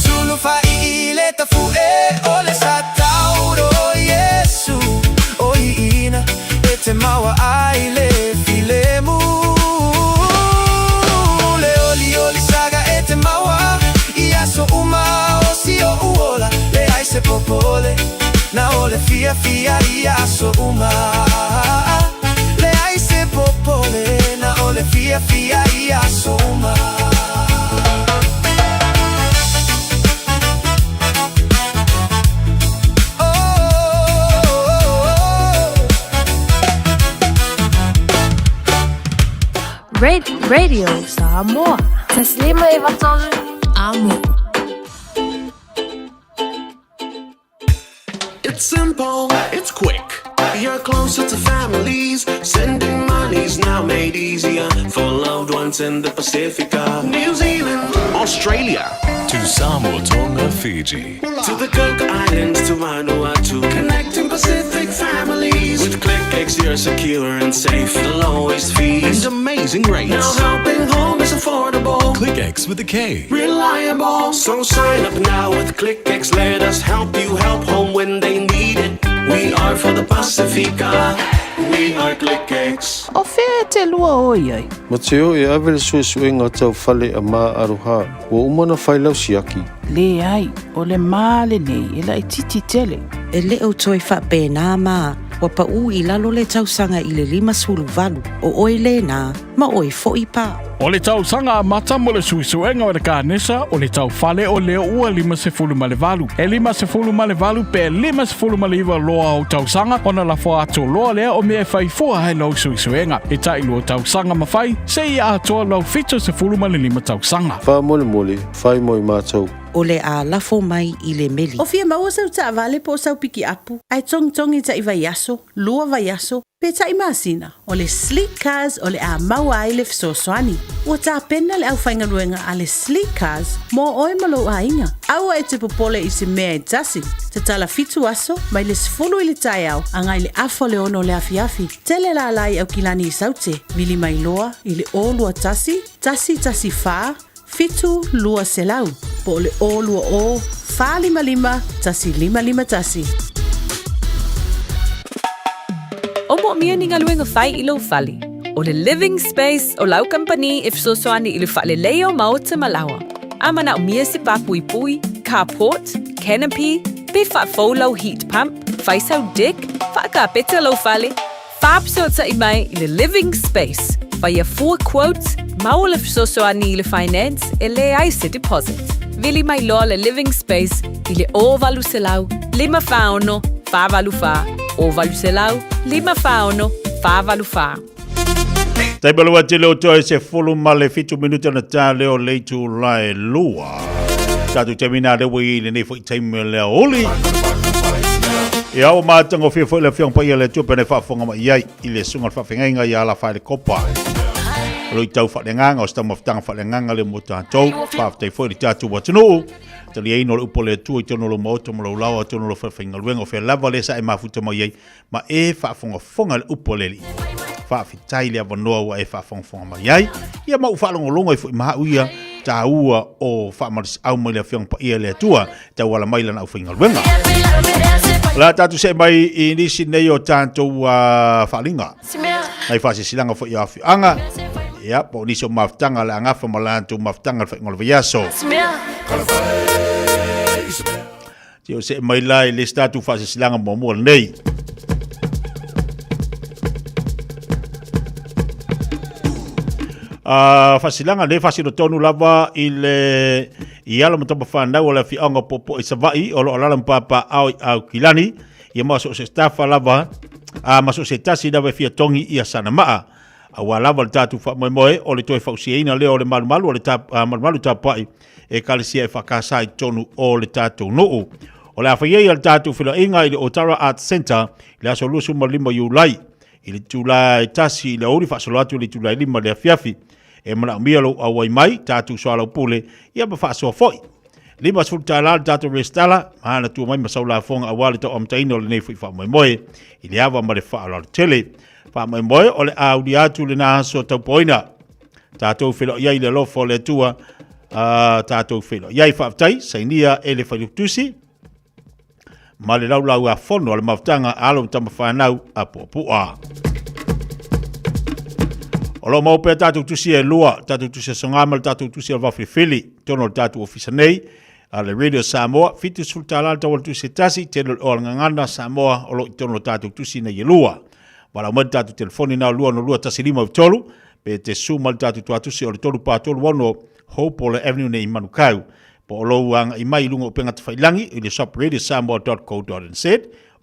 Sulu fai i le tafu'e o le satauro Iesu o iina e te maua ai le filemu Le olioli saga e te maua i aso uma o si o'u ola Leai se popole na o le fiafia i aso uma Leai se popole na o le fiafia i aso uma. Radio Samoa. Taslima e Amo. It's simple, it's quick. You're closer to families. Sending money's now made easier for loved ones in the Pacifica, New Zealand, Australia, To Samoa, Tonga, Fiji. to the Cook Islands, to Vanuatu, connecting Pacific families. With ClickX, you're secure and safe, the lowest fees And amazing rates. Now helping home is affordable. ClickX with a K. Reliable. So sign up now with ClickX. Let us help you help home when they need it. We are for the Pacifica. We are ClickX. O fea e te lua o i ai? Mateo e ave le suesuega tau fale a Ma Aroha, ua uma ona fai lau siaki. Leai, o le ma lenei e laitiiti tele. E le o toe faapena ma, ua paʻu i lalo le tausaga i le 58, o oe lena. Ma oe foi pa. O le tausaga amata mo le suesuega o le kanesa o le taufale o lea ua 58. E 58 pe 59 loa ou tausaga ona lafo atu loa lea o mea e fai fua ai lou suesuega. E tailua tausaga ma fai seia atoa lou 75 tausaga. Faamolemole, fai mo i matou. O le a lafo mai i le meli. O fia maua sau taavale po o sau pikiapu, ae togitogi taʻi vaiaso, lua vaiaso, pe taʻi masina, o le Sleek Cars o le a maua ai le fesoasoani. Ua tapena le aufaigaluega a le Sleek Cars mo oe ma lou aiga. Aua e te popole i se mea e tasi. Tatala fitu aso, mai le 10 i le taeao agai le afa o le 6 o le afiafi. Tele lala i Aukilani i Saute, vili mai loa i le 021 114 7200 po o le 020 455 1551. O moomia ni galuega fai i lou fale. O le Living Space o lau kamupani e fesoasoani i le faaleleia o maota ma laoa. A manaomia se pāpuipui, carport, canopy, pe faafou lau heat pump, fai sau deck, faakapeta lou fale, Faafesootai mai i le Living Space, faia fua quote, maua le fesoasoani i le finance e leai se deposit. Vili mai loa le Living Space i le 0800 546 484, 0800 546 484. Taimi o le wā tele o toe 17 minute na tā leo le itulā e lua. Tātou taimi nā rewa i lenei foi taimi o le aoli. Ia o mātangofie foi le afioga paia le Atua pene faafofoga mai ai i le susuga o le faafeagaiga ia Alafa le Kopa. O lo i tau faaleagaga o se taumafataga faaleagaga lea mo tātou. Faafetai foi i le tātou atunuu. Taliaina o le upu a le Atua i totonu o lou maota ma lou laoa, totonu o lou falefaigaluega o fea lava lea sa e mafuta mai ai ma e faafogafoga le upu a le Alii. Faafetai le avanoa ua e faafogafoga mai ai. Ia ma ou faalogologo ai foi ma au ia tāua o faamalosiau mai le Afioga Paia i le Atua e tauala mai lana aufaigaluega. O le a tatou see mai i nisi nei o tatou faaaliga. Nai faasilasilaga foi o afioaga. Ia, po o nisi o mafutaga o le a gafa ma latou mafutaga i le faaiuga o le vaiaso. Se o see mai la i le isi tatou faasilasilaga muamua lenei. Faasilasilaga lenei faasino tonu lava i le i alo ma tama whanau o le afioaga o Popo i Savaii o lo o alaala ma papaaao i Aukilani ia ma so o se tafa lava a ma so o se tasi lava e fia togi ia sana maa. Aua lava le tatou faamoemoe o le toe fausiaina lea o le malumalu o le malumalu tapuai Ekalesia EFKS i totonu o le tatou nuu. O le a fai ai a le tatou feiloaiga i le Otara Arts Centre i le aso 25 Iulai i le itula e 1 i le aoauli faasolo atu i le itula e 5 i le afiafi. E manaomia lou auai mai, tatou soalaupule, ia ma faasoa foi. $50 le tatou resitala, ma ana tua mai ma sau lafoga aua le tauamataina o lenei foi faamoemoe i le ava ma le faaaloalo tele. Faamoemoe o le a ulia atu lena aso taupoina. Tatou feiloai ai i le alofa o le Atua, tatou feiloai ai. Faafetai, sainia e le Failautusi ma le laulau a fono a le mafutaga a alo ma tama fanau a Puapua. O lo o mau pea tatou tusi e lua, tatou tusi aso Gā ma le tatou tusi o le Vaofilifili, totonu o le tatou ofisa nei, a le Radio Samoa, $70 le tau o le tusi e tasi, tele o le oa le gagana Samoa o lo o i totonu o tatou tusi nei e lua. Valaau mai le tatou telefoni na o 262 1593, pe te susu mai le tatou tuatusi o le 3436 Hope Avenue nei i Manukau. Po o lou agai mai i luga o upega tafailangi i le shop radiosamoa.co.nz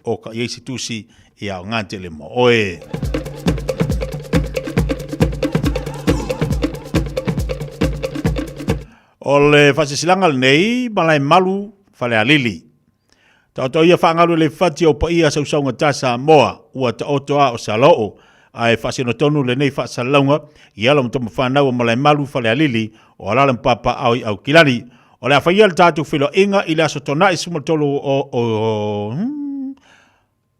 o ka i ai se tusi i aoga tele mo oe. O le faasilasilaga lenei, Malaemalu Falealili. Taoto ia faagalu le fati o paia sausaugata Samoa, ua taoto a o se aloo, ae faasino tonu lenei faasalalauga i alo ma tama fanau o Malaemalu Falealili o alaala ma papaao i Aukilani. O le a faia le tatou feiloaiga i le aso Tona'i 13 o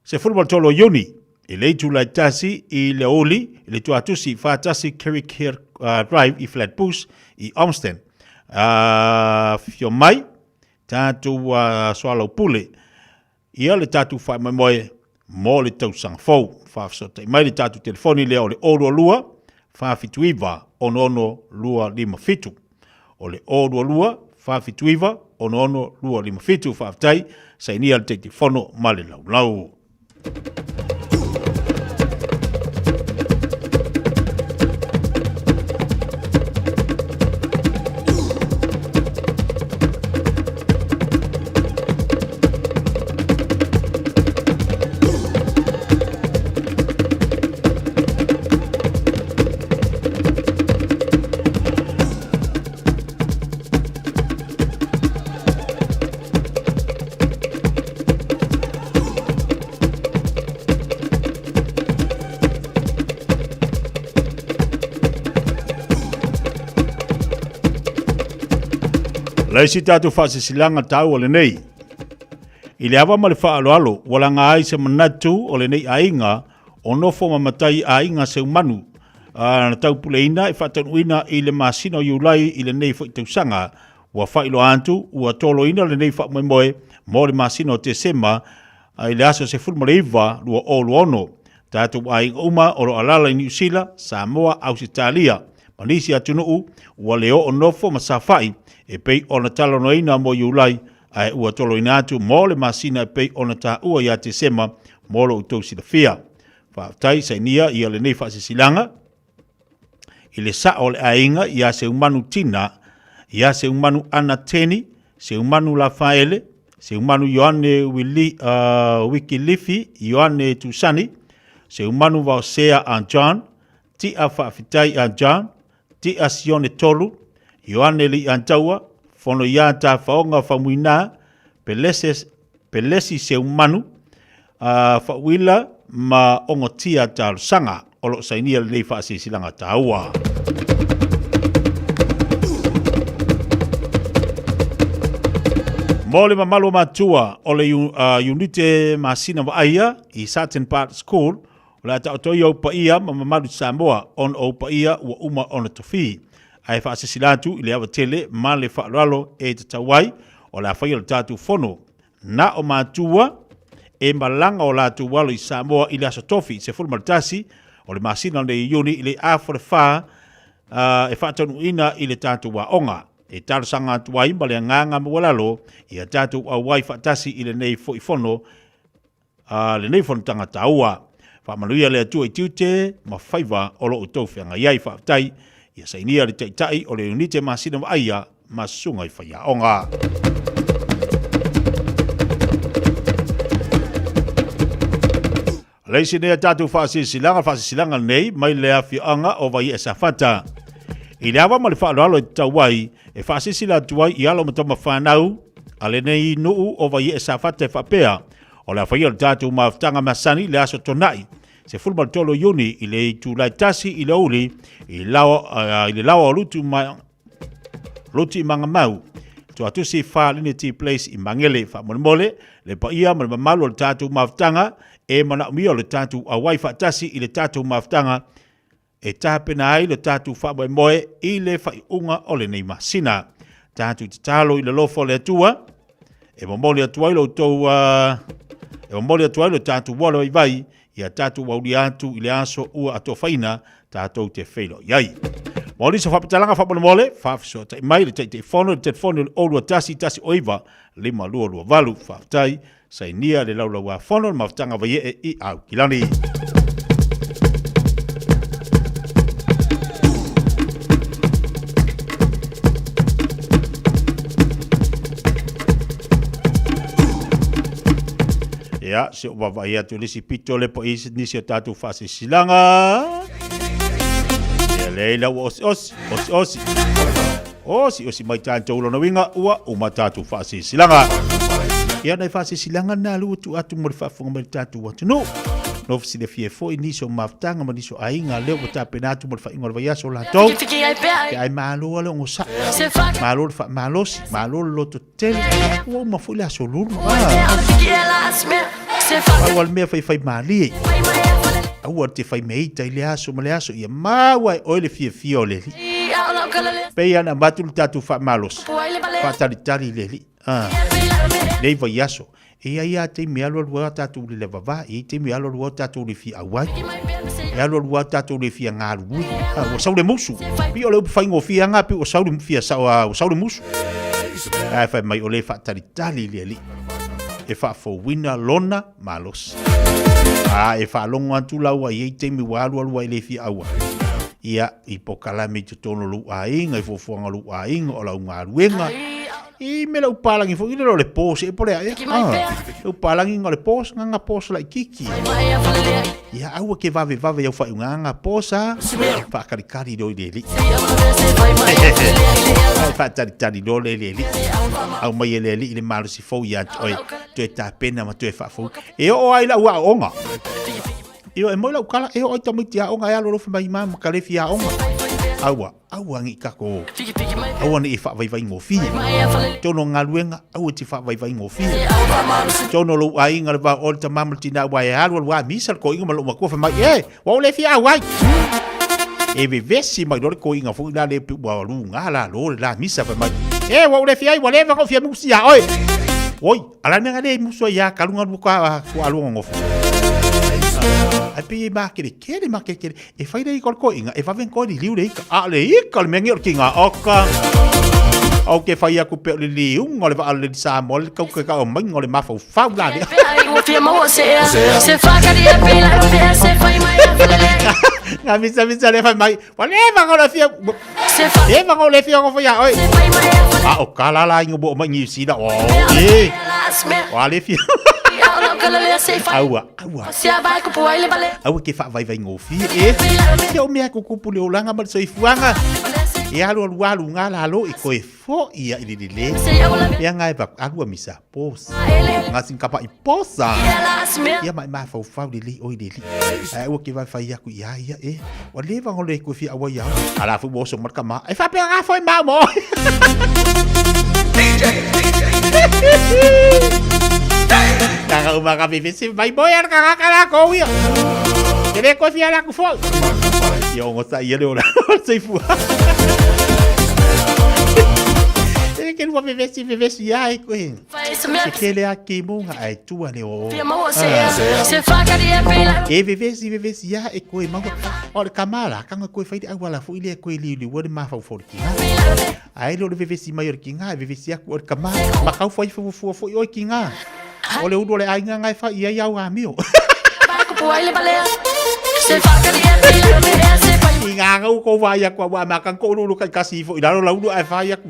13 o Iuni i le itula e 1 i le aoauli i le tuatusi 41 Kerikeri Drive i Flatbush i Olmsted. Afifio mai tatou soalaupule ia le tatou faamoemoe mo le tausaga fou. Faafesootai mai le tatou telefoni lea o le 022 479 66257. O le 022 479 66257. Faafetai, sainia le Taitaifono ma le laulau. Le isi tatou faasilasilaga taua lenei. I le ava ma le faaaloalo, ua laga ai se manatu o lenei aiga o nofo ma matai aiga Seumanu na taupuleina e faataunuuina i le masina o Iulai i lenei foi tausaga. Ua faailoa atu ua toloina lenei faamoemoe mo le masina o Tesema i le aso 19 2026. Tatou aiga uma o lo o alaala i Niu Sila, Samoa, Ausetalia ma nisi atunuu ua le oo nofo ma saofai e pei ona talanoaina mo Iulai ae ua toloina atu mo le masina e pei ona taua ia Tesema mo lo outou silafia. Faafetai sainia ia lenei faasilasilaga i le sao o le aiga ia Seumanu Tina, ia Seumanu Ana Teni, Seumanu Lafaele, Seumanu Ioane Wili, Wikilifi Ioane Tusani, Seumanu Vaosea a John, Tia Faafetai a John, Tia Sione Tolu, Ioane Li'antaua, Fono iā Tafaoga Faumuina, Pelese, Pelesi Seumanu, Fauila ma Ogotia Talosaga o lo o sainia lenei faasilasilaga taua. Mo le mamalu o matua o le Iunite Masina Vaaia i Sutton Park School, o le a taoto ia ou paia ma mamalu Samoa ona o ou paia ua uma ona tofi. Ae faasilasila atu i le ava tele ma le faaaloalo e tatau ai o le a faia le tatou fono Na o matua e malaga o latou alo i Samoa i le aso tofi 11 o le masina lenei o Iuni i le afa o le fa e faataunuuina i le tatou aoga. E talosaga atu ai ma le agaga maualalo ia tatou auai faatasi i lenei foi fono, lenei fonotaga taua. Faamanuia le Atua i tiute ma faiva o lo outou feagai ai. Faafetai ia sainia le Taitai o le Iunite Masina Vaaia ma Susuga i Faiaoga. Le isi nei a tatou faasilasilaga, faasilasilaga nei mai le afioaga o Vaiee Safata. I le ava ma le faaaloalo e tatau ai, e faasilasila atu ai i alo ma tama fanau a lenei nuu o Vaiee Safata e faapea, o le a faia le tatou mafutaga masani le aso Tona'i 13 o Iuni i le itula e 1 i le aoauli i le laoa o Lutu ma Luti Magamau, Tuatusi Falinity Place i Magele. Faamolemole le paia ma le mamalu o le tatou mafutaga e manaomia o le tatou auai faatasi i le tatou mafutaga e tapena ai le tatou faamoemoe i le faaiuga o lenei masina. Tatou tatalo i le alofa o le Atua e momoli atu ai lo outou e momoli atu ai lo tatou ola vaivai ia tatou aulia atu i le aso ua atofaina tatou te feiloai ai. Mo nisi o faamatalaga faamolemole, faafesootai mai le Taitaifono i le telefoni o le 021 109 5228. Faafetai, sainia le Laulau-a-Fono le Mafutaga Vaiee i Aukilani. Ia, se o vaavaai atu i le isi pito le po i nisi o tatou faasilasilaga. Ia lea ila ua osiosi, osiosi. Osiosi mai tatou lona uiga ua uma tatou faasilasilaga. Ia nai faasilasilaga na alu atu atu mo le faafofoga mai le tatou atunuu. No silafia foi nisi o mafutaga ma nisi o aiga lea ua tapena atu mo le faaiuga o le vaiaso latou. Ke ai malo le ogosaʻi, malo le faamalosi, malo le loto tele. Ua uma foi le aso lulu. Aua le mea faifai malie. Aua te fai meita i le aso ma le aso. Ia maua e oe le fiafia o le alii. Pei ana avatu le tatou faamalosi. Faatalitali i le alii. Ah. Nei vaiaso. E i ai lava taimi e alualu ai tatou i le vava, e i ai taimi e alualu ai tatou i le fia auai, e alualu ai tatou i le fia galulue. Ah, ua sau le musu. Pei o le upu faigofie lava pei ua sau le fia sau, ua sau le musu. Ae fai mai o le faatalitali le alii e faafouina lona malosi. A e faalogo atu la ua i ai taimi ua alualu ai i le fia auai. Ia, i pokalame i totonu o lou aiga, i fuafuaga o lou aiga, o lau galuega, I me lau palangi foi le le pos e pole ai. Ah, lau palangi ngo le pos nga nga pos la kiki. Ia aua ke vave vave iau fai nga nga pos a. Fa kali kali do ile li. Fa tali tali do le le li. Au mai le li le malo si fou ia oi. Toe tapena ma toe fa fou. E o ai la ua onga. Io e moi lau kala e o ai tamaiti aoga e alo alofa mai ma ma kalefi aoga. Aua, aua nei tatou, aua nei e faavaivaigofie. Tonu o galuega, aua e te faavaivaigofie. Tonu o lou aiga le va o le tama ma le tina aua e alu alu lava misa le toeaina ma lou matua fai mai, e, ua ou le fia auai. E vevesi mai loa le toeaina foi la le pe ua luga lalo le la misa fai mai, e, ua ou le fia ai, ua leva ona ou fia musi ia oe. Oi, a la le mea na le musu ai ia kaluga lua ka tua alua nonofo. Ai pei e makeletele, makeletele. E fai le ika o le toeaina, e vave ona toe liliu le ika. A o le ika o le mea nei o le tiga oka. Ou te fai atu pea o le liuga o le vaa o le Lady Samoa le tau ke o maiga o le mafaufau la lea. Nga misa misa le fai mai. Ua leva ona le fia leva ona le fia nofo ia oe. A o ka la la inga mo mai New Zealand. O e. Ua le fia. Aua, aua. Aua ke faavaivaigofie e. Ke o mea kukupu le olaga ma le soifuaga. E alu alu alu ngā lalo i koe fo ia i le lele. Mea ngā e vaku alua misa posa. Ngā sin kapa i posa. Ia mai mafaufau lelei oi le alii. Ae aua ke vaifai aku ia ia e. Ua leva ona le koe fia aua ia. Ala foi ua oso mai le tama. E faapea ngā foi mau mo. Tanga uma ka vevesi mai moe ana kangaka la kou ia. Ke le koe fia la ku foi. Ia ongo sa ia le ola o le soifua. E ke lua vevesi vevesi ia e koe. Se tele a ke monga ai tua le o. E vevesi vevesi ia e koe maua. O le kamala kanga koe fai le auala foi lea koe liuliua le mafaufau o le kinga. Ae le o le vevesi mai o le kinga e vevesi aku o le kama. Ma kau fai fuafua foi oe kinga. O le ulu o le aiga nga e fai i ai au amio. I ngā ngau ko wai aku aua ma kan ko ulu ulu kai kasi fo i lalo la ulu ai fai aku.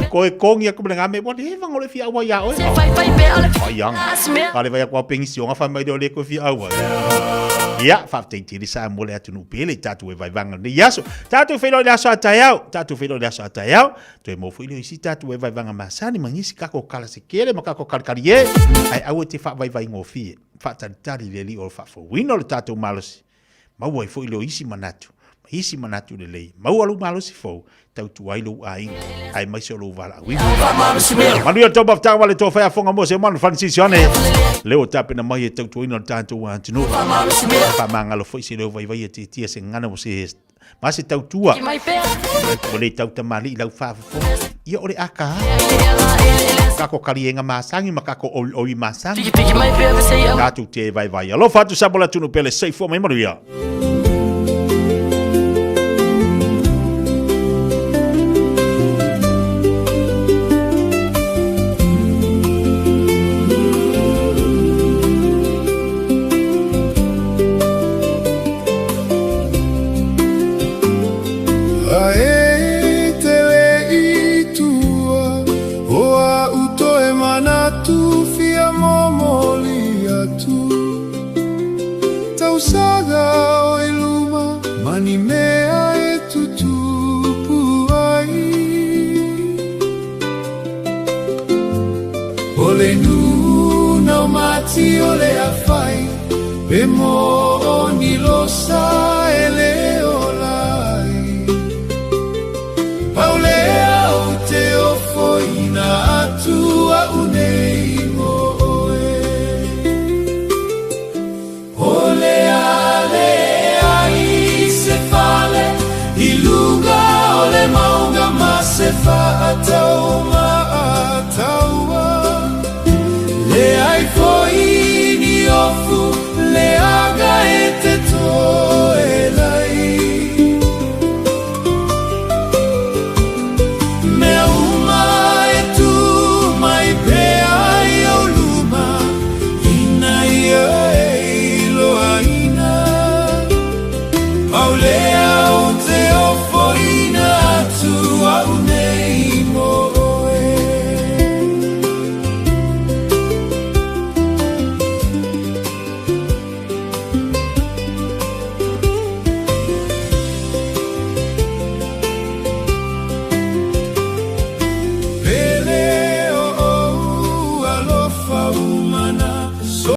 Ko e kongi aku mele ngā me wa le vanga o le fia aua ia oe. Fai anga. Ka le vai aku au pengisi o ngā fai mai le o le koe fia aua. Ia, faafetai tele sa mo le atunuu pele i tatou e vaivanga lenei aso. Tatou feiloai i le aso a taeao. Tatou feiloai i le aso a taeao. Toe maua foi lea o isi tatou e vaivanga masani ma nisi kako kalasekele ma kako kalikali e. Ae aua e te faavaivaigofie, faatalitali i le Alii o le faafouina o le tatou malosi. Maua ai foi lea o isi manatu, ma isi manatu lelei. Maua lou malosi fou, tautua ai lou aiga, aemaise o lou valaauina. Manuia le tou mafutaga ma le tou faiafoga mo se manu Francis Ioane. Leo o tapena mai e tautuaina le tatou atunuu. Faamagalo foi se leo vaivai e tiatia se gagana mo se ma se tautua. Ua le tautamalii lau faafofoga. Ia o le aka kako kaliega masangi ma kako oioi masangi. Tatou te vaivai. Alofa atu sa mo le atunuu pele. Soifua mai manuia. Ae te le i tua o au toe manatu fia momoli atu Tausaga o i luma ma ni mea e tutupu ai O le nuna o mati o le afai Pe mo ni losa.